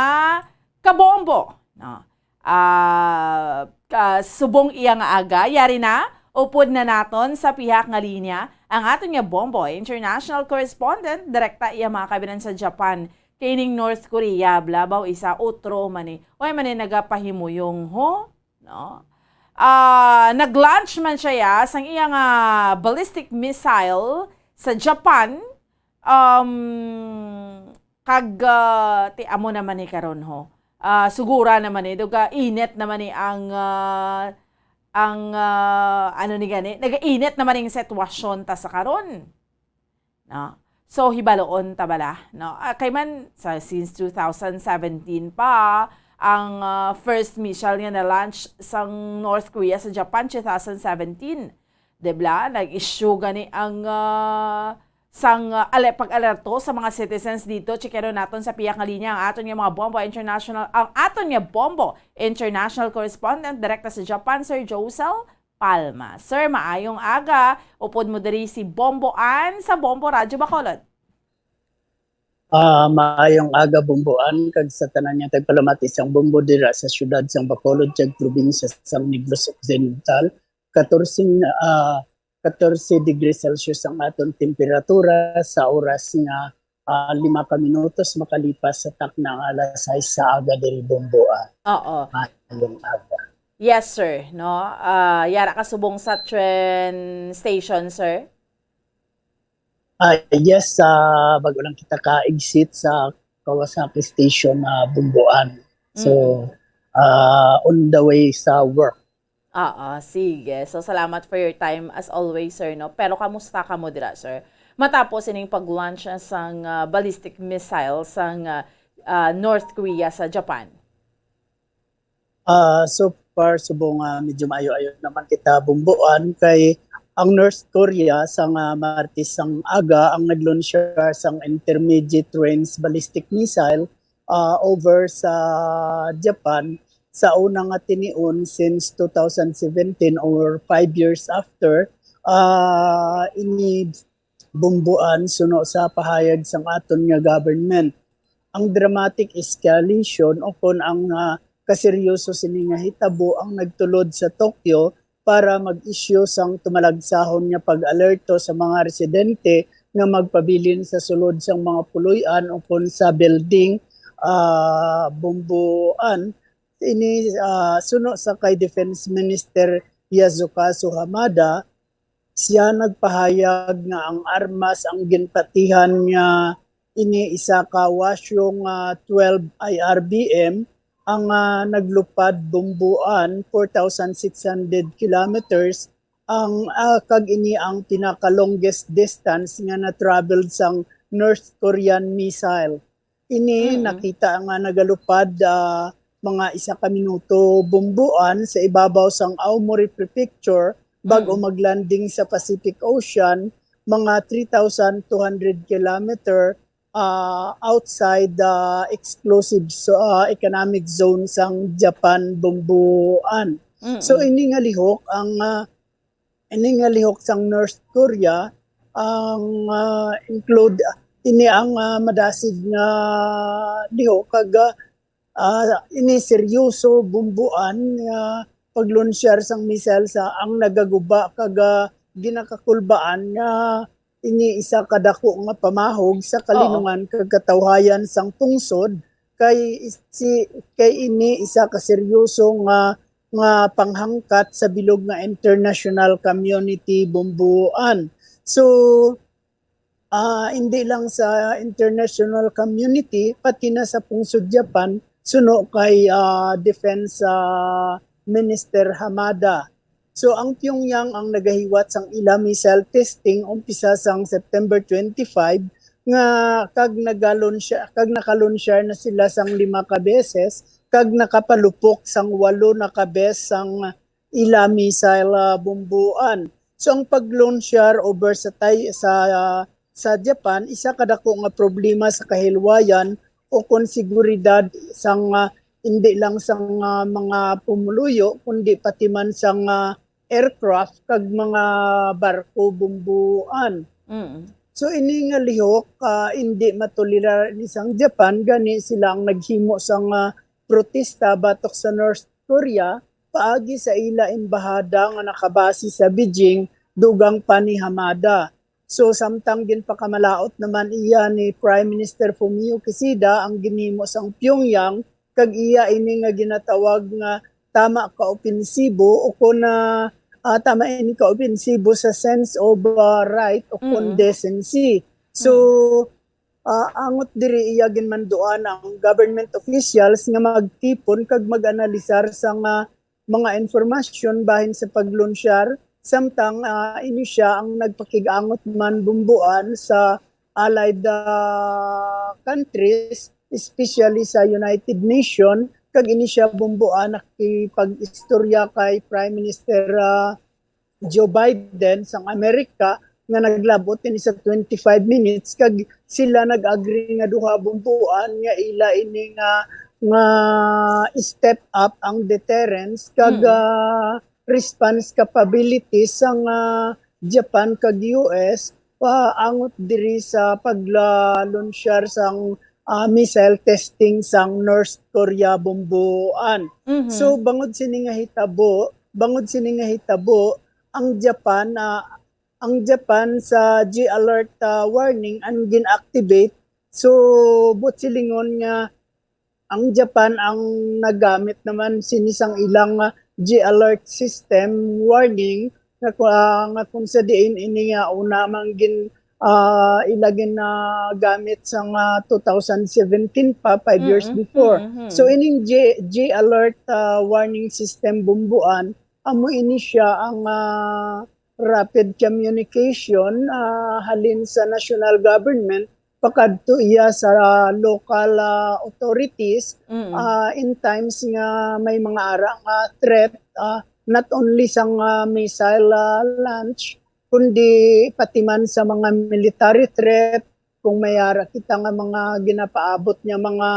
kabombo. No? Ah, ka- subong iya nga aga, yari na, upod na naton sa pihak nga linya ang aton nga Bombo International Correspondent, direkta iya mga kabinan sa Japan, kay ning North Korea, blabaw isa, utro man ni. Way man ni nagapahimuyong, ho? No? Ah, nag-launch man siya ya, sang iya nga ballistic missile sa Japan. Um, kag ah, ti amo naman ni karon ho. Ah, sugura naman ni, duga init naman ni ang ah, ang ah, ano ni gani, nagainit naman ning sitwasyon ta sa karon. No? So, hibaloon ta bala, no? Ah, kay man, sa, since two thousand seventeen pa, ang ah, first missile nga na-launch sang North Korea sa Japan, two thousand seventeen. Di bala? Nag-issue gani ang ah, sang ah, ale, pag-alerto sa mga citizens dito. Checkeron naton sa pihak nga linya ang aton nga mga Bombo International, ang aton nga Bombo International Correspondent direkta sa Japan, Sir Josel Palma. Sir, maayong aga. Upod mo diri si Bombo Ann sa Bombo Radyo Bacolod. Ah, maayong aga, Bombo Ann, kag sa tanan nga tagpalamati sang Bombo dira sa siyudad sang Bacolod kag probinsya sang Negros Occidental. Katorse, ah, katorse degrees Celsius ang aton temperatura sa oras nga ah, lima ka minutos makalipas sa takna nga alas sais sa aga diri, Bombo Ann. Oo. Maayong aga. Yes, sir. No? Ah, yara ka subong sa train station, sir? Ah, yes, ah, bago lang kita ka-exit sa Kawasaki Station, ah, Bombo Ann. So, ah, on the way sa work. Oo, sige. So, salamat for your time as always, sir, no? Pero kamusta ka mo dira, sir? Matapos ining pag-launch sang ah, ballistic missile sang ah, ah, North Korea sa Japan. Ah, so far, subong nga medyo maayo-ayo naman kita, Bombo Ann, kay ang North Korea sang ah, Martes sang aga ang nag-launch sang intermediate range ballistic missile ah, over sa Japan sa una nga tinion since two thousand seventeen, or five years after. Ah, ini, Bombo Ann, suno sa pahayag sang aton nga government. Ang dramatic escalation o kon ang ah, kaseryoso sini nga hitabo ang nagtulod sa Tokyo para mag-issue sang tumalagsahon nga pag-alerto sa mga residente nga magpabilin sa sulod sang mga puloy-an o kon sa building, ah, Bombo Ann. Ini ah, suno sa kay Defense Minister Yasukazu Hamada, siya nagpahayag nga ang armas ang ginpatihan niya ini isa ka Washo nga twelve I R B M ang, ah, naglupad bumbuan four thousand six hundred kilometers ang, ah, kag ini ang pinaka-longest distance nga na-traveled sang North Korean missile. Ini Mm. nakita nga nagalupad, ah, mga isa ka minuto bumbuan sa ibabaw sang Aomori Prefecture bag-o Mm. mag-landing sa Pacific Ocean, mga three thousand two hundred kilometer, ah, outside the exclusive so-, ah, economic zone sang Japan bumbuan. Mm. So, ini nga lihok ang, ah, ini nga lihok sang North Korea, ang, ah, include, ini ang, ah, madasig nga lihok kag, ah, ah, ini seryoso bumbuan nga paglunsyar sang missile sa ang nagaguba kag, ah, ginakakulbaan nga ini isa ka dako nga pamahog sa Ah, oo. kalinungan kag katawhayan sang pungsod kay si, kay ini isa ka seryoso nga, nga panghangkat sa bilog nga international community bumbuan. So, ah, hindi lang sa international community, pati na sa pungsod Japan, suno kay, ah, Defense, ah, Minister Hamada. So, ang Pyongyang ang nagahiwat sang ila missile testing umpisa sang September twenty-five nga kag nagalunsyar, kag nakalunsyar na sila sang lima ka beses kag nakapalupok sang walo na ka beses sang ila missile, ah, bumbuan. So, ang paglunsyar over sa tay-, sa, sa Japan, isa ka dako nga problema sa kahilwayan o kon seguridad sang, ah, hindi lang sang, ah, mga pumuluyo, kundi pati man sang, ah, aircraft kag mga barko bumbuan. Mm. So, ini nga lihok, ah, hindi matolerar ni sang Japan, gani sila ang naghimo sang, ah, protesta batok sa North Korea paagi sa ila embahada nga nakabase sa Beijing, dugang pa ni Hamada. So, samtang ginpakamalaot naman iya ni Prime Minister Fumio Kishida ang ginhimo sang Pyongyang, kag iya ini nga ginatawag nga tama ka opensibo o kon, ah, ah, tama ini ka opensibo sa sense of, ah, right o kon Mm. decency. So, Mm. ah, angot diri iya ginmanduan ang government officials nga magtipon kag mag-analisar sang, ah, mga impormasyon bahin sa paglunsyar, samtang, ah, ini sia ang nagpakig-angot man bumbuan sa allied, ah, countries, especially sa United Nation, kag ini sia bumbuan nakipag-istorya kay Prime Minister, ah, Joe Biden sang Amerika nga naglabot ini sa twenty-five minutes, kag sila nag-agree nga duha bumbuan nga ila ini nga, nga step up ang deterrence kag, Mm. ah, response capabilities sang, ah, Japan kag U S paangot diri sa paglalunsyar sang, ah, missile testing sang North Korea bumbuan. Mhm. So, bangod sini nga hitabo, bangod sini nga hitabo, ang Japan, ah, ang Japan sa G alert, ah, warning ang gin-activate. So, buot silingon nga ang Japan ang nagamit naman sini sang ilang, ah, G alert system warning nga ku-, ah, nga kung sa diin ini nga una man gin-, ah, ila ginagamit sang, ah, two thousand seventeen pa, five years Mm-mm. before. Mm-hmm. So, ining G, G alert, ah, warning system bumbuan, amo ini sia ang, ah, rapid communication, ah, halin sa national government pakadto iya sa local, ah, authorities, Mm. ah, in times nga may mga ara nga threat, ah, not only sang, ah, missile, ah, launch, kundi pati man sa mga military threat, kung may ara kita nga mga ginapaabot nga mga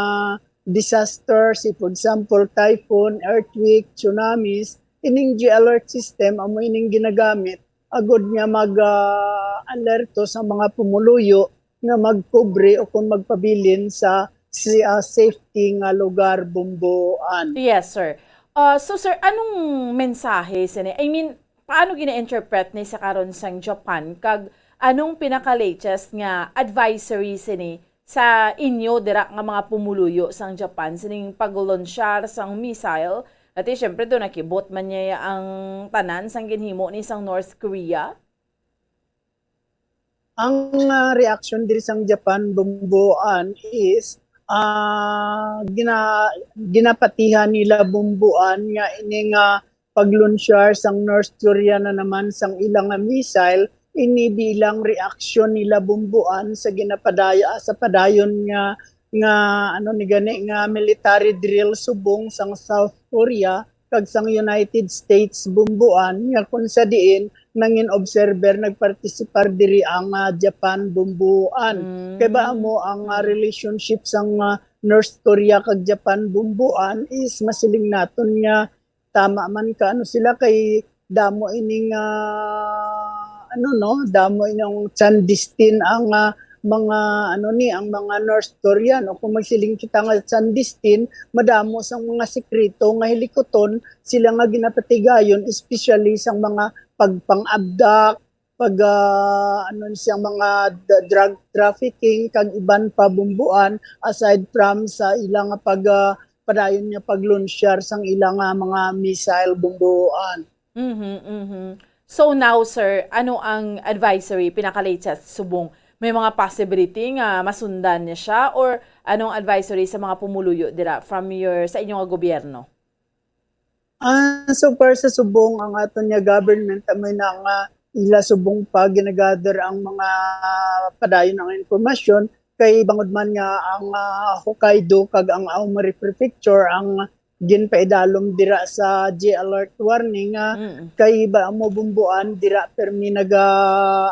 disaster, si, for example, typhoon, earthquake, tsunamis, ining G alert system amo ining ginagamit agud nga mag, ah, alerto sa mga pumuluyo nga magkubre o kung magpabilin sa si, ah, safety nga lugar, bumbuan. Yes, sir. Ah, so, sir, anong mensahe sini? I mean, paano gina-interpret ni sa karon sang Japan? Kag anong pinaka-latest nga advisory sini sa inyo dira nga mga pumuluyo sang Japan sining paglunsyar sang missile Kati, syempre, do nakibot man niya ang tanan sang ginhimo ni sang North Korea. Ang ah, reaksyon diri sang Japan bumbuan is ah gina, ginapatihan nila bumbuan nga ini nga paglunsyar sang North Korea na naman sang ilang nga missile, ini bilang reaksyon nila bumbuan sa ginapadaya sa padayon nga nga ano ni gani nga military drill subong sang South Korea kag sang United States bumbuan nga kung sa diin nangin observer nagpartisipar diri ang ah, Japan bumbuan. Kay ba mo ang ah, relationship sang ah, North Korea kag Japan bumbuan is masiling naton nga tama man ka ano sila kay damo ining ah, ano no, damo ining clandestine ang ah, mga ano ni ang mga North Korean o kung magsiling kita nga clandestine, madamo sang mga sekreto nga hilikuton sila nga ginapatigayon, especially sang mga pagpang-abduct, pag ah, ano ni siyang mga d- drug trafficking kag iban pa bumbuan aside from sa ilang pag ah, padayon nga paglunsyar sang ilang ah, mga missile bumbuan. Mhm, mhm. So now, sir, ano ang advisory pinaka-latest subong may mga possibility nga masundan niya siya, or anong advisory sa mga pumuluyo dira from your sa inyo nga gobyerno? Ah, so far sa subong ang aton nga government amoy na nga ila subong pa ginagather ang mga padayon ang impormasyon kay bangod man nga ang ah, Hokkaido kag ang Aomori Prefecture ang ginpaidalom dira sa J alert warning nga Mm. kay ba mo bumbuan dira permi naga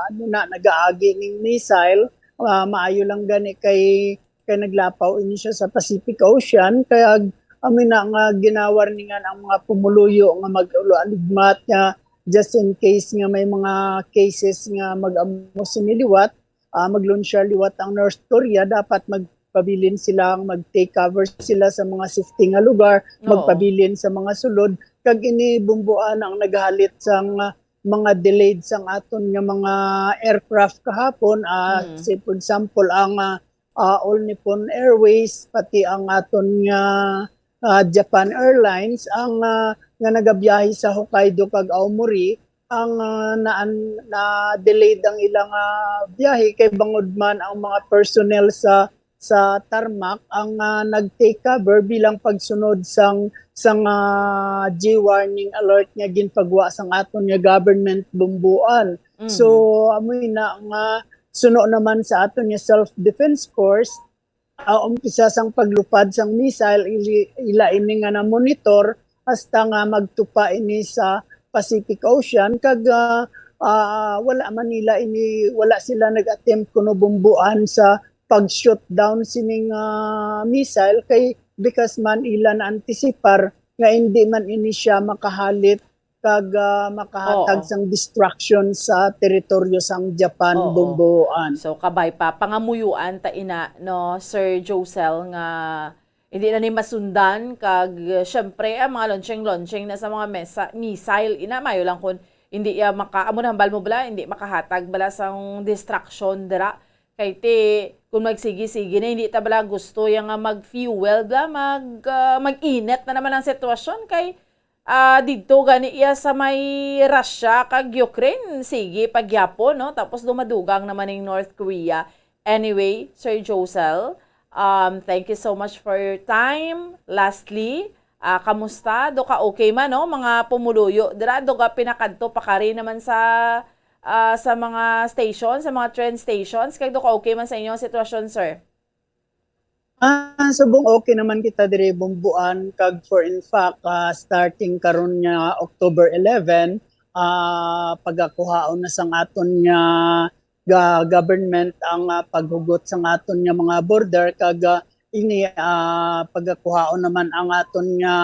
ano na nagaagi ning missile. Ah, maayo lang gani kay kay naglapaw ini siya sa Pacific Ocean kay ag amoy na nga ginawarningan ang mga pumuluyo nga mag-ulo aligmat nga just in case nga may mga cases nga mag-amo sini liwat, ah, maglunsyar liwat ang North Korea, dapat magpabilin sila, mag-take cover sila sa mga safety nga lugar, Oo. magpabilin sa mga sulod. Kag ini bumbuan ang naghalit sang ah, mga delayed sang aton nga mga aircraft kahapon. Ah, Mm. Say for example, ang ah, ah, All Nippon Airways, pati ang aton nga ah, Japan Airlines, ang ah, nga nagabiyahe sa Hokkaido kag Aomori, ang ah, naan na delayed ang ilang ah, biyahe kay bangod man ang mga personnel sa sa tarmac ang ah, nag-take cover bilang pagsunod sang sang ah, J warning alert nga ginpagwa sang aton nga government bumbuan. Mhm. So amoy na nga suno naman sa aton nga self defense course, ah, umpisa sang paglupad sang missile ili, ila ini nga na-monitor hasta nga magtupa ini sa Pacific Ocean kag ah, ah, wala man nila ini wala sila nag-attempt kuno bumbuan sa pag-shoot down sining ah, missile kay because man ila na-antisipar nga hindi man ini siya makahalit kag ah, makahatag Oo. sang destruction sa teritoryo sang Japan Oo. bumbuan. So kabay pa pangamuyuan ta ina, no, Sir Josel, nga hindi na ni masundan kag uh, syempre ang mga launching launching na sa mga mesa- missile ina mayo lang kun hindi ya maka amo na hambal mo bala hindi makahatag bala sang destruction dira kay ti kung magsigi-sige na hindi ta bala gusto ya nga mag-fuel bala mag ah, mag-init na naman ang sitwasyon kay ah, didto gani iya sa may Russia kag Ukraine, sige pa gyapon, no? Tapos dumadugang naman ning North Korea. Anyway, Sir Josel, um, thank you so much for your time. Lastly, ah, kamusta? Do ka okay man, no? Mga pumuluyo dira, do ka pinakadto pakari naman sa ah, sa mga station, sa mga train stations, kag do ka okay man sa inyong sitwasyon, sir? Ah, subong okay naman kita diri bumbuan kag for in fact ah, starting karon nga October eleven, ah, pagakuhaon na sang aton nga ga- government ang ah, paghugot sang aton nga mga border kag ah, ini ah, pagakuhaon naman ang aton nga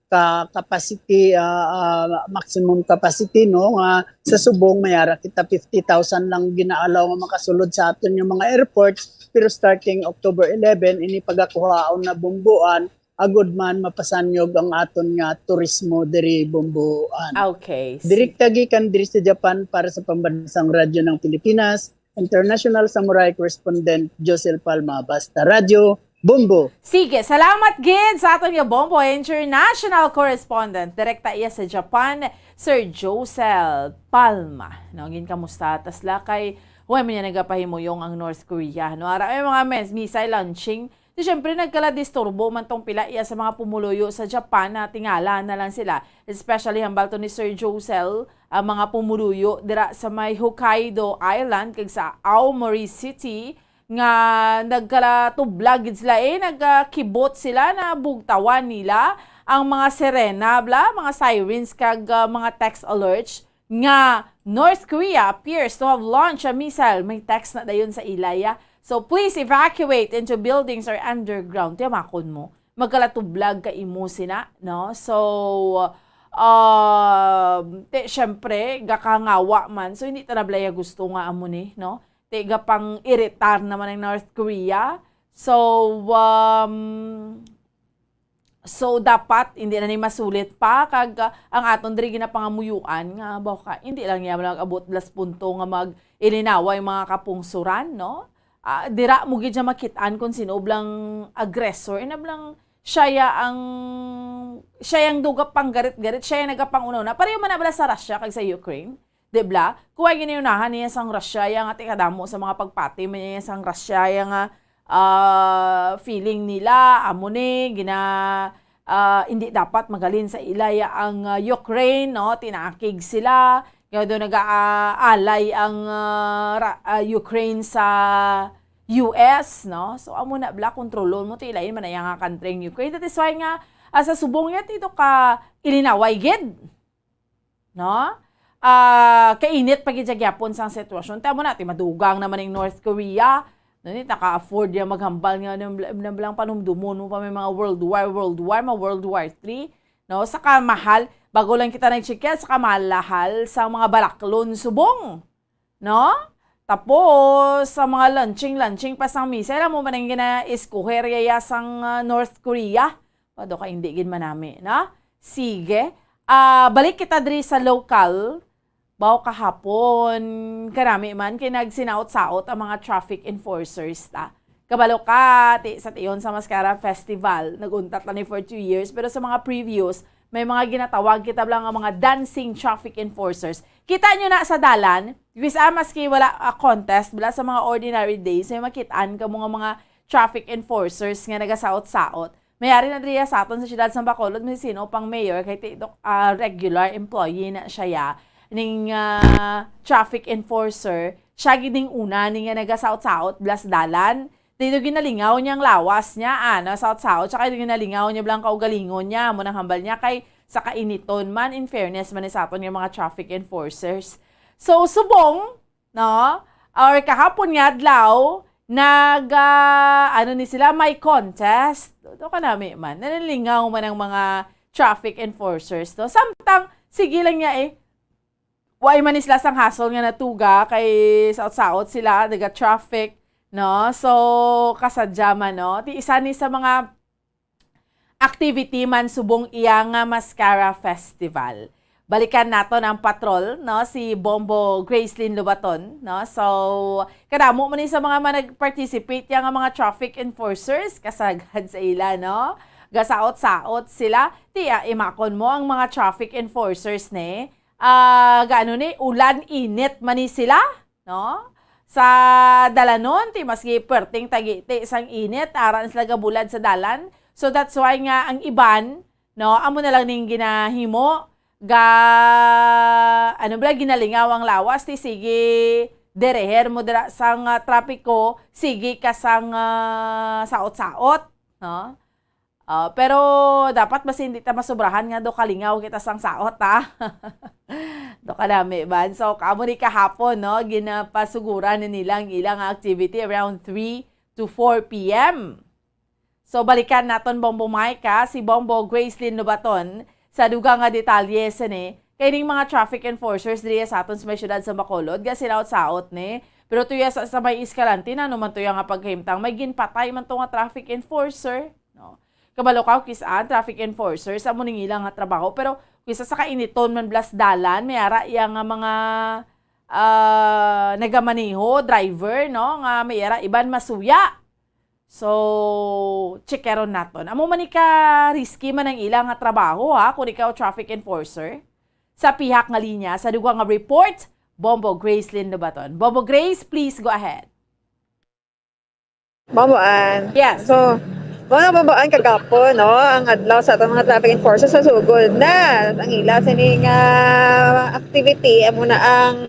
ka capacity ah, ah, maximum capacity no nga sa subong may ara kita fifty thousand lang ginaalaw nga makasulod sa aton nga mga airport, pero starting October eleven ini pagakuhaon na bumbuan agud man mapasanyog ang aton nga turismo diri bumbuan. Okay. Direkta gikan diri sa Japan para sa Pambansang Radyo ng Pilipinas, International Samurai Correspondent Josel Palma, Basta Radyo, Bombo. Sige, salamat gid sa aton nga Bombo International Correspondent. Direkta iya sa Japan, Sir Josel Palma. No, ginkamusta ta sila kay huwag man niya nagapahimuyong ang North Korea. No, ara may mga mes- missile launching. Di syempre nagkaladisturbo man tong pila iya sa mga pumuluyo sa Japan na tingala na lang sila. Especially hambal to ni Sir Josel, ang mga pumuluyo dira sa may Hokkaido Island kag sa Aomori City nga nagkalatublag gid sila, eh, nagkibot sila na bugtawan nila ang mga sirena, bla, mga sirens kag, ah, mga text alerts nga North Korea appears to have launched a missile. May text na dayon sa ilaya. So please evacuate into buildings or underground. Tiyamakon mo, magkalatublag ka imo sina, no? So, um, te, syempre, gakangawa man. So, hindi ta na balaya gusto nga amo ni, no? Te, gapang-iritar naman ang North Korea. So, um, so dapat hindi na ni masulit pa kag, ah, ang aton diri ginapangamuyuan nga baka hindi lang niya mag-abot las punto nga mag-ilinawa yung mga kapungsuran, no? Ah, dira mo gid siya makit-an kung sino blang aggressor. Ina blang siya ya ang, siya yang duga panggarit-garit, siya yang nagapanguna-una. Pareho man na bala sa Russia kag sa Ukraine, di bla? Kuha giniunahan niya sang Russia ya nga tikadamo sa mga pagpati man niya sang Russia ya nga, ah, feeling nila amo ni gina ah, hindi dapat magalin sa ila ya ang, ah, Ukraine, no? Tinakig sila. Kaya doon nag-aalay ang, ah, Ra- ah, Ukraine sa U S, no? So, amo na bla, kontrolon mo, tilain man na iya nga country ang Ukraine. That is why nga, ah, sa subong niya, tito ka ilinaway gid, no? Ah, kainit pa gid siya gyapon sang sitwasyon. Tamo na, ti madugang naman ang North Korea. No, ni, naka-afford niya maghambal nga ng, ng, ng panumdumon mo pa may mga World War, World War, mga World War three. No? Saka mahal, bago lang kita nag-check yan, saka mahal sa mga baraklon subong. No? Tapos, sa mga launching-launching pa sang missile, amo man ang gina-eskuher yaya sang, ah, North Korea. Pado ka hindi gid manami, no? Sige. Ah, balik kita diri sa local. Baw kahapon, karami man kay nagsinaot-saot ang mga traffic enforcers ta. Kabalo ka, ti, sa tion sa Mascara Festival, nag-untat lang ni for two years, pero sa mga previous, may mga ginatawag kita lang nga mga dancing traffic enforcers. Kita nyo na sa dalan, bisa maski wala, ah, contest, wala sa mga ordinary days, may makitaan ka mga mga traffic enforcers nga nagasaot-saot. Mayari na diriya sa aton sa siyudad sa Bacolod, may sino pang mayor kay ti-, dok-, ah, regular employee na siya ya, ning, ah, traffic enforcer. Siya gid ning una ni nga nagasaot-saot blas dalan. Dito ginalingaw niya ang lawas niya, ah, nasaot-saot siya kay ginalingaw niya blang kaugalingon niya. Amo nang hambal niya kay sa kainiton man, in fairness man ni sa aton nga mga traffic enforcers. So, subong, no? Or kahapon nga adlaw, nag, ah, ano ni sila, may contest. Do ka nami man. Nanalingaw man ang mga traffic enforcers, no? Samtang, sige lang niya eh. Wa man ni sila sang hassle nga natuga kay saot-saot sila, naga-traffic, no? So, kasadya man, no? Ti isa ni sa mga activity man subong iya nga Mascara Festival. Balikan naton ang patrol, no, si Bombo Gracelyn Lobaton, no. So, kadamo man ni sa mga man nag-participate ya nga mga traffic enforcers, kasagad sa ila, no. Gasaot-saot sila. Ti, ah, imakon mo ang mga traffic enforcers ni, ah, gaano ni, ulan, init man ni sila, no? Sa dalanon, ti maski perting tagiti sang init, ara na sila gabulad sa dalan. So that's why nga ang iban, no, amo na lang ning ginahimo, ga, ano bala, ginalingaw ang lawas, ti sige, dereher mo dira sang, ah, trapiko, sige ka sang, ah, saot-saot, no? Ah, pero dapat basi hindi ta masobrahan nga do kalingaw kita sang saot, ha? Do kadami ba? So, kamo ni kahapon, no? Ginapasuguran na nila ang ilang activity around three to four p m. So, balikan naton, Bombo Mike, ha? Si Bombo Gracelyn Lobaton sa dugang nga detalye sini kay ning mga traffic enforcers diri sa aton sa may siyudad sa Bacolod, ga sinaot-saot ni. Pero tuya sa, sa may Escalante, na naman tuya nga paghimtang, may ginpatay man to nga traffic enforcer, no? Kabalo ka, kis-an, traffic enforcers, amo ning ila nga trabaho. Pero kisa sa kainiton man blas dalan, may ara iya nga mga, ah, nagamaneho, driver, no? Nga may ara iban masuya. So, checkeron naton. Amo man ni ka risky man ang ila nga trabaho, ha, kung ikaw traffic enforcer. Sa pihak nga linya, sa dugang nga report, Bombo Gracelyn Lobaton. Bombo Grace, please go ahead. Bomboan. Yes. So, mga Bomboan, kagapon, no, ang adlaw sa atong mga traffic enforcers sa sugod na ang ila sining, ah, activity, amo na ang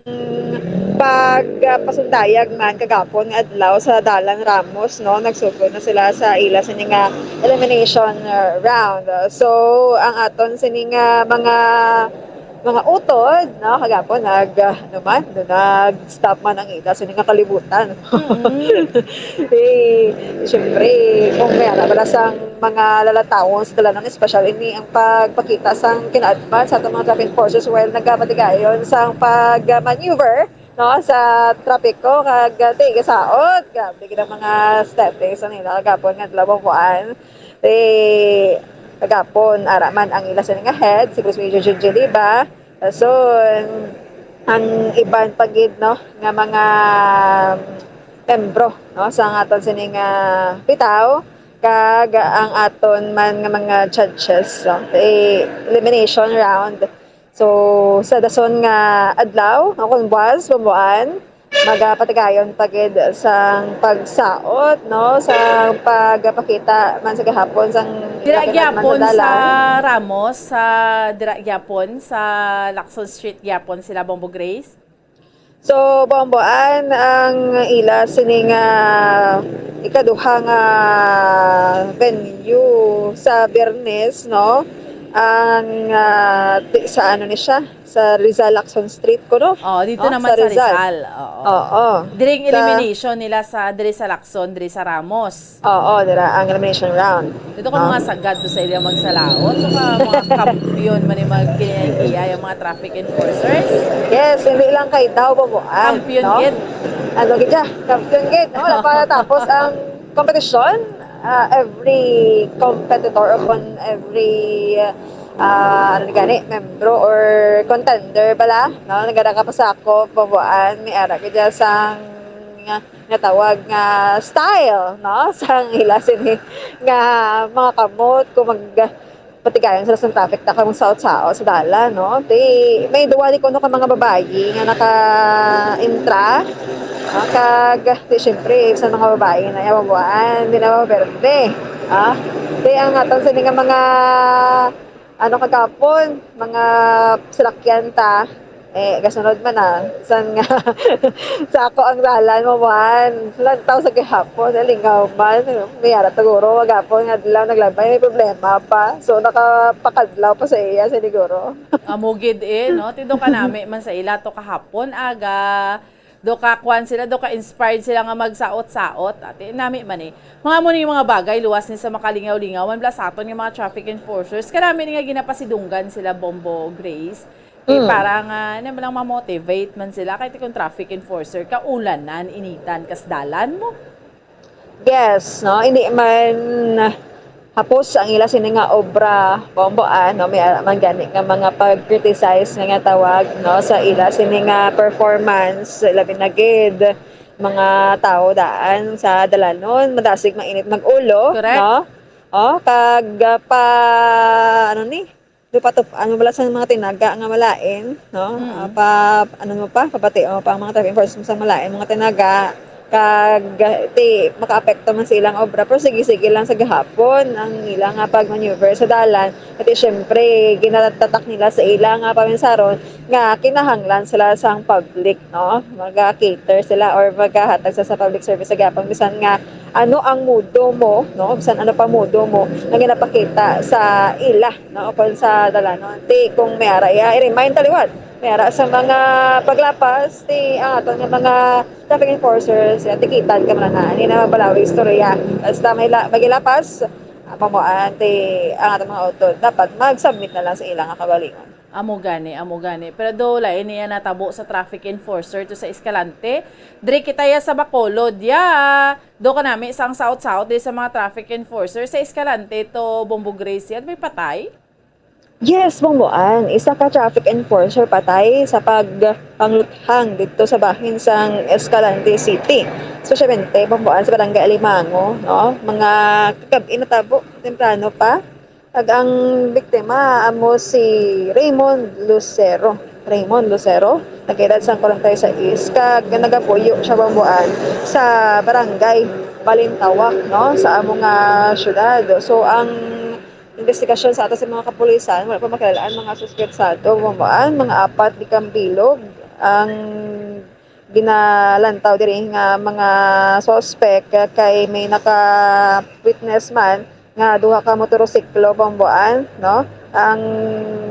pagpasundayag man kagapon nga adlaw sa Dalan Ramos, no? Nagsugod na sila sa ila sini nga elimination, uh, round. So, ang aton sini nga mga, mga utod, no? Kagapon nag, uh, ano man, no, nag-stop man ang ila sini nga kalibutan. Mm-mm. Eh, syempre, kung may ara bala sang mga lalatawon sa dalanon, especially ni ang pagpakita sang kinaadman sa atong mga traffic enforcers while nagapatigayon sang pag-maneuver, no, sa trapiko kag, ah, tigasaot. Grabe gid ang mga stepping sa nila kagapon nga adlaw, Bomboan. Ti kagapon, ara man ang ila sini nga head, si Police Major Junjun Liba. Dason, ang iban pa gid, no, nga mga membro, no, sa aton sini nga bitaw, kag ang aton man nga mga judges, no, ti elimination round. So, sa dason nga adlaw, o kung buwas, Bomboan, magapatigayon pa gid sang pagsaot, no, sa pagpakita man sa gahapon sang Dira ila kinaadman sa gyapon sa dalan. Ramos, sa dira gyapon sa Lacson Street gyapon sila, Bombo Grace? So, Bomboan, ang ila sini nga ikaduha nga venue sa Biyernes, no? Ang, ah, ti-, sa ano ni siya? Sa Rizal Lacson Street kuno, Oh, dito no? naman Sa sa Rizal. Rizal. Oo. Oo. Diri ang Sa elimination nila sa, diri sa Lacson, diri sa Ramos. Oo, dira ang elimination round. Dito ka No? mga sagad to sa ilang magsalaot, to ka mga kampiyon man yung mga kinayagiyay, ang mga traffic enforcers. Yes, hindi lang kay daw, Bomboan, Kampiyon no? gid. Ano gid siya? Kampiyon gid, no? Wala pa natapos ang kompetisyon. Ah, every competitor o kon every, ah, ano ni gani, membro or contender bala, no? Nagada ka pa sa ako, Bomboan, may ara gid sang nga tawag nga style, no? Sang ila sini nga mga kamot kung magpatigayon sila sa traffic, ta kang saot-saot sa dalan, no? Ti, may duwa di kuno ka mga babayi nga naka-intra, no? Kag, ti, syempre, sa mga babayi na yan, mabuhaan, di na maberde, ah. Ti, ang aton sini nga mga ano kagapon, mga salakyan ta, eh, gasunod man na, san nga, sa ako ang dalan mo man, lantaw sa gihapon, nalingaw man, may ara taguro, magapon nga adlaw, naglabay, may problema pa. So, nakapakadlaw pa sa iya, siniguro. Amo gid eh, no? Tido ka nami man sa ila to kahapon, aga, do ka kwan sila, do ka inspired sila nga magsaot-saot. Ate, nami man eh. Mga mo ni mga bagay, luwas ni sa makalingaw-lingaw, man bala sa aton nga mga traffic enforcers. Kanami ni nga ginapasidunggan sila, Bombo Grace. Eh, Mm. para nga, ano, lang ma-motivate man sila. Kahit kung traffic enforcer ka, ulanan, initan, kas dalan mo. Yes, no? Hindi man hapos ang ila sini nga obra, Bombo, ah, no? May ara man gani nga mga pag-criticize nga, nga tawag, no? Sa ila sini nga performance, labi na gid mga tao daan sa dalanon, madasig mainit mag-ulo, Correct. no? Oh, kag, ah, pa, ano ni? Lupatup-an mo bala sa mga tinaga nga malain, no? Mm. Ah, pa, ano mo pa, pabati mo pa ang mga traffic enforcement sa malain, mga tinaga, kag, ah, ti, makaapekto man sa ilang obra, pero sige-sige lang sa gahapon ang ilang, ah, pag-maneuver sa dalan. Kati, syempre, ginatatak nila sa ilang, ah, paminsaron nga kinahanglan sila sang public, no? Maga-cater sila or maghahatag sa, sa public service sa gahapon. Bisan nga ano ang mudo mo, no? Bisan ano pa mudo mo, nga ginapakita sa ila, no? O kung sa dalanon. Ti, kung may ara iya, i-remind ta liwat. May ara sa mga paglapas, ti, ang aton nga mga traffic enforcers, ya, tikitan ka man na. Hindi na mabalaw istorya. Basta may la-, magilapas, ah, pamuan, ti, ang aton mga auto, dapat mag-submit na lang sa ila nga kaugalingon. Amo gani, amo gani. Pero do, lain niya natabo sa traffic enforcer to sa Escalante. Diri kita ya sa Bacolod, ya. Do ka nami sang saot-saot diri sa mga traffic enforcer sa Escalante to Bombo Gracia. May patay? Yes, Bong Boan, isa ka traffic enforcer patay sa pagpangluthang didto sa bahin sang Escalante City. Especialmente, Bong Boan, sa Barangay Alimango, no? Mga kagab-i natabo, temprano pa. Kag ang biktima amo si Raymond Lucero. Raymond Lucero, nag-edad sang kwarenta y seis, kag nagapuyo siya, Bong Boan, sa barangay Balintawak, no, sa amo nga syudad. So, ang investigasyon sa ato sa mga kapulisan, wala pa makilala ang mga suspetsado, Bong Boan, mga apat gikan bilog ang ginalantaw diri nga mga suspek, kay may naka-witness man nga duha ka motorsiklo, Bong Boan, no, ang,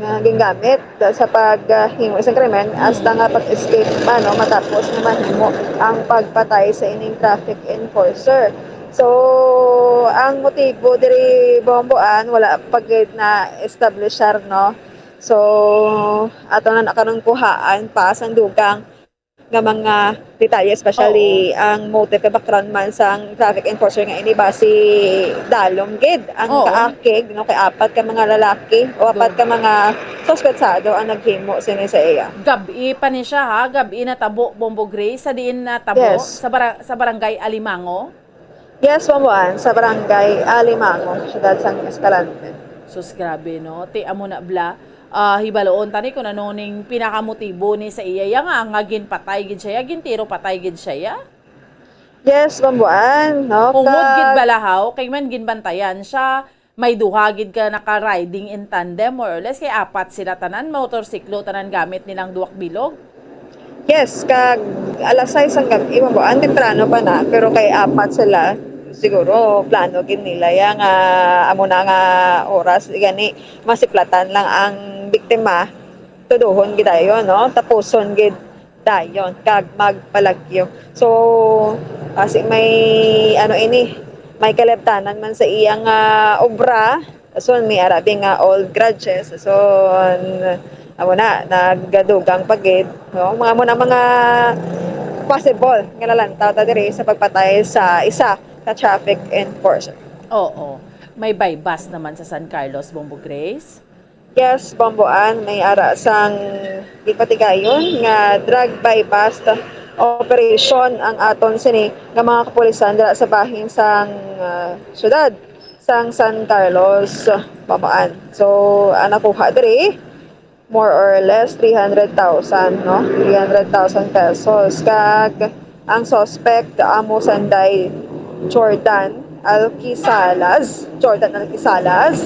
ah, gingamit sa paghimo sang krimen, hasta nga pag-escape man, no, matapos nga mahimo ang pagpatay sa ining traffic enforcer. So, ang motibo diri, Bong Boan, wala pa gid na-establishar, no? So, ato na, na karon kuhaan pa sang dugang nga mga detalye, especially Oo. ang motive kag background man sang traffic enforcer nga ini, basi dalom gid ang Oo. kaakig, no, kay apat ka mga lalaki o apat Good. ka mga suspetsado ang naghimo sini sa iya. Gab-i pa ni siya, ha? Gab-i natabo, Bombo Grace, sa diin natabo? Yes. Sa bara-, sa barangay Alimango? Yes, Bombo Ann, sa barangay Alimango, siyudad sang Escalante. Sus, grabe, no? Ti amo na bla. Ah, hibaloon tani kung ano ning pinakamotibo ni sa iya ya nga, nga ginpatay gid siya ya, gintiro patay gid siya ya? Yes, Bombo Ann, no? Hungod gid Kag balahaw, kay man ginbantayan siya, may duha gid ka naka-riding in tandem, more or less, kay apat sila tanan, motorsiklo tanan gamit nilang duwak bilog. Yes, kag alas sais ang gab-i, Bombo Ann, temprano pa na, pero kay apat sila, siguro plano gid nila ya nga amo na nga oras gani masiplatan lang ang biktima, tuduhon gid dayon, no? Tapuson gid dayon kag magpalagyo. So, kasi may ano ini, may kalabtanan man sa iyang, ah, obra, so may arabi nga old grudges. So, amo na, nagadugang pa gid, no? Mga mo na mga possible nga nalantaw ta diri sa pagpatay sa isa ka traffic enforcer. Oo. May buy-bust naman sa San Carlos, Bombo Grace? Yes, Bombo Ann, may ara sang gipatigayon nga drug buy-bust operation ang aton sini nga mga kapulisan dira sa bahin sang, ah, syudad sang San Carlos, Bombo Ann. So, ang nakuha diri, more or less three hundred thousand, no? Three hundred thousand pesos. Kag ang suspect amo sanday Jordan Alquisalas. Jordan Alquisalas.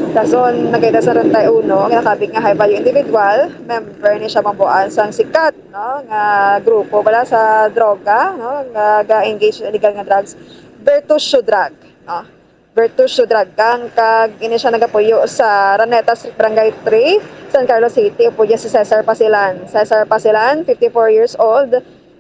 Kason, nagkita sa Rentay Uno, ginakabig nga high value individual, member ni siya, Bombo Ann, sang sikat, no, nga grupo bala sa droga, no, nga ga-engage sa illegal nga drugs, Bertucio Drug, no? Bertucio Drug Gang, kag ini siya nagapuyo sa Raneta Street, Barangay three, San Carlos City. Upod niya si Cesar Pasilan. Cesar Pasilan, fifty-four years old,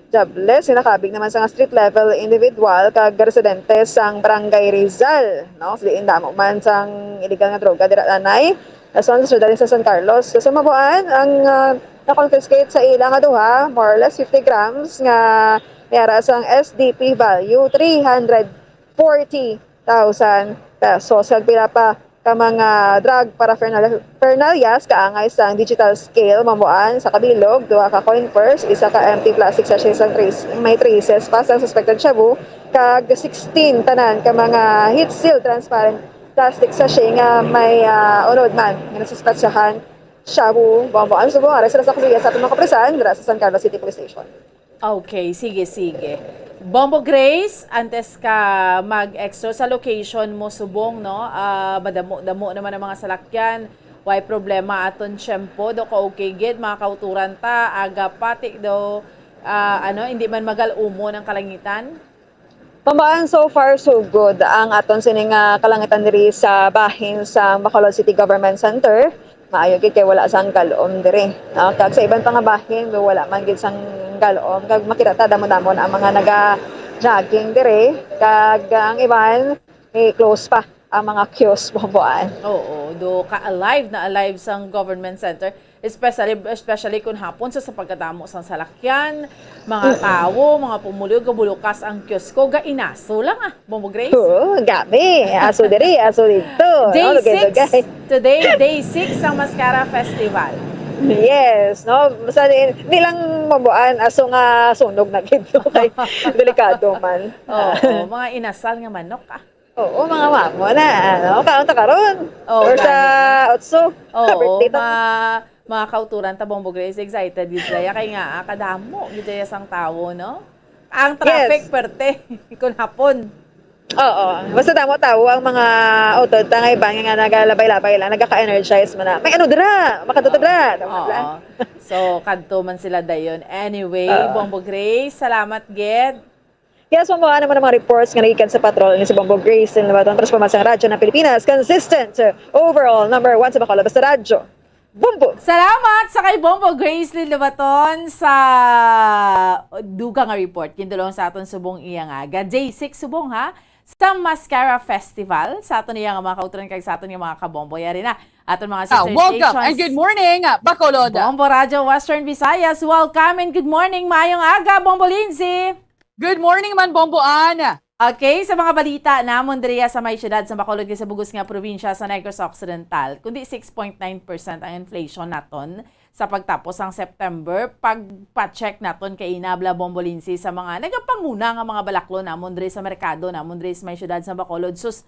jobless, nakabig naman sa nga street level individual kag residente sang Barangay Rizal, no? Sa diin damo man sang illegal nga droga dira anay. Sa syudad sa San Carlos. So, Bombo Ann, ang, ah, na-confiscate sa ila nga duha, more or less fifty grams nga may ara sang S D P value, three hundred forty thousand pesos. Kag pila pa ka mga drug paraphernalia, paraphernalia kaangay sang digital scale, Bombo Ann, sa kabilog, duha ka coin purse, isa ka empty plastic sachet sang trace, may traces pa sang suspected shabu, kag sixteen tanan ka mga heat seal transparent plastic sachet nga may, ah, unod man nga nasuspetsahan shabu, Bombo Ann. Subong, aresto na sa kasiya sa aton mga kapulisan dira sa San Carlos City Police Station. Okay, sige, sige. Bombo Grace, antes ka mag-extra sa location mo subong, no? Ah, madamo-damo naman ang mga salakyan. Way problema aton tiyempo. Do ka okay gid, mga kauturan ta. Aga pa, ti do, ah, ano, hindi man magal-umon ang kalangitan? Bombo Ann, so far so good ang aton sini nga kalangitan diri sa bahin sa Bacolod City Government Center. Maayo gid kay wala sang gal-om diri, no? Kag sa iban pa nga bahin, wala man gid sang gal-om. Kag makita ta, damo-damo na ang mga naga-jogging diri. Kag ang iban, eh, close pa ang mga queues, Bombo Ann. Oo, do ka-alive na alive sang government center. Especially, especially kung hapon sa, sa pagkadamo sang salakyan, mga tawo, mga pumuluyo, gabulukas ang kiosko, gainaso lang ah, Bombo Grace. Oo, gabi. Aso diri, aso dito. Day no? Lugay-lugay. six, today, day six ang Mascara Festival. Yes, no? Basta di, di lang mabuan, aso nga sunog na gid, no? Kay delikado man. Oo, mga inasal nga manok ah. Oo, mga mamo na, ano? Kaon ta karon. Oo, Or sa gani. Otso. Oo, Birthday ta. ma- mga kauturan ta, Bombo Grace, excited gid sila. Kay nga, ah, kadamo gid daya sang tawo, no? Ang traffic, Yes. perte, kung hapon. Oo. Basta damo tawo ang mga utod ta nga iban nga nagalabay-labay lang, nagaka-energize man na. May ano dira, makadto ta dira. Tama Oo. ba? So, kadto man sila dayon. Anyway, Oo. Bombo Grace, salamat gid. Yes, mamuha naman ang mga reports nga nagikan sa patrol ni si Bombo Grace Lin Lubaton para sa pamansang radyo ng Pilipinas. Consistent, uh, overall, number one sa Bacolod. Basta radyo. Bombo! Salamat sa kay Bombo Grace Lin Lubaton sa dugang nga report. Gindulong sa aton subong iya nga aga. Day six subong ha, sa Mascara Festival. Sa aton iya nga mga kauturan kag sa aton nga mga kabombo. Yari na. Aton mga Ah, sister welcome stations. And good morning, ah, Bacolod. Bombo Radyo Western Visayas. Welcome and good morning. Maayong aga, Bombo Lindsay. Good morning man, Bombo Ann. Okay, sa mga balita namon diriya sa may siyudad sa Bacolod kag sa bugos nga probinsya sa Negros Occidental, kundi six point nine percent ang inflation naton sa pagtapos sang September. Pagpa-check naton kay inabla, Bombo Lindsay, sa mga nagapanguna nga mga balaklon namon diri sa merkado namon diri sa may siyudad sa Bacolod. Sus,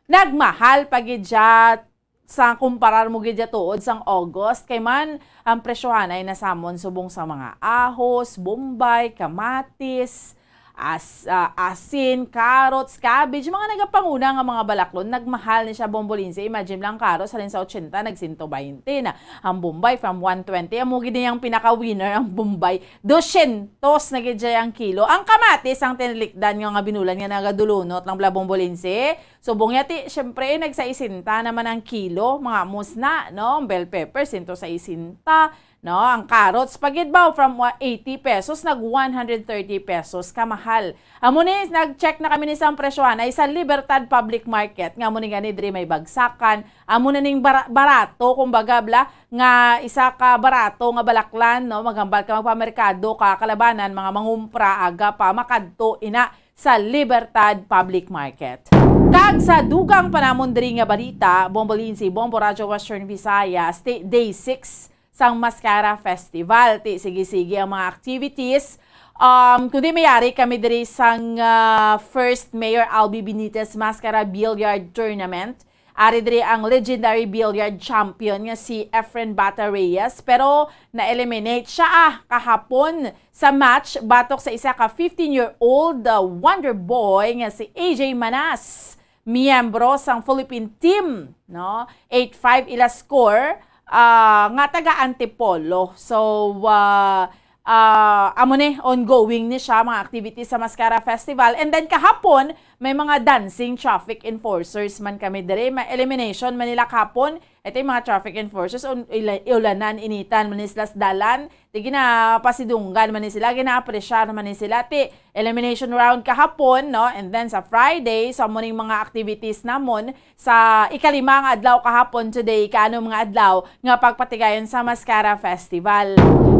nagmahal pa gid siya sa kumparar mo gid ya tuod sang August, kay man ang presyohan ay nasamon subong sa mga ahos, bombay, kamatis, as, ah, asin, carrots, cabbage, mga nagapanguna nga mga balaklon, nagmahal ni siya, Bombo Lindsay. Imagine lang, carrots halin sa ochenta, nag sento baynte na. Ang bombay from one twenty, amo gid ang pinaka-winner ang bombay. Dosyentos na gid siya ang kilo. Ang kamatis, ang tinilikdan nga, nga binulan nga nagadulunot lang bala, Bombo Lindsay. Subong niya ti, syempre, eh, nag-saisinta naman ang kilo, mga amos na, no? Ang bell pepper, sento saisinta, no? Ang carrots, pagidbaw, from wa-, eighty pesos, nag one hundred thirty pesos, kamahal. Amo ni, nag-check na kami ni sang presyohan ay sa Libertad Public Market, nga amo ni gani diri may bagsakan, amo na ning bara-, barato, kumbaga, bla, nga isa ka barato nga balaklan, no? Maghambal ka, magpamerkado ka, kalabanan, mga mangumpra, aga pa, makadto, ina, sa Libertad Public Market. Kag sa dugang pa namon diri nga balita, Bombo Lindsay, Bombo Radyo Western Visayas, ti-, day six sang Mascara Festival. Ti, sige-sige ang mga activities. Um, kundi mayari kami diri sang, ah, First Mayor Albi Benitez Mascara Billiard Tournament. Ari diri ang legendary billiard champion nga si Efren Bata Reyes, pero na-eliminate siya, ah, kahapon sa match batok sa isa ka fifteen-year-old, uh, wonder boy nga si A J Manas, miyembro sang Philippine team, no? Eight five ila score, ah, nga taga Antipolo. So, ah, ah, amo ni, ongoing ni siya, mga activities sa Mascara Festival. And then kahapon, may mga dancing traffic enforcers man kami diri. May elimination man nila kahapon. Ito yung mga traffic enforcers, un-, ila-, iulanan, initan man ni sila sa dalan. Ti ginapasidunggan man ni sila, ginaapresyar man ni sila. Ti elimination round kahapon, no? And then sa Friday, sa muning mga activities namon, sa ikalima nga adlaw kahapon, today, ikanom nga adlaw nga pagpatigayon sa Mascara Festival.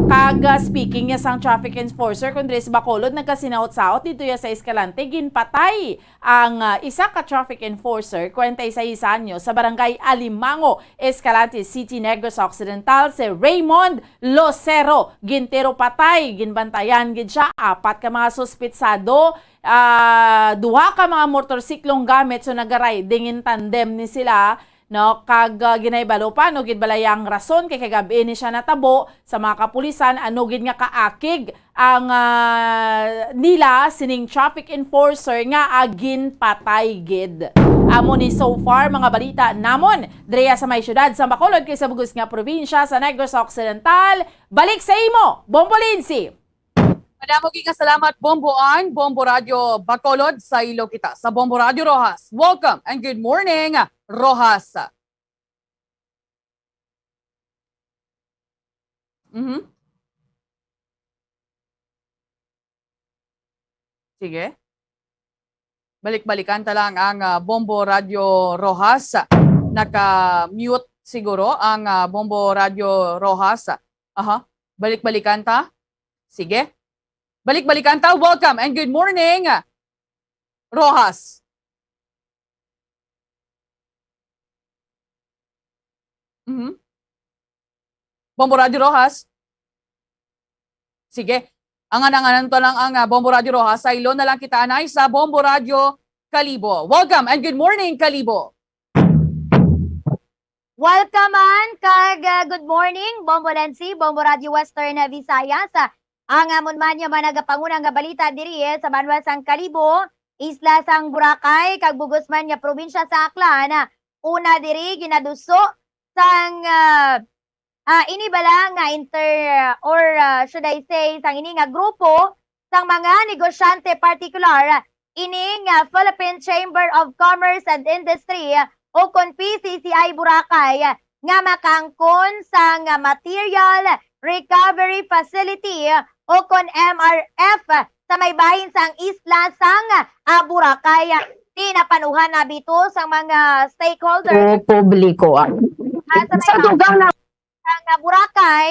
Kag, ah, speaking niya sang traffic enforcer, kun diri sa Bacolod, nagkasinaot-saot dito ya sa Escalante, ginpatay ang, ah, isa ka traffic enforcer, kwarenta y seis anyos, sa barangay Alimango, Escalante City, Negros Occidental, si Raymond Losero. Gintiro patay, ginbantayan gid siya, apat ka mga suspitsado, ah, duha ka mga motorsiklong gamit, so nagariding in tandem ni sila, no? Kag, ah, ginahibalo pa, ano gid balay ang rason kay kagab-i ni siya natabo sa mga kapulisan, ano gid nga kaakig ang, ah, nila sining traffic enforcer nga, ah, ginpatay gid. Amo ni so far mga balita namon diriya sa may siyudad sa Bacolod kag sa bugos nga probinsya sa Negros Occidental. Balik sa imo, Bombo Lindsay. Madamo gid nga salamat, Bombo Ann, Bombo Radyo Bacolod, sa ilo kita sa Bombo Radyo Roxas. Welcome and good morning, Roxas. Mhm. Sige. Balik-balikan ta lang ang, ah, Bombo Radyo Roxas. Naka-mute siguro ang, ah, Bombo Radyo Roxas. Aha. Balik-balikan ta. Sige. Balik-balikan ta. Welcome and good morning, Roxas. Mhm. Bombo Radyo Roxas. Sige. Angan-anganan to lang ang, ah, Bombo Radyo Roxas. Saylo na lang kita anay sa Bombo Radyo Kalibo. Welcome and good morning, Kalibo. Welcome man, kag, ah, good morning, Bombo Lancy, Bombo Radyo Western, ah, Visayas. Ah, ang amon man nga mga nagapanguna nga balita diri, eh, sa banwa sang Kalibo, isla sang Boracay, kag bugos man nga probinsya sa Aklan. Ah, una diri, ginaduso sang, ah, ah, ini bala nga inter, or, ah, should I say, sang ini nga grupo sang mga negosyante, partikular ini nga Philippine Chamber of Commerce and Industry, o kon P C C I Boracay, nga makaangkon sang material recovery facility, o kon M R F, sa may bahin sang isla sang, ah, Boracay. Di napanuhan na bito sang mga stakeholders, o publiko, ah, ah, sa may sa bahin dugang na sang, ah, Boracay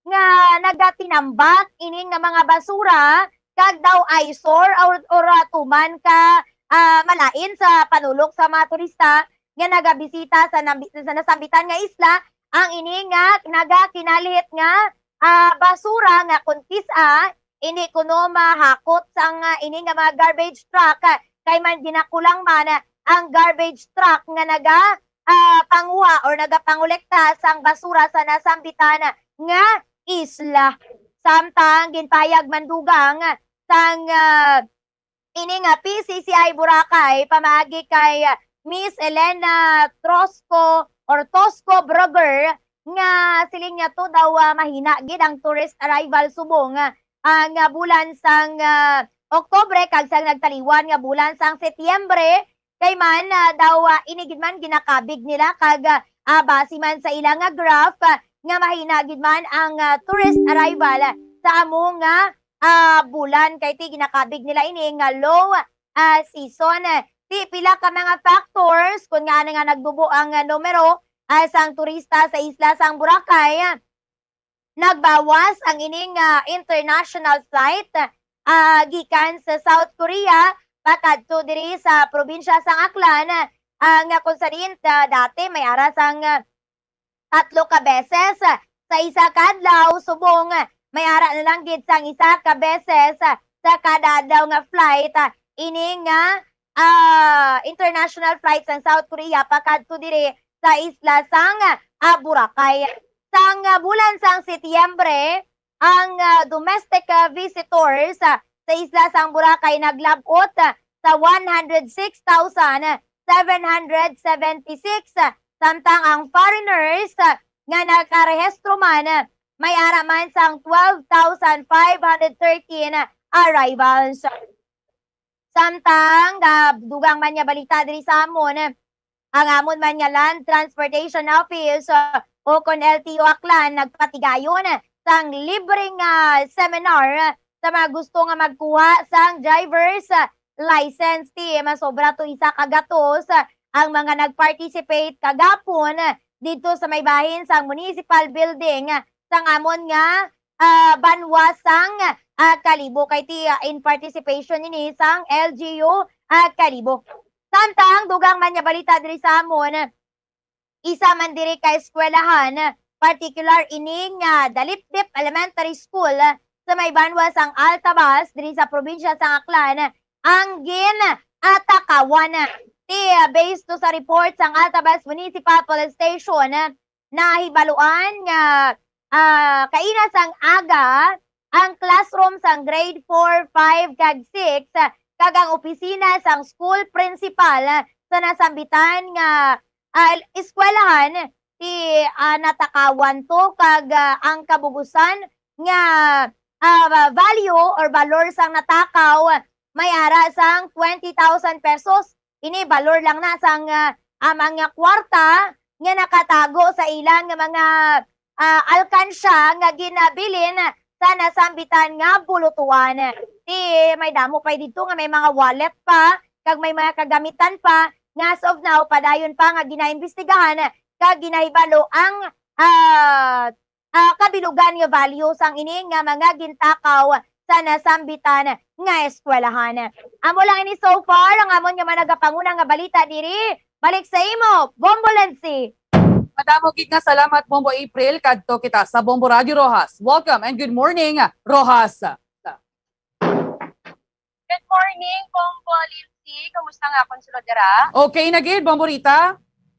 nga nagatinambak ini nga mga basura, kag daw eyesore or, or, ah, tuman ka, ah, malain sa panulok sa mga turista nga nagabisita sa nambi-, sa nasambitan nga isla ang ini nga nagakinalhit nga, ah, basura nga kon kis-a hindi kuno mahakot sang, ah, ini nga mga garbage truck, ah, kay man ginakulang man, ah, ang garbage truck nga naga, ah, panguha or nagapangolekta sang basura sa nasambitan nga isla. Samtang ginpayag man dugang sang, ah, ini nga P C C I Boracay pamaagi kay, ah, Miss Elena Trosco or Tosco Brober nga siling niya to daw, ah, mahina gid ang tourist arrival subong, ah, ang, ah, bulan sang, ah, Oktubre kag sang nagtaliwan nga bulan sang Setyembre. Kay man, ah, daw, ah, ini gid man ginakabig nila kag, ah, ah, base man sa ila nga graph, ah, nga mahina gid man ang, ah, tourist arrival, ah, sa amo nga, ah, bulan, kay ti ginakabig nila ini nga low, ah, season. Ti pila ka mga factors kon ngaa nga nagtubo ang, ah, numero, ah, sang turista sa isla sang Boracay. Nagbawas ang ining, ah, international flight, ah, gikan sa South Korea pakadto diri sa probinsya sang Aklan, ah, nga kung sa diin, ah, dati may ara sang, ah, tatlo ka beses sa isa ka adlaw, subong may ara na lang gid sang isa ka beses sa kada adlaw nga flight, ah, ini nga, ah, international flight sang South Korea pakadto diri sa isla sang, ah, Boracay. Sang, ah, bulan sang Setyembre, ang, ah, domestic, ah, visitors, ah, sa isla sang Boracay naglab-ot, ah, sa one hundred six thousand seven hundred seventy-six, ah, samtang ang foreigners, ah, nga nakarehistro man, ah, may ara man sang twelve thousand five hundred thirteen, ah, arrivals. Samtang, ah, dugang man nga balita diri sa amon, ang amon man nga Land Transportation Office, ah, o kon L T O Aklan, nagpatigayon sang libreng, ah, seminar sa mga gusto nga magkuha sang driver's, ah, license. Ti masobra to isa ka gatos, ah, ang mga nag-participate kagapon, ah, didto sa may bahin sang municipal building, ah, sang amon nga, ah, banwa sang, ah, Kalibo, kay ti, ah, in participation ini sang L G U, ah, Kalibo. Samtang dugang man nga balita diri sa amon, isa man diri ka eskwelahan, partikular ining, ah, Dalipdip Elementary School sa may banwa sang Altabas diri sa probinsya sang Aklan, ang gin-atakawan. Ti, ah, based to sa report sang Altabas Municipal Police Station, nahibaluan nga, ah, kaina sang aga, ang classroom sang grade four, five, kag six, kag ang opisina sang school principal sa nasambitan nga, ah, eskwelahan ti, ah, natakawan to, kag, ah, ang kabugusan nga, ah, value or balor sang natakaw may ara sang twenty thousand pesos. Ini balor lang na sang, ah, ah, mga kwarta nga nakatago sa ilang mga, ah, alkansya nga ginabilin sa nasambitan nga bulutuan. Ti may damo pa dito nga may mga wallet pa, kag may mga kagamitan pa nga as of now padayon pa nga ginaimbestigahan kag ginahibalo ang, ah, ah, kabilugan nga value sang ini nga mga gintakaw sa nasambitan nga eskwelahan. Amo lang ini so far ang amon nga managapanguna nga balita diri. Balik sa imo, Bombo Lensi. Madamo gid nga salamat, Bombo April. Kadto kita sa Bombo Radyo Roxas. Welcome and good morning, Roxas. Good morning, Bombo Lindsay. Kumusta nga akong sulod dira? Okay na gid, Bombo Rita.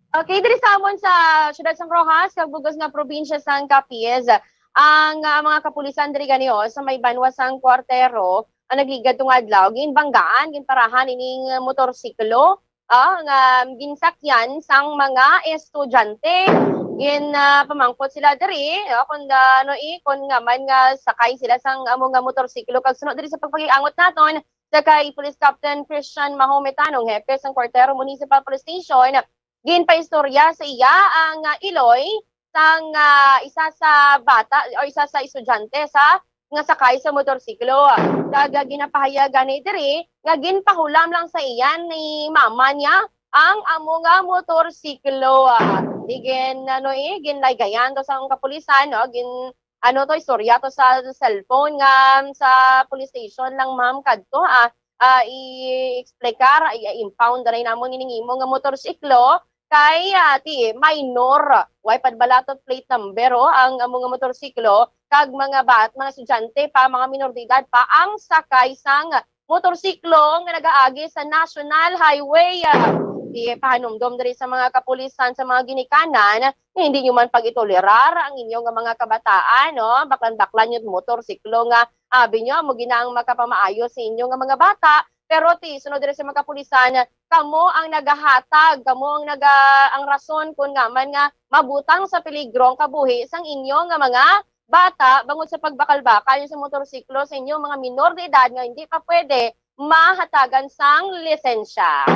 Okay, diri sa amon sa siyudad sang Roxas, kag bug-os nga probinsya sang Capiz, ang, ah, mga kapulisan diri gani, oh, sa may banwa sang Cuartero, ang nagligad tong adlaw, ginbanggaan, ginparahan ining motorsiklo, ah, nga ginsakyan sang mga estudyante. Gin, ah, pamangkot sila diri, ah, kung, ah, ano, eh, kung nga man nga sakay sila sang amo nga motorsiklo. Kag suno diri sa pagpakiangot naton sa kay Police Captain Christian Mahome Tanong, hepe sang Cuartero Municipal Police Station, ginpaistorya sa iya ang, ah, iloy sang, ah, isa sa bata o isa sa estudyante sa nga sakay sa motorsiklo. Kag, ah, ginapahayag gani diri nga ginpahulam lang sa iya ni mama niya ang amo nga motorsiklo. Ah, di gin, ano, eh, ginlaygayan to sang kapulisan, no? Gin, ano to, istorya to sa cellphone nga sa police station lang, ma'am, kadto, ah, ah, i-explicar, i-impound na namon ining imo nga motorsiklo kay, ah, ti minor, way pa bala to plate number, oh, ang amo nga motorsiklo, kag mga bat-, mga estudyante pa, mga minor de edad pa ang sakay sang motorsiklo nga nagaagi sa National Highway. Ah, ti pahanumdom diri sa mga kapulisan sa mga ginikanan nga hindi nyo man pag-itolerar ang inyo nga mga kabataan, no? Baklan-baklan yung motorsiklo nga abi nyo, amo gina ang makapamaayo sa inyo nga mga bata. Pero ti, sunod diri sa mga kapulisan, kamo ang nagahatag, kamo ang naga-, ang rason kung nga man nga mabutang sa peligro ang kabuhi sang inyo nga mga bata bangod sa pagbakal-bakal sa motorsiklo sa inyo mga minor de edad nga hindi pa pwede mahatagan sang lisensya.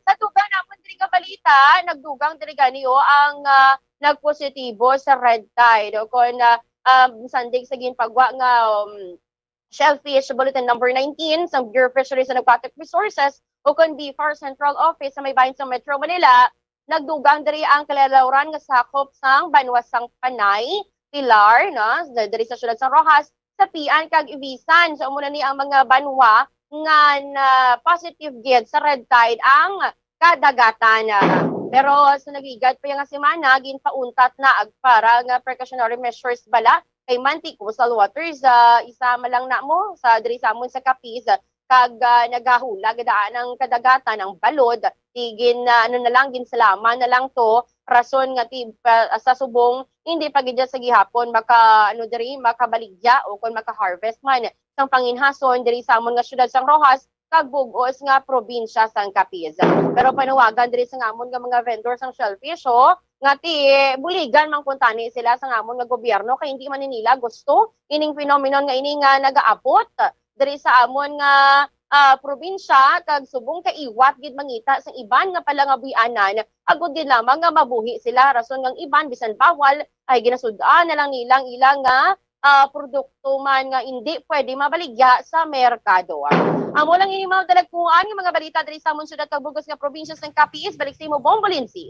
Sa dugang namon diri nga balita, nagdugang diri gani, oh, ang, ah, nagpositibo sa red tide o kon, ah, um, sandig sa ginpagwa nga, um, Shellfish Bulletin Number nineteen sang Bureau of Fisheries and Aquatic Resources o kon BFAR Central Office sa may bahin sa Metro Manila, nagdugang diri ang kalalawran nga sakop sang banwa sang Panay, Pilar, no, diri sa siyudad sang Roxas, Sapian kag Ibisan. So, amo na ni ang mga banwa nga na positive gid sa red tide ang kadagatan. Pero sa nagligad pa nga semana, ginpauntat na ang para nga precautionary measures bala kay man ti coastal waters, ah, isa man lang na mo sa diri sa amon sa Capiz, kag, ah, nagahula gid ang kadagatan, ang balod, ti gin, ah, ano na lang, ginsalaman na lang to, rason nga ti, pa, sa subong, hindi pa gid sa gihapon maka, ano, diri, makabaligya o kon maka-harvest man sang panginhason diri sa amon nga siyudad sang Roxas, kag bug-os nga probinsya sang Capiz. Pero panawagan diri sa amon nga mga vendor sang shellfish, oh, nga ti buligan man kuntani sila sa amon nga gobyerno kay hindi man nila gusto ining phenomenon nga ini nga nagaabot diri sa amon nga, ah, probinsya, kag subong kaiwat gid mangita sa iban nga palangabuhianan, agod gid lamang nga mabuhi sila, rason nga ang iban bisan bawal ay ginasud-an na lang nilang ilang nga, ah, produkto man nga indi pwede mabaligya sa merkado. Amo lang ini, mga dalagkuan nga mga balita diri sa amon siyudad kag bug-os nga probinsya sang Capiz. Balik sa imo, Bombo Lindsay.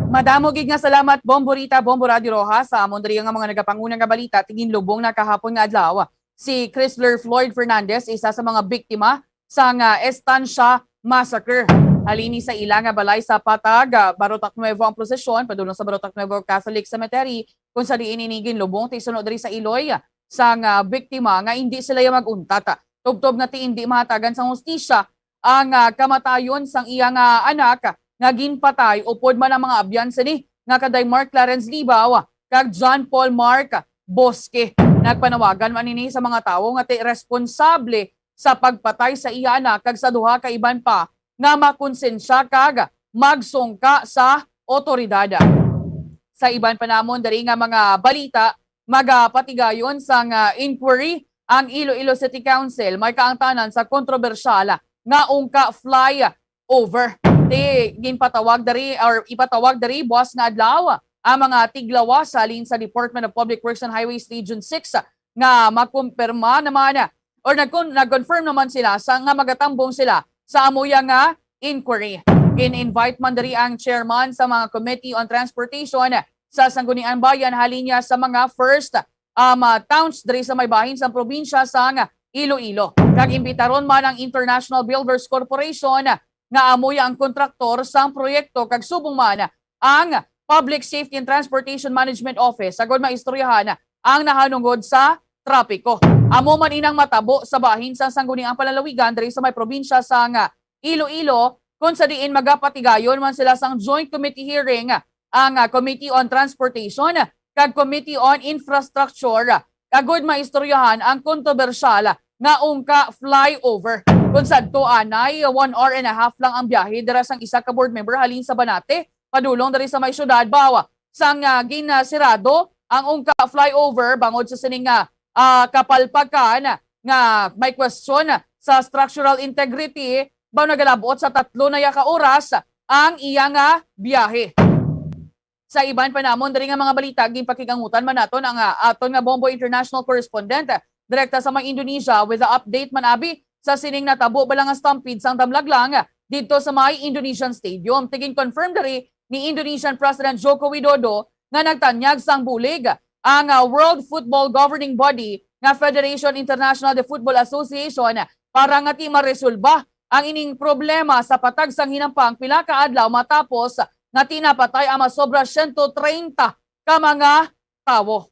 Madamo gid nga salamat, Bombo Rita, Bombo Radyo Roxas, sa amon diri nga mga nagapanguna nga balita. Ti ginlubong na kahapon nga adlaw si Chrysler Floyd Fernandez, isa sa mga biktima sang, ah, Estancia Massacre. Halin ni sa ila nga balay sa Patag, ah, Barotac Nuevo ang prosesyon padulong sa Barotac Nuevo Catholic Cemetery, kung sa diin ini ginlubong ti suno diri sa iloy sang, ah, biktima nga indi sila ya mag-untat. Tubtob nga ti indi mahatagan sang hustisya ang, ah, kamatayon sang iya nga anak nga ginpatay, upod man ang mga abyan sini nga kanday Mark Clarence Libao kag John Paul Mark Bosque. Nagpanawagan man ini sa mga tawo nga ti responsable sa pagpatay sa iya anak kag sa duha ka iban pa nga makonsensya kag magsungka sa otoridad. Sa iban pa namon diri nga mga balita, magapatigayon sang, ah, inquiry ang Iloilo City Council may kaangtanan sa kontrobersyal nga ungka flyover. Ti ginpatawag diri or ipatawag diri buas nga adlaw ang mga tiglawas halin sa Department of Public Works and Highways Region six nga makumpirma naman or nagkon-, nag-confirm naman sila sa nga magatambong sila sa amuya nga inquiry. Gin-invite man diri ang chairman sa mga Committee on Transportation sa Sangguniang Bayan halin niya sa mga first, um, ah, towns diri sa may bahin sang probinsya sang Iloilo. Kag imbitaron man ang International Builders Corporation nga amo ya ang kontraktor sang proyekto kag subong man ang Public Safety and Transportation Management Office agud maistoryahan ang nahanungod sa trapiko. Amo man inang matabo sa bahin sang Sangguniang Panlalawigan diri sa may probinsya sang Iloilo, kung sa diin magapatigayon man sila sang joint committee hearing ang, ah, Committee on Transportation kag Committee on Infrastructure, agud maistoryahan ang kontrobersyal nga ungka flyover. Kung sadto anay, one hour and a half lang ang biyahe dira sang isa ka board member halin sa Banate padulong diri sa may syudad, baw sang, ah, ginasirado ang ungka flyover bangod sa sining nga, ah, kapalpakan nga may question sa structural integrity, baw nagalabot sa tatlo na ya ka oras ang iya nga biyahe. Sa iban pa namon diri nga mga balita, ginpakigangutan man naton ang, ah, aton nga Bombo International correspondent direkta sa may Indonesia with the update man abi sa sining natabo bala nga stampede sang damlaglang didto sa may Indonesian Stadium. Ti gin-confirm diri ni Indonesian President Joko Widodo nga nagtanyag sang bulig ang, ah, World Football Governing Body nga Federation International de Football Association para nga ti maresolba ang ining problema sa patag sang hinampang pila ka adlaw matapos nga ti napatay ang masobra siyento treinta ka mga tawo.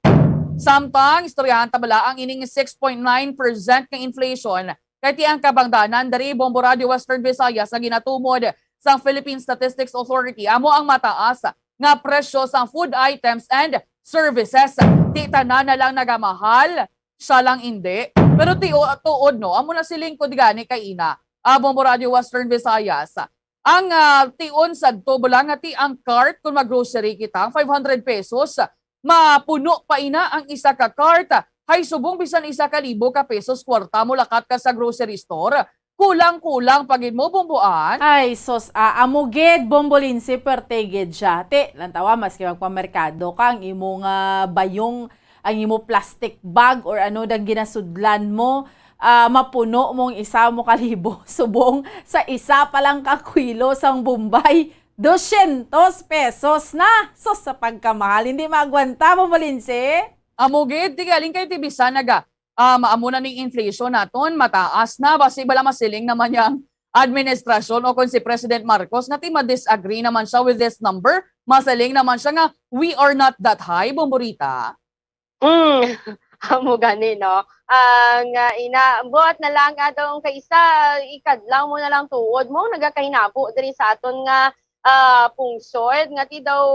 Samtang istoryahan ta bala ang ining six point nine percent nga inflation, kay ti ang kabangdanan diri, Bombo Radyo Western Visayas, nga ginatumod sang Philippine Statistics Authority amo ang mataas nga presyo sang food items and services. Ti tanan na lang nagamahal, siya lang indi. Pero ti-, tuod, no, amo na siling ko gani kay ina, ah, Bombo Radyo Western Visayas, ang, ah, tion sadto bala nga ti ang cart, kung mag-grocery kita, ang five hundred pesos, mapuno pa ina ang isa ka cart. Hay subong bisan isa ka libo ka pesos kwarta mo lakat ka sa grocery store, kulang-kulang pa gid mo, Bombo Ann. Ay, sus, ah, amo gid, Bombo Lindsay, perte gid siya. Ti, lantawa, maski magpamerkado ka, ang imo nga bayong, ang imo plastic bag or ano dang ginasudlan mo, ah, mapuno mong isa mo kalibo subong sa isa pa lang ka kilo sang Bombay. Dosyentos pesos na! Sus, sa pagkamahal, hindi maagwanta, Bombo Lindsay. Amo gid, ti galing kay ti bisan naga, um, amo na ning inflation naton, mataas na, basi bala masiling naman yang administrasyon o kung si President Marcos nga ti ma-disagree naman siya with this number, masiling naman siya nga, "We are not that high, Bombo Rita." Mm, amo gani, no? Ang, ah, ina, buhat na lang, atong kaisa, ikadlaw mo na lang tuod mo, nagakahinabo diri sa aton nga, ah, pungsod, nga ti daw,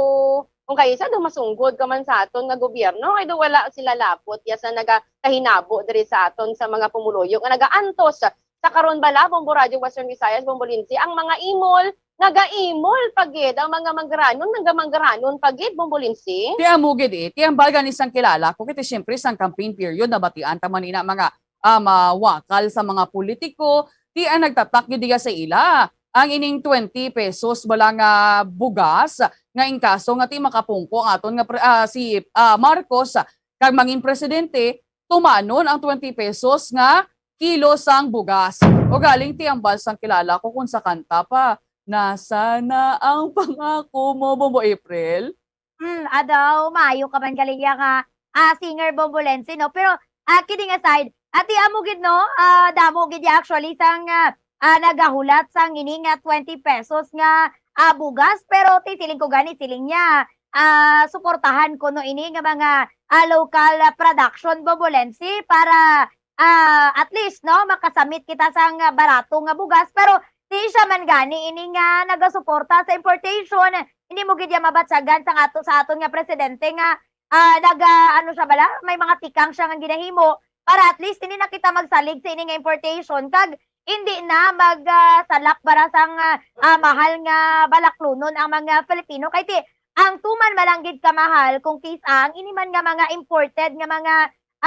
kung kaisa daw masunggod ka man sa aton nga gobyerno, ay daw wala sila labot, ya sa nagakahinabo diri sa aton sa mga pumuluyo nga nagaantos sa karon bala, Bombo Radyo Western Visayas, Bombo Lindsay, ang mga imol, nagaimol pa gid, ang mga manggaranon, nagamanggaranon pa gid, Bombo Lindsay. Ti amo gid, eh, ti ang balga ni sang kilala ko, kay ti siyempre sang campaign period, nabatian ta man ina mga, ah, mawakal sa mga politiko, ti ang nagtatak gid diya sa ila. Ang ining twenty pesos bala nga bugas, nga in kaso nga ti makapungko ang aton nga pre-, ah, si, ah, Marcos, kag mangin presidente, tumanon ang twenty pesos nga kilo sang bugas. O galing ti ang bal sang kilala ko kung sa kanta pa, "Nasana ang pangako mo," Bombo April? Hmm, adaw, maayo ka man gali ya nga, ah, singer, Bombo Lensi, no? Pero, ah, kidding aside, ati amo gid, no? Ah, damo gid ya actually sang, ah, ah, nagahulat sang ini nga twenty pesos nga, ah, bugas. Pero ti siling ko gani, siling niya, ah, suportahan ko no ini nga mga, ah, local, ah, production, Bombo Lensi, para, ah, at least, no, makasamit kita sang, ah, barato nga bugas. Pero ti siya man gani ini nga nagasuporta sa importation. Hindi mo gid ya mabatyagan sang ato, sa aton nga presidente nga, ah, naga, ano siya bala, may mga tikang siya nga ginahimo para at least hindi na kita magsalig sa ini nga importation kag hindi na mag, ah, salak bara sang, ah, ah, mahal nga balaklonon ang mga Filipino. Kay ti, ang tuman man lang gid kamahal kung kis-a ang ini man nga mga imported nga mga,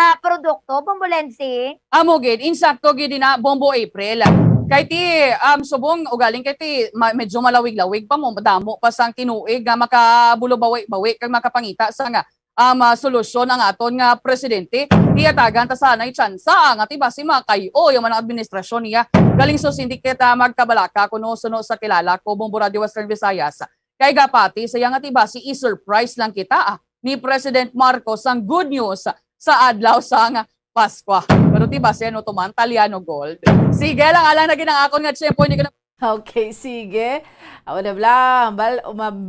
ah, produkto, Bombo Lensi. Amo gid, insakto gid na, Bombo April. Kay ti, um, subong ugaling kay ti ma-, medyo malawig-lawig pa mo, damo pa sang tinuig nga makabulo bawi-bawi kag makapangita sa nga um, ah, solusyon ang aton nga presidente. Iyatagan ta sana'y tsansa nga ti basi makay-o yung mga administrasyon niya. Galing sus, hindi kita magkabalaka kuno suno sa kilala ko, Bombo Radio Western Visayas. Kay gapati sa iya nga ti basi i-surprise lang kita, ah, ni President Marcos ang good news sa adlaw sang Paskwa. Pero ti basi ano to man, Taliano Gold. Sige lang, alang na ginang akon nga tiyempo, hindi ko na Okay, sige. Awa na bla, bal, umab